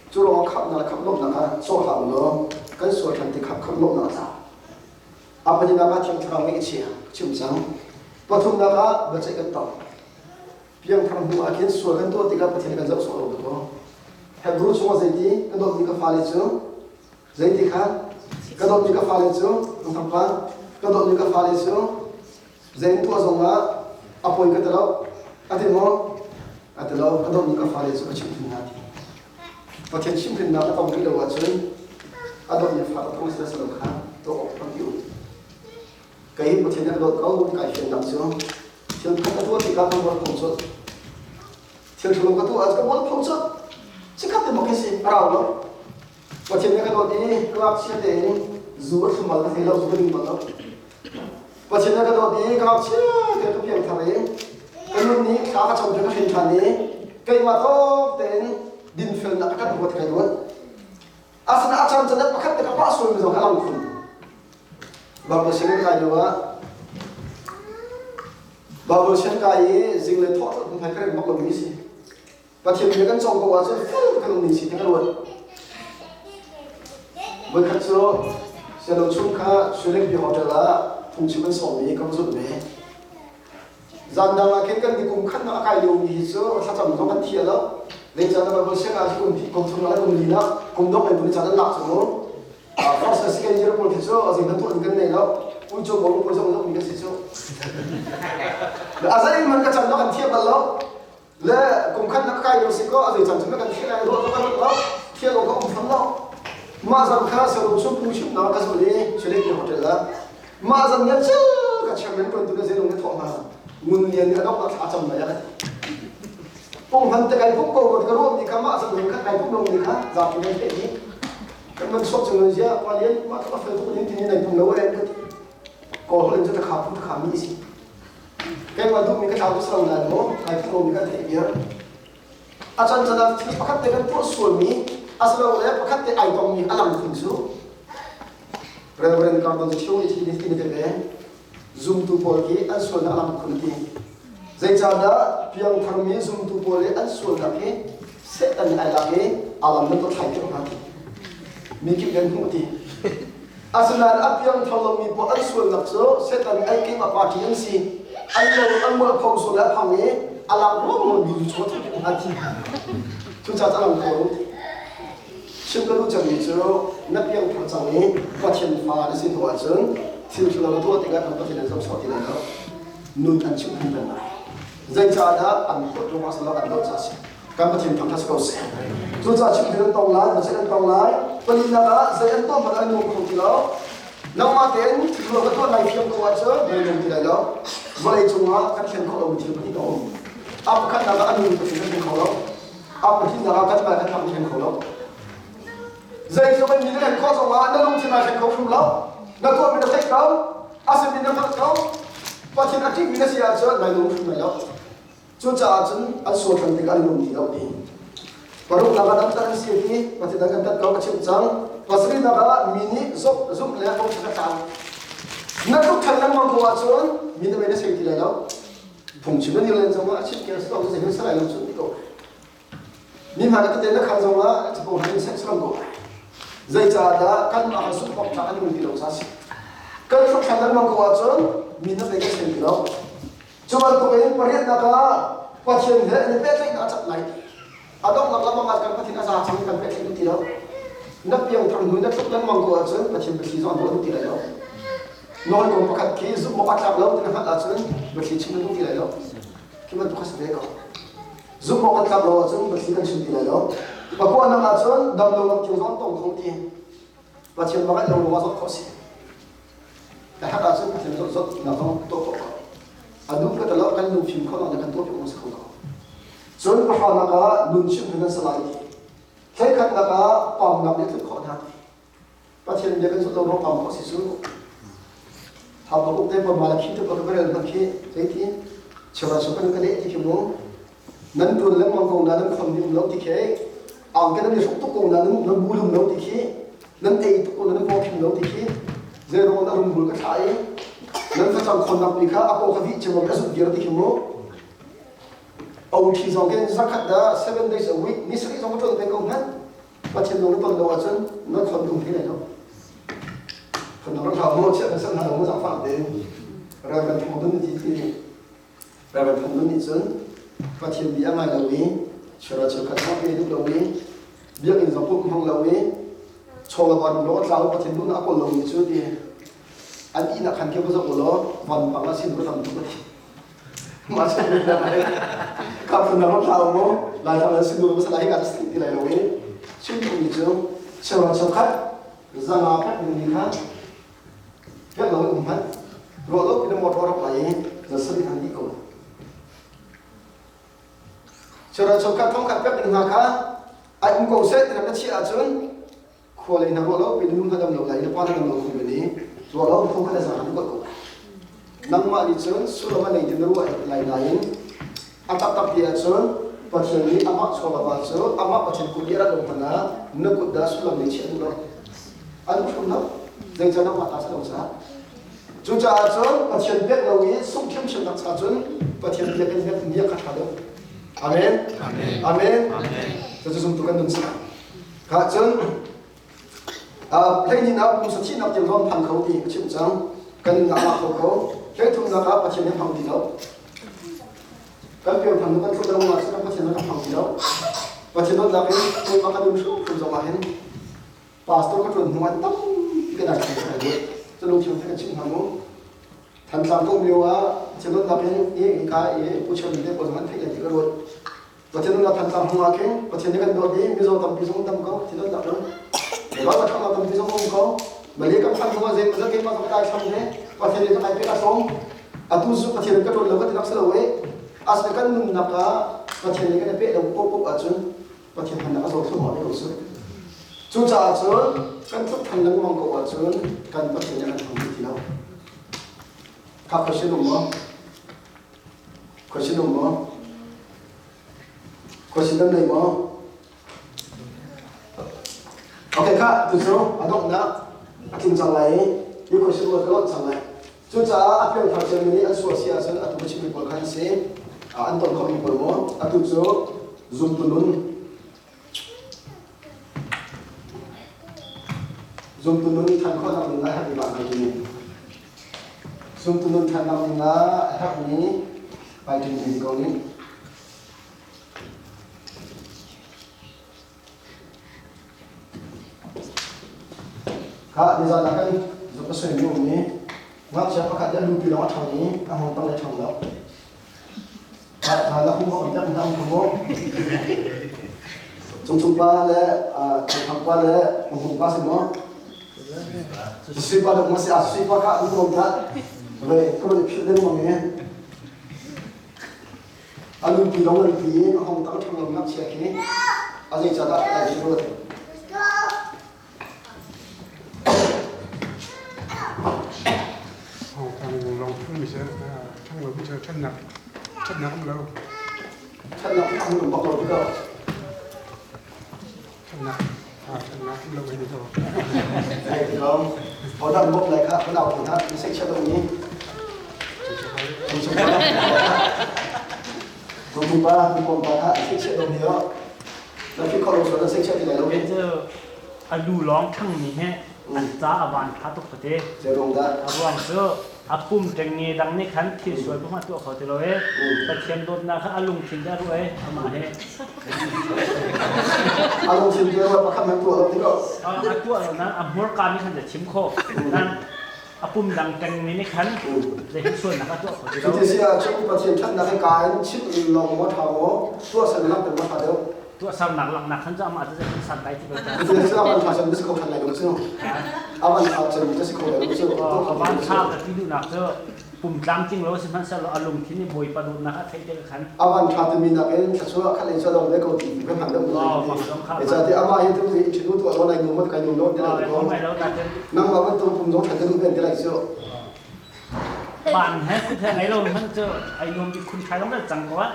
Cu ruangah khamhnak le khamh lawmhnak ah cawh hlah u law kan sual ṭhan ti khamh khamh lawmhnak a tlau. A pahnihnak ah Thiang Thlarau nih a chia chim cang. Pathumnak ah biaceih kan tong. Piangthar hnu ah khin sual kan tuah tikah Pathian kan zoh sawh lo dawh. Hebrew chungah zeiti ka dawtmi ka fale cu zeiti kha ka dawtmi ka fale cu thangpa ka dawtmi ka fale cu zei tuah zongah a poi ka ti lo a ti maw a ti lo ka dawtmi ka fale cu ka chimh hna ti Pathian chimhhrinnak a tong rih lo ahcun a dawtmi fa ka thong si lo kha tuah awk tampi um kei Pathian nih a dawt ko kai fiannak cu thil khat a tuah tikah ka mual pho colh thil ṭhalo ka tuah ka mual pho colh chikkhat te bak hi si a rau lo Pathian nih ka dawt i ka ngakchia tein zu a thlum bal ka thei lo zu ka ding bal lo Pathian nih ka dawt i ka ngakchia te ka piang thar i ka nun nih thla ka cam ka hrin ṭhan i keimah tawk tein dinfelnak ka ṭanh ruat kai ruat Asina a chan chan pakhat te ka pah sual mi zong ka lang khun. Bible sianginn kai lio ah Bible sianginn kai i zinglei thawh thawh hmai ka rem bak lomi si. Pathian bia kan cawng ko ahcun fel kan um si ti ka ruat. Voikhat cu siano chung kha Suiling Hotel ah phungchim an sawm i ka va zulh ve. Zan dang ah khin kan kum khat a kai liomi hi cu thlacam zong kan thial lo. Zeicahtiah Bible siang ah kum kum chung ah kum li na kum dong in caan an lak cu mu. First le second year pawl khi cu azing bantuk in kan nei lo. Uico bong pawl zong mi kan si cu. A zei man ka chan lo kan thiam bal lo. Le kum khat na kai lo si ko a zei chan cu kan thial ai ruah kan lo. Thial lo ka um tham lo. Mah zan kha sarum sum pu chim na ka zul i Chile hotel ah Mah zan ne cu ka chairman tuan tu na zenung ne thawh hna ngun lian nih a dok thla cam lai a pung han te kai pum ko ka ruam ni kha mah zan nung kha kai pum lo ni kha zapi nan theih ni kan man sok chung zia pa lian mah ka fel tuk ning tin nei pum lo e ka ti ko hol in chu ta kha pum ta kha mi si kai ma du mi ka thau tu salo nan mo kai pum lo mi ka theih biar a chan chan ah thil pakhat te kan tuah sual mi asilole pakhat te ai tong mi a lang khun cu Reverend Cardon Cheu nih thi ni te ve zumtu pawl khi an sualnak a lang khun ti zeicahdah piangtharmi zumtu pawl i an sualnak hi Satan nih ai lak i a lam nan thlai ṭung hna ti mi kip kan hmuh ti asinain a piangthar lomi pawl an sualnak cu Satan nih ai keimah party an si an lo an mual pho sual a phang i a lak ruangmang mi cu chung a hna ti cucaah a lang ko Chim ka duh cemmi cu na piangthar cang i Pathian fa na si hnu ahcun thil ṭhalo na tuah tikah kan Pathian an zohchuah ti lai lo. Nun an chimh hrim peng lai. Zeicahdah an huat ruangah si lo an dawt caah a si. Kan Pathian thangṭhat si ko seh. Cucaah chimh an tong lai, zei an tong lai. Palinak ah zei an tuah hmanh an nung kho ti lo. Nangmah tein thil ka tuah lai thiam ko ahcun nan nung ti lai lo. Vawlei cungah kan thlen khawh lomi thil pahnih a um. A pakhatnak ah a nung Pathian kan thlen kho lo. A pahnihnak ah kanmah kan kan thlen kho lo. Zeitluk in mi na thlen khawh zongah na lungthin aa thlen kho hrim lo. Na tuahmi na theih ko. Asinain na hngalh ko. Pathian a ṭihmi na si ahcun nai lung hrim lai lo. Cucaah cun an sual ṭhan tikah an i lung ti lo ti. Paruknak ah dam an si ti Pathian an kan tat ko ka chimh cang. Pasarihnak ah mi nih zumh le bochan a tlang. Na tluk ṭhan lengmang ko ahcun mi na mei na sei ti lai lo. Phungchim an i len zongah a chimh ke a si lo zei sai lai lo cun ti ko. Mi hna na tete na khan zongah capo hin sek salam ko. Zeicahdah kanmah kha zumh awk tlak an um ti lo ca si. Kan tluk ṭhan lengmang ko ahcun mi na mei kan sei ti lo. Cu bantukin pariatnak ah Pathian he an i pehtlaihnak a cat lai. A donghnak lamang ah kan Pathian a za cang kan pehtlaih ti lo. Na piangthar hnu na tluk lengmang ko ahcun Pathian biathli zong an duh ti lai lo. Nawl kong pakhat khi zumh awk a tlak lo ti na hngalh ahcun biathli chim na duh ti lai lo. Khi bantuk kha si ve ko. Zumh awk a tlak lo ahcun biathli kan chim ti lai lo. Pakuanak ahcun dam lo lam cung zong tong kho ti. Pathian bangaih lo ruangah zawt khawh si. A herh ahcun Pathian zawt zawt nak zong tuah khawh ko. A duh ka talo kan lungfim kho lo kan tuah piak si kho ko. Cun pahranak ah nun chimh hin an si lai ti. Thleikhatnak ah pamnak nih a tluk khawh hna ti. Pathian bia kan zulh lo ruang pam khawh si cu. Habakuk te pa Malakhi te pa ka rel hna khi zeiti cheuhra cheu kan ka leh ti khi mu. Nan tuan lengmang ko na nan khon mi um lo ti khi ang ke nan i hruk tuk ko na nan nan bulum lo ti khi nan ei tuk ko na nan pawkhim lo ti khi zeiruang na rungrul ka thlah i nan facang khonnak mi kha a paw kha vih cemam a zut viar ti khi mu OT zong ken zakhat da 7 days a week ni sarih zong ka ṭuan peng ko hmanh Pathian nung na ton lo ahcun na khon um thei lai lo khon rak hlau mo chiah kan san hna lo mo zangfah tein Reverend Thong Dun ti ti Reverend Thong Dun nih cun Pathian bia ngai lo i chura cheukhat hmang pe duh lo i biakinn zong pumh hmang lo i chaw van lo tlau Pathian duhnak a kawl lomi cu ti an ihnak khan khi va zoh law van pang ah sin ka tam tuk ti mah sin ka phun na thlau mu lai thlang sin du masala hi ka ti lai lo i chim duhmi cu cheuhra cheukhat zanga pek dingmi kha pek lo in um hmanh ruah lo pin motor rak lai i zasari han dih ko cheuhra cheukhat thongkhat pek ding hna kha ai um ko seh ti na chiah ahcun khua lei na ruah lo pin nu na dam lo lai na pa na dam lo khum ni ruah lo thongkhat a zanga han ko nangmah nih cun sullam a nei ti na ruah lai nain a taktak ti ahcun Pathian nih amah chawlava cu amah Pathian kut nih a rat lo hmanh ah na kut dah sullam nei chiah duh lo an hrum lo zeicah nangmah ta sa lo caah cucaah cun Pathian pek lo i sungh thiamthiam nak cha cun Pathian biak in biak miak kha ṭha deuh Amen Amen cucu zumtu kan nun si kha cun Hleihnih ah pumsa thihnak tiang zong phan kho ti ka chimh cang. Kan nunnak ah kho kho. Hleithumnak ah Pathian he hmang ti lo. Kan piangthar nu kan thluk lo ah cun Pathian kan hmang ti lo. Pathian dawtnak in keimah kan nun hrimhrim zong ah hin pastor ka ṭuan hnu ah tampi ka dai thang kai ruat. Cu lungthin kan chimh hna mu. Thantlang ka um lio ah Pathian dawtnak in i ka i Pu Chiam te pawl zong an theih lai ti ka ruat. Pathian nunnak Thantlang hung ah khin Pathian nih kan dawt i mizaw tampi zong tam ko Pathian dawtnak cun mizaw ṭhangnak tampi zong um ko Malay kan phan zong ah zei mazal keimah zong ka dai thlam ve Pathian nih ka kai pek a tlawm atu zu Pathian ka ṭuan lo ka ti nak si lo e asle kan nunnak ah Pathian nih kan i peh lo paohpaoh ahcun Pathian hannak a zaw thluahmah ve ko su cucaah cun kan tluk than lengmang ko ahcun kan Pathian nih a kan hmang ti lo kha question um maw Question um maw? Question nan nei maw? Okay, kha tu cu a donghnak a tling cang lai i hi question ruat ka lonh cang lai. Cucaah a piangthar ciami nih an sual si ahcun atu ka chimmi pawl kha an si. An ton khomi pawl maw? Atu cu zumtu nun zumtu nun than khawhnak ding ah herhmi mah ngai ni. Zumtu nun thannak ding ah herhmi vitamin ni ko nih. Kha nizan ah kan zuk a suimi um ni. Ngakchia pakhat nih a lupi lawng a ṭhang i a hngawng tang le ṭhang lo. Na hum awk tak na hum mu. Cungcung pa le Thangthang pa le Hung pa si maw? Sui pa dok ma si a sui pa kha an kom ta. Ve ko ni phil ding mong e. A lupi lawng an pi a hong tang ṭhang lo ngakchia khi a zei ca dah a ti ruat. Ṭhatnak um bak lo tikah Hodah bawk lai kha ka nau hna na seihchiat lo mi Tung pa tung pa kha seihchiat lo mi oh na fi kho lo so na seihchiat ti lai lo mi A lu lawng ṭhangmi he an ca a van ṭha tuk fate. A ruang cu a pum ṭengnge dang nih khan thil sual bang a tuah kho ti lo i Pathian dawtnak kha a lungthin te a ruah i amah he. A lungthin te ruah pakhat hmanh tuah lo ti ko. A tuah lo nain a hmurka nih khan a chim khawh. Nan a pum dang ṭengmi nih khan zei sualnak a tuah kho ti lo. Cuti si ahcun Pathian ṭhatnak hi kaa in chim lawng maw ṭha maw tuahsernak te maw ṭha deuh? Tuahsernak laknak khan cu amah cu zei san dai ti lo. Avan tha cem si kho than lai lo cu. Avan tha cem si kho lai lo cu. Avan tha ka ti duhnak cu pum tlamtling lo sihmanhsehlaw a lungthin i Bawipa dawtnak a theih te khan. Avan tha timi nak in thluachuah khat lei lo le ko ti ka hman deuh. Ca ti ama hi tu i thinu tu lo lai nu mo kai nu lo ti lai ko. Nangmah bantuk pum zong tha te nu ti lai cu. Ban he kut he ngei lo hmanh cu ai nuam bik khun thai long cang ko ah.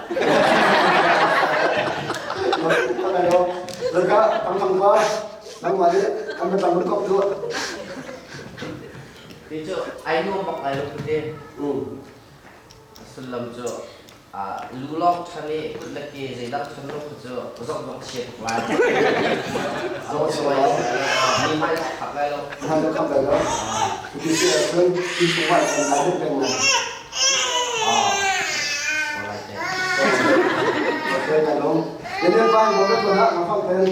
Laka ang thang pa nangmah nih ang tang mun kop tu. Ti cu ai nuam bak lai lo te. Sullam cu lu lawng ṭhan i kut le ke zeidang ṭhan lo cu zok zok chia tuk lai. Zok chia lai. Mi hmai khap lai lo. Hmai khap lai lo. Ti si ahcun ti chung ah kan lai deuh peng lai. Okay, ngai lom. Yan pa mo ka tuan ha ma fang pen.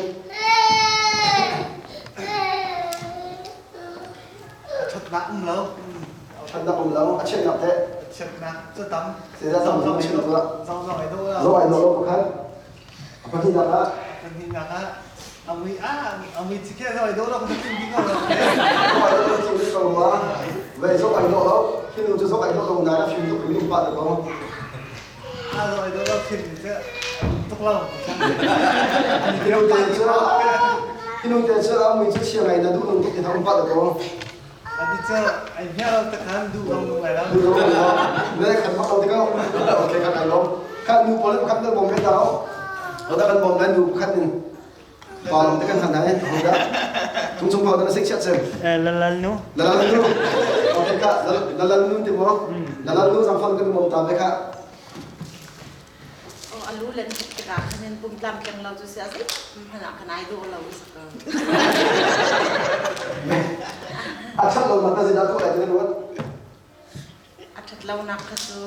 Ṭhatnak um lo. Ṭhatnak um lo. A chiatnak teh. Chiatnak cu tam. Zeidah tam zong chim tuah. Zong zong ai dawh lo. Zong ai dawh lo pakhat. A pahnihnak ah. Pahnihnak ah a mui ah a mui chikhe zong ai dawh lo ka chim ding ko lo. Zong ai dawh lo chim ding ko ma. Ve zong ai dawh lo. Hi nu cu zong ai dawh lo na na fim tuk mi pa te ko. A zong ai dawh lo fim cu tuk lo. Hi nu te cu hi nu te cu a mui cu chia ngai na duh nung tuk ti thang pa te ko. Ati cu ai hnial lo takhan duh lo nung lai lo. Duh lo lo. Ne khat bak lo ti ko. Okay kan ai lom. Kha nu pawl khat na bom he dao. Oda kan bom lai nu khat in. Pa lom te kan han hai. Hoda. Tung chung pa da sik chat sem. Lalal nu. Lalal nu. Okay ka lalal nu ti mo. Lalal nu zang fang kan bom ta be kha. A lu len tuk tikah khan pum tlamtling lo cu si a zei hmanh ah khan ai dawh lo si ko. A ṭhat lonak ka zeidah tuah lai ti na ruat? A ṭhat lonak kha cu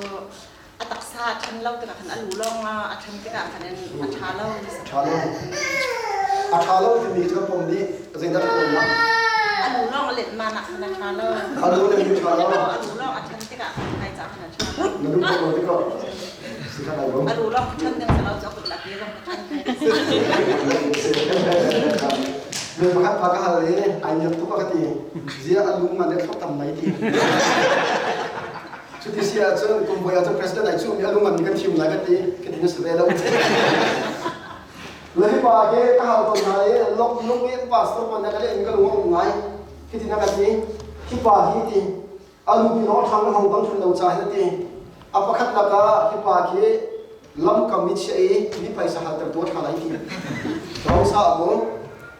a taksa a ṭhan lo tikah khan a lu lawng a ṭhan tikah khan a ṭha lo. Ṭha lo. A ṭha lo timi cu pom nih zeidah ṭhat lonak? A lu lawng a let man ah khan a ṭha lo. A lu le ṭha lo. A lu lawng a ṭhan tikah khan ai ca khan a ṭha. Na duh ko lo tikah si kha lai bom. A lu lawng ṭhan ding si lo cu a kut lak i zong ka ṭhan. Me pakhat pa ka hal i ai niam tuk a ka ti. Zia a lung man le thlok tam mai ti. Cuti si ahcun kum voi ahcun president ai cuhmi a lung man kan thim lai ka ti. Ka ti na si ve lo. Le hi pa ke ka hal tawn hna i lok lung i pastor pawl nih ka le in ka lung a um ngai. Hi ti na ka ti. Hi pa hi ti a nupi lawng ṭhang hong tong ṭhan lo ca hin a ti. A pakhat lakah hi pa khi lamkam i chiah i mi phaisa halter tu a ṭha lai ti. Rong sa mu.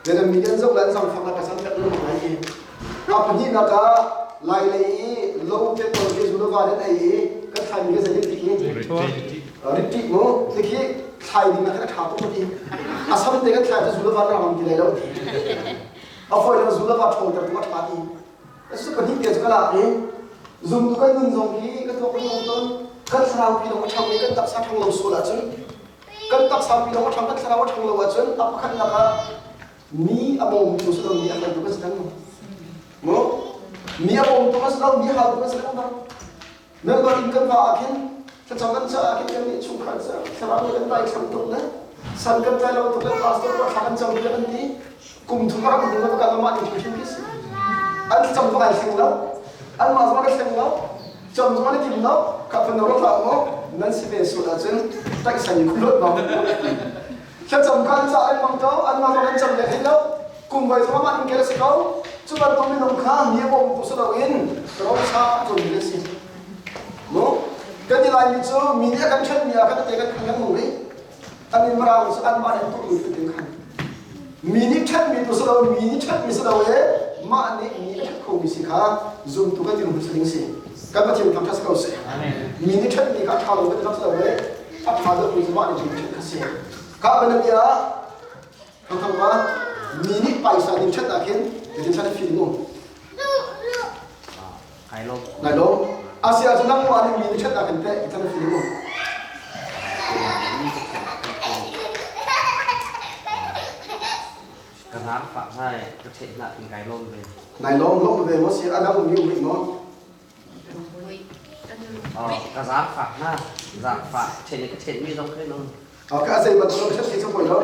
Vietnam mi an zoh le an zangfak le phaisa pek lu lai ti. A pahnihnak ah lai lei i lo te pawl khi zulava an ei i kan thlai mi zei ti khi rit mu ti khi thlai ding ah khan a ṭha tuk ti. A sam te kan thlai cu zulava ram ti lai lo ti. A fawi lo zulava ṭhawl ter tu a ṭha ti. Cu pahnih te cu ka lak i zumtu kan nun zong hi ka tuak lengmang tawn. Kan thlarau pi lawng a ṭhang i kan taksa ṭhang lo sual ahcun kan taksa pi lawng a ṭhang kan thlarau a ṭhang lo ahcun a pakhatnak ah mi a bawmtu si lo mi a haltu kan si theng maw? Mi a bawm tuk a si lo, mi hal tuk a si lo bang. Nan kan inn kan va ah khin thlacam kan ca ah khin kan nih chungkhar ca thlarau nih kan dai thlam tuk le san kan tlai lo tuk le pastor pa thla kan cam le kan ti kum thum ram hnu na kan mah nih hrimhrim khi si an thlacam zong ai thleng lo an mah zong an thleng lo cam zong an i tim lo ka phun ro hlah mu nan si ve sual ahcun taihsan in khulot bang thlacam kan ca an mang ko an mah zong an cam le thei lo kum voi zong amah in kel a si ko cu bantuk minung kha mi a bawm tu si loin rosa cun mi a si mu kan i laimi cu mi nih a kan ṭhen mi ah kan te kan khan kan hmu i an in marang cu anmah in tuk mi te khan mi nih ṭhen mi tu si lo mi nih ṭhen mi si lo e mah nih mi a ṭhet kho mi si kha zumtu kan dirhmun si ding si kan Pathian thangṭhat si ko seh mi nih ṭhen mi kha ṭha lo kan ti lo e a ṭha deuh mi cu mah nih ṭhen kha si ka banabia Thangthang pa, mi nih paisa ning ṭhat ah khin zeitin chan feeling um? Kai lawm. Nai lawm. Asia cu nangmah nih mi nih ṭhat ah khin teh chan feeling um? Ka ngang fah ngai, ka ṭhet hna kin kai lawm ve. Nai lawm lawm ve maw si a dang mi um rih maw? Ka zaangfah hna, zaangfah ṭhen i ka ṭhenmi zong khin um. Ka zei bantuk ṭhet ti cu poi lo.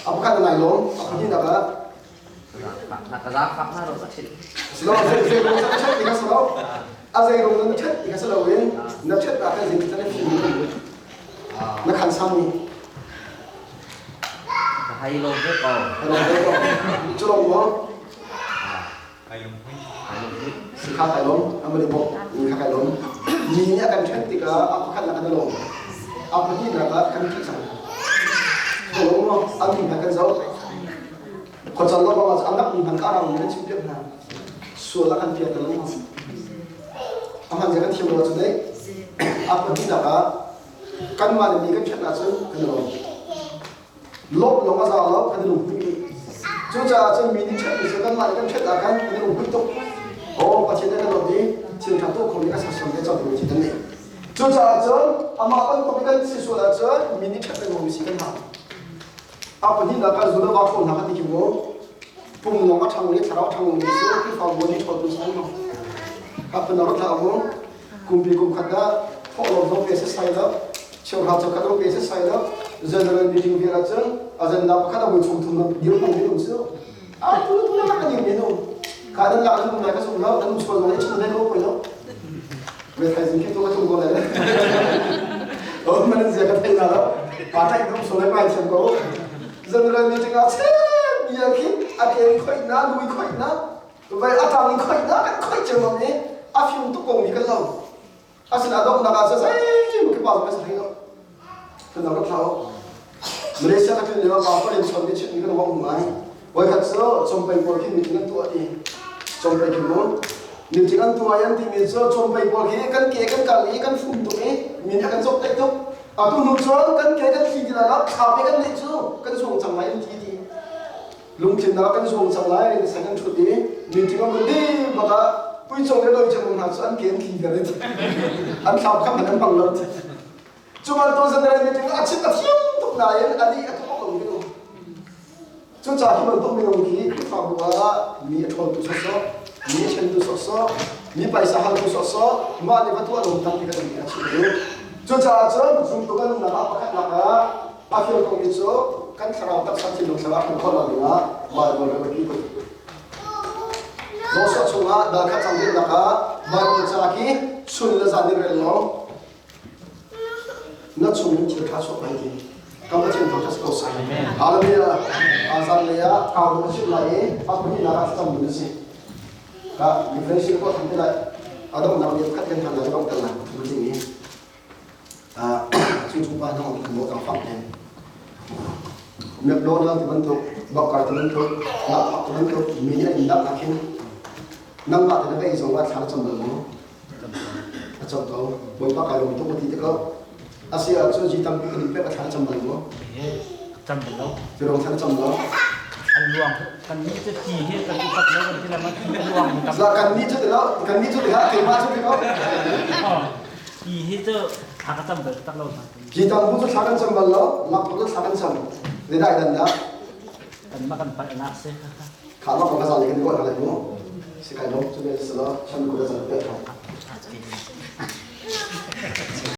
A pakhat na nai lawm, a pahnihnak ah. Na ka zaangfah hna lo ka ṭhen. Silo, zei rung na ṭhet ti kha si lo. A zei rung na ṭhet ti kha si lo in na ṭhet ah khan zei na fim na khan sami. Ka hai lawm ve ko. Hai lawm ve ko. Cu lawng maw? Sikha kai lawm, amali bawk, ni kha kai lawm. Mi nih a kan ṭhen tikah a pakhat nak kan lawm. A pahnihnak ah kan ṭih cang. Ka lawm maw? An mi hna kan zoh. Khuacan lo bang ah an nak mi hmanh ka arang mi kan chim piak hna. Sual a kan piak lo maw? A hman kan thiam lo cu dei. A pahnihnak ah kanmah le mi kan ṭhen ahcun kan lawm. Lawmh lawng a za lo kan i lungput dih. Cucaah cun mi nih ṭhatmi cu kanmah nih kan ṭhat ah khan kan i lungput tuk. Aw Pathian nih kan lawmh i thil ṭha tuah kho nih a sersiam le cawk ti kan nei. Cucaah cun amah bantuk in kan si sual ahcun mi nih ṭhat lengmang si kan hau. A pahnihnak ah zu le va ṭhawl hna kan ti khi mu. Pum lawng a ṭhang i thlarau a ṭhang mi cu Khrihfabu nih ṭhawl tu san mu. Ka phun rak thlah mu. Kumpi kum khat ah thawhlawm zong pe setsai lo, cheuhra cheukhat zong pe setsai lo, general meeting vial ahcun agenda pakhat a voi chung thum dir hmang min um cu. A tu tu lak an min um. Ka dan lak an um lai ka sung lo, an um sual zong i chim lai lo poi lo. Ve thai zing khi tu ka tung ko lai. Oh man zia ka thei na lo. Pa tai dum so lai mai thiam ko. General meeting ah che bia khi a ke khoi na lui khoi na Vai a tang in khoih na kan khoih ciammam i a fim tuk ko mi kan lo. Asinain donghnak ah zei ki pa zong kan thei lo. Kan rak thlau. Malaysia ka tlun lio ah pa in chon mi chim mi kan wong ngai. Voi khat cu compei pawl khi meeting an tuah ti. Compei khi mu. Meeting an tuah i an timi cu compei pawl khi kan ke kan kal i kan fum tuk i mi nih a kan cawk tek tuk. Atu hnu cun kan ke kan thli ti lai lo, thla pe kan neih cu kan zuang cang lai an ti ti. Lungthinnak kan zuang cang lai na sang an ṭhut i meeting an vun bak ah puicong le loicong hna cu an ke an thli vial an thlam kha hmanh an hmang lo. Cu bantuk general meeting a chim a thiam tuk nain a nih a tuah lo mi um. Cucaah hi bantuk minung hi Khrihfabu ah mi a ṭhawltu sawsawh, mi a ṭhentu sawsawh, mi paisa haltu sawsawh, mah nih va tuah lo tampi kan um ti a chim duh. Cucaah cun zumtu kan nunnak ah pakhatnak ah A fiang komi cu kan thlarau taksa thinlung thlarau kan khawh lo dingah Bible a biapi tuk. Joshua chungah dal khat cang ding lakah Bible ca khi chun le zan in rel law na chung in thil ṭha chuak lai ti. Kan Pathian thangṭhat ko seh. Hallelujah. Zan lei ah kau na chim lai i a pahnihnak ah thlacam ding a si. Ka refreshing ko than te lai. A donghnak ni khat kan than lai dong tel lai. Thu ding i. Cu pa hna kan bawh cang fak len. McDonald ti bantuk, Burger ti bantuk, lakphak ti bantuk mi nih an in dap ahkhin nangmah te na va ei zong ah thla na cam bal maw? A cam ko. Bawipa kai lawm tuk ti te ko. Asi ahcun ji tampi kan in pek a thla na cam bal maw? Cam bal lo. Cu rong thla na cam lo. An luang kan nih cu ti hi kan upat lo kan ti le ma ti a luang tam. Za kan nih cu ti lo, kan nih cu ti ha, keimah cu ti ko. Ti hi cu thla ka cam bal tak lo hna. Hi tam bu cu thla kan cam bal lo, mak bu cu thla kan cam. Zeidah ai dan dah? Kan mah kan palh nak si. Kha mah kong kha zan kan ruah hna lai mu. Si kai lawm cu bel si lo, chan ku da zan pe kha.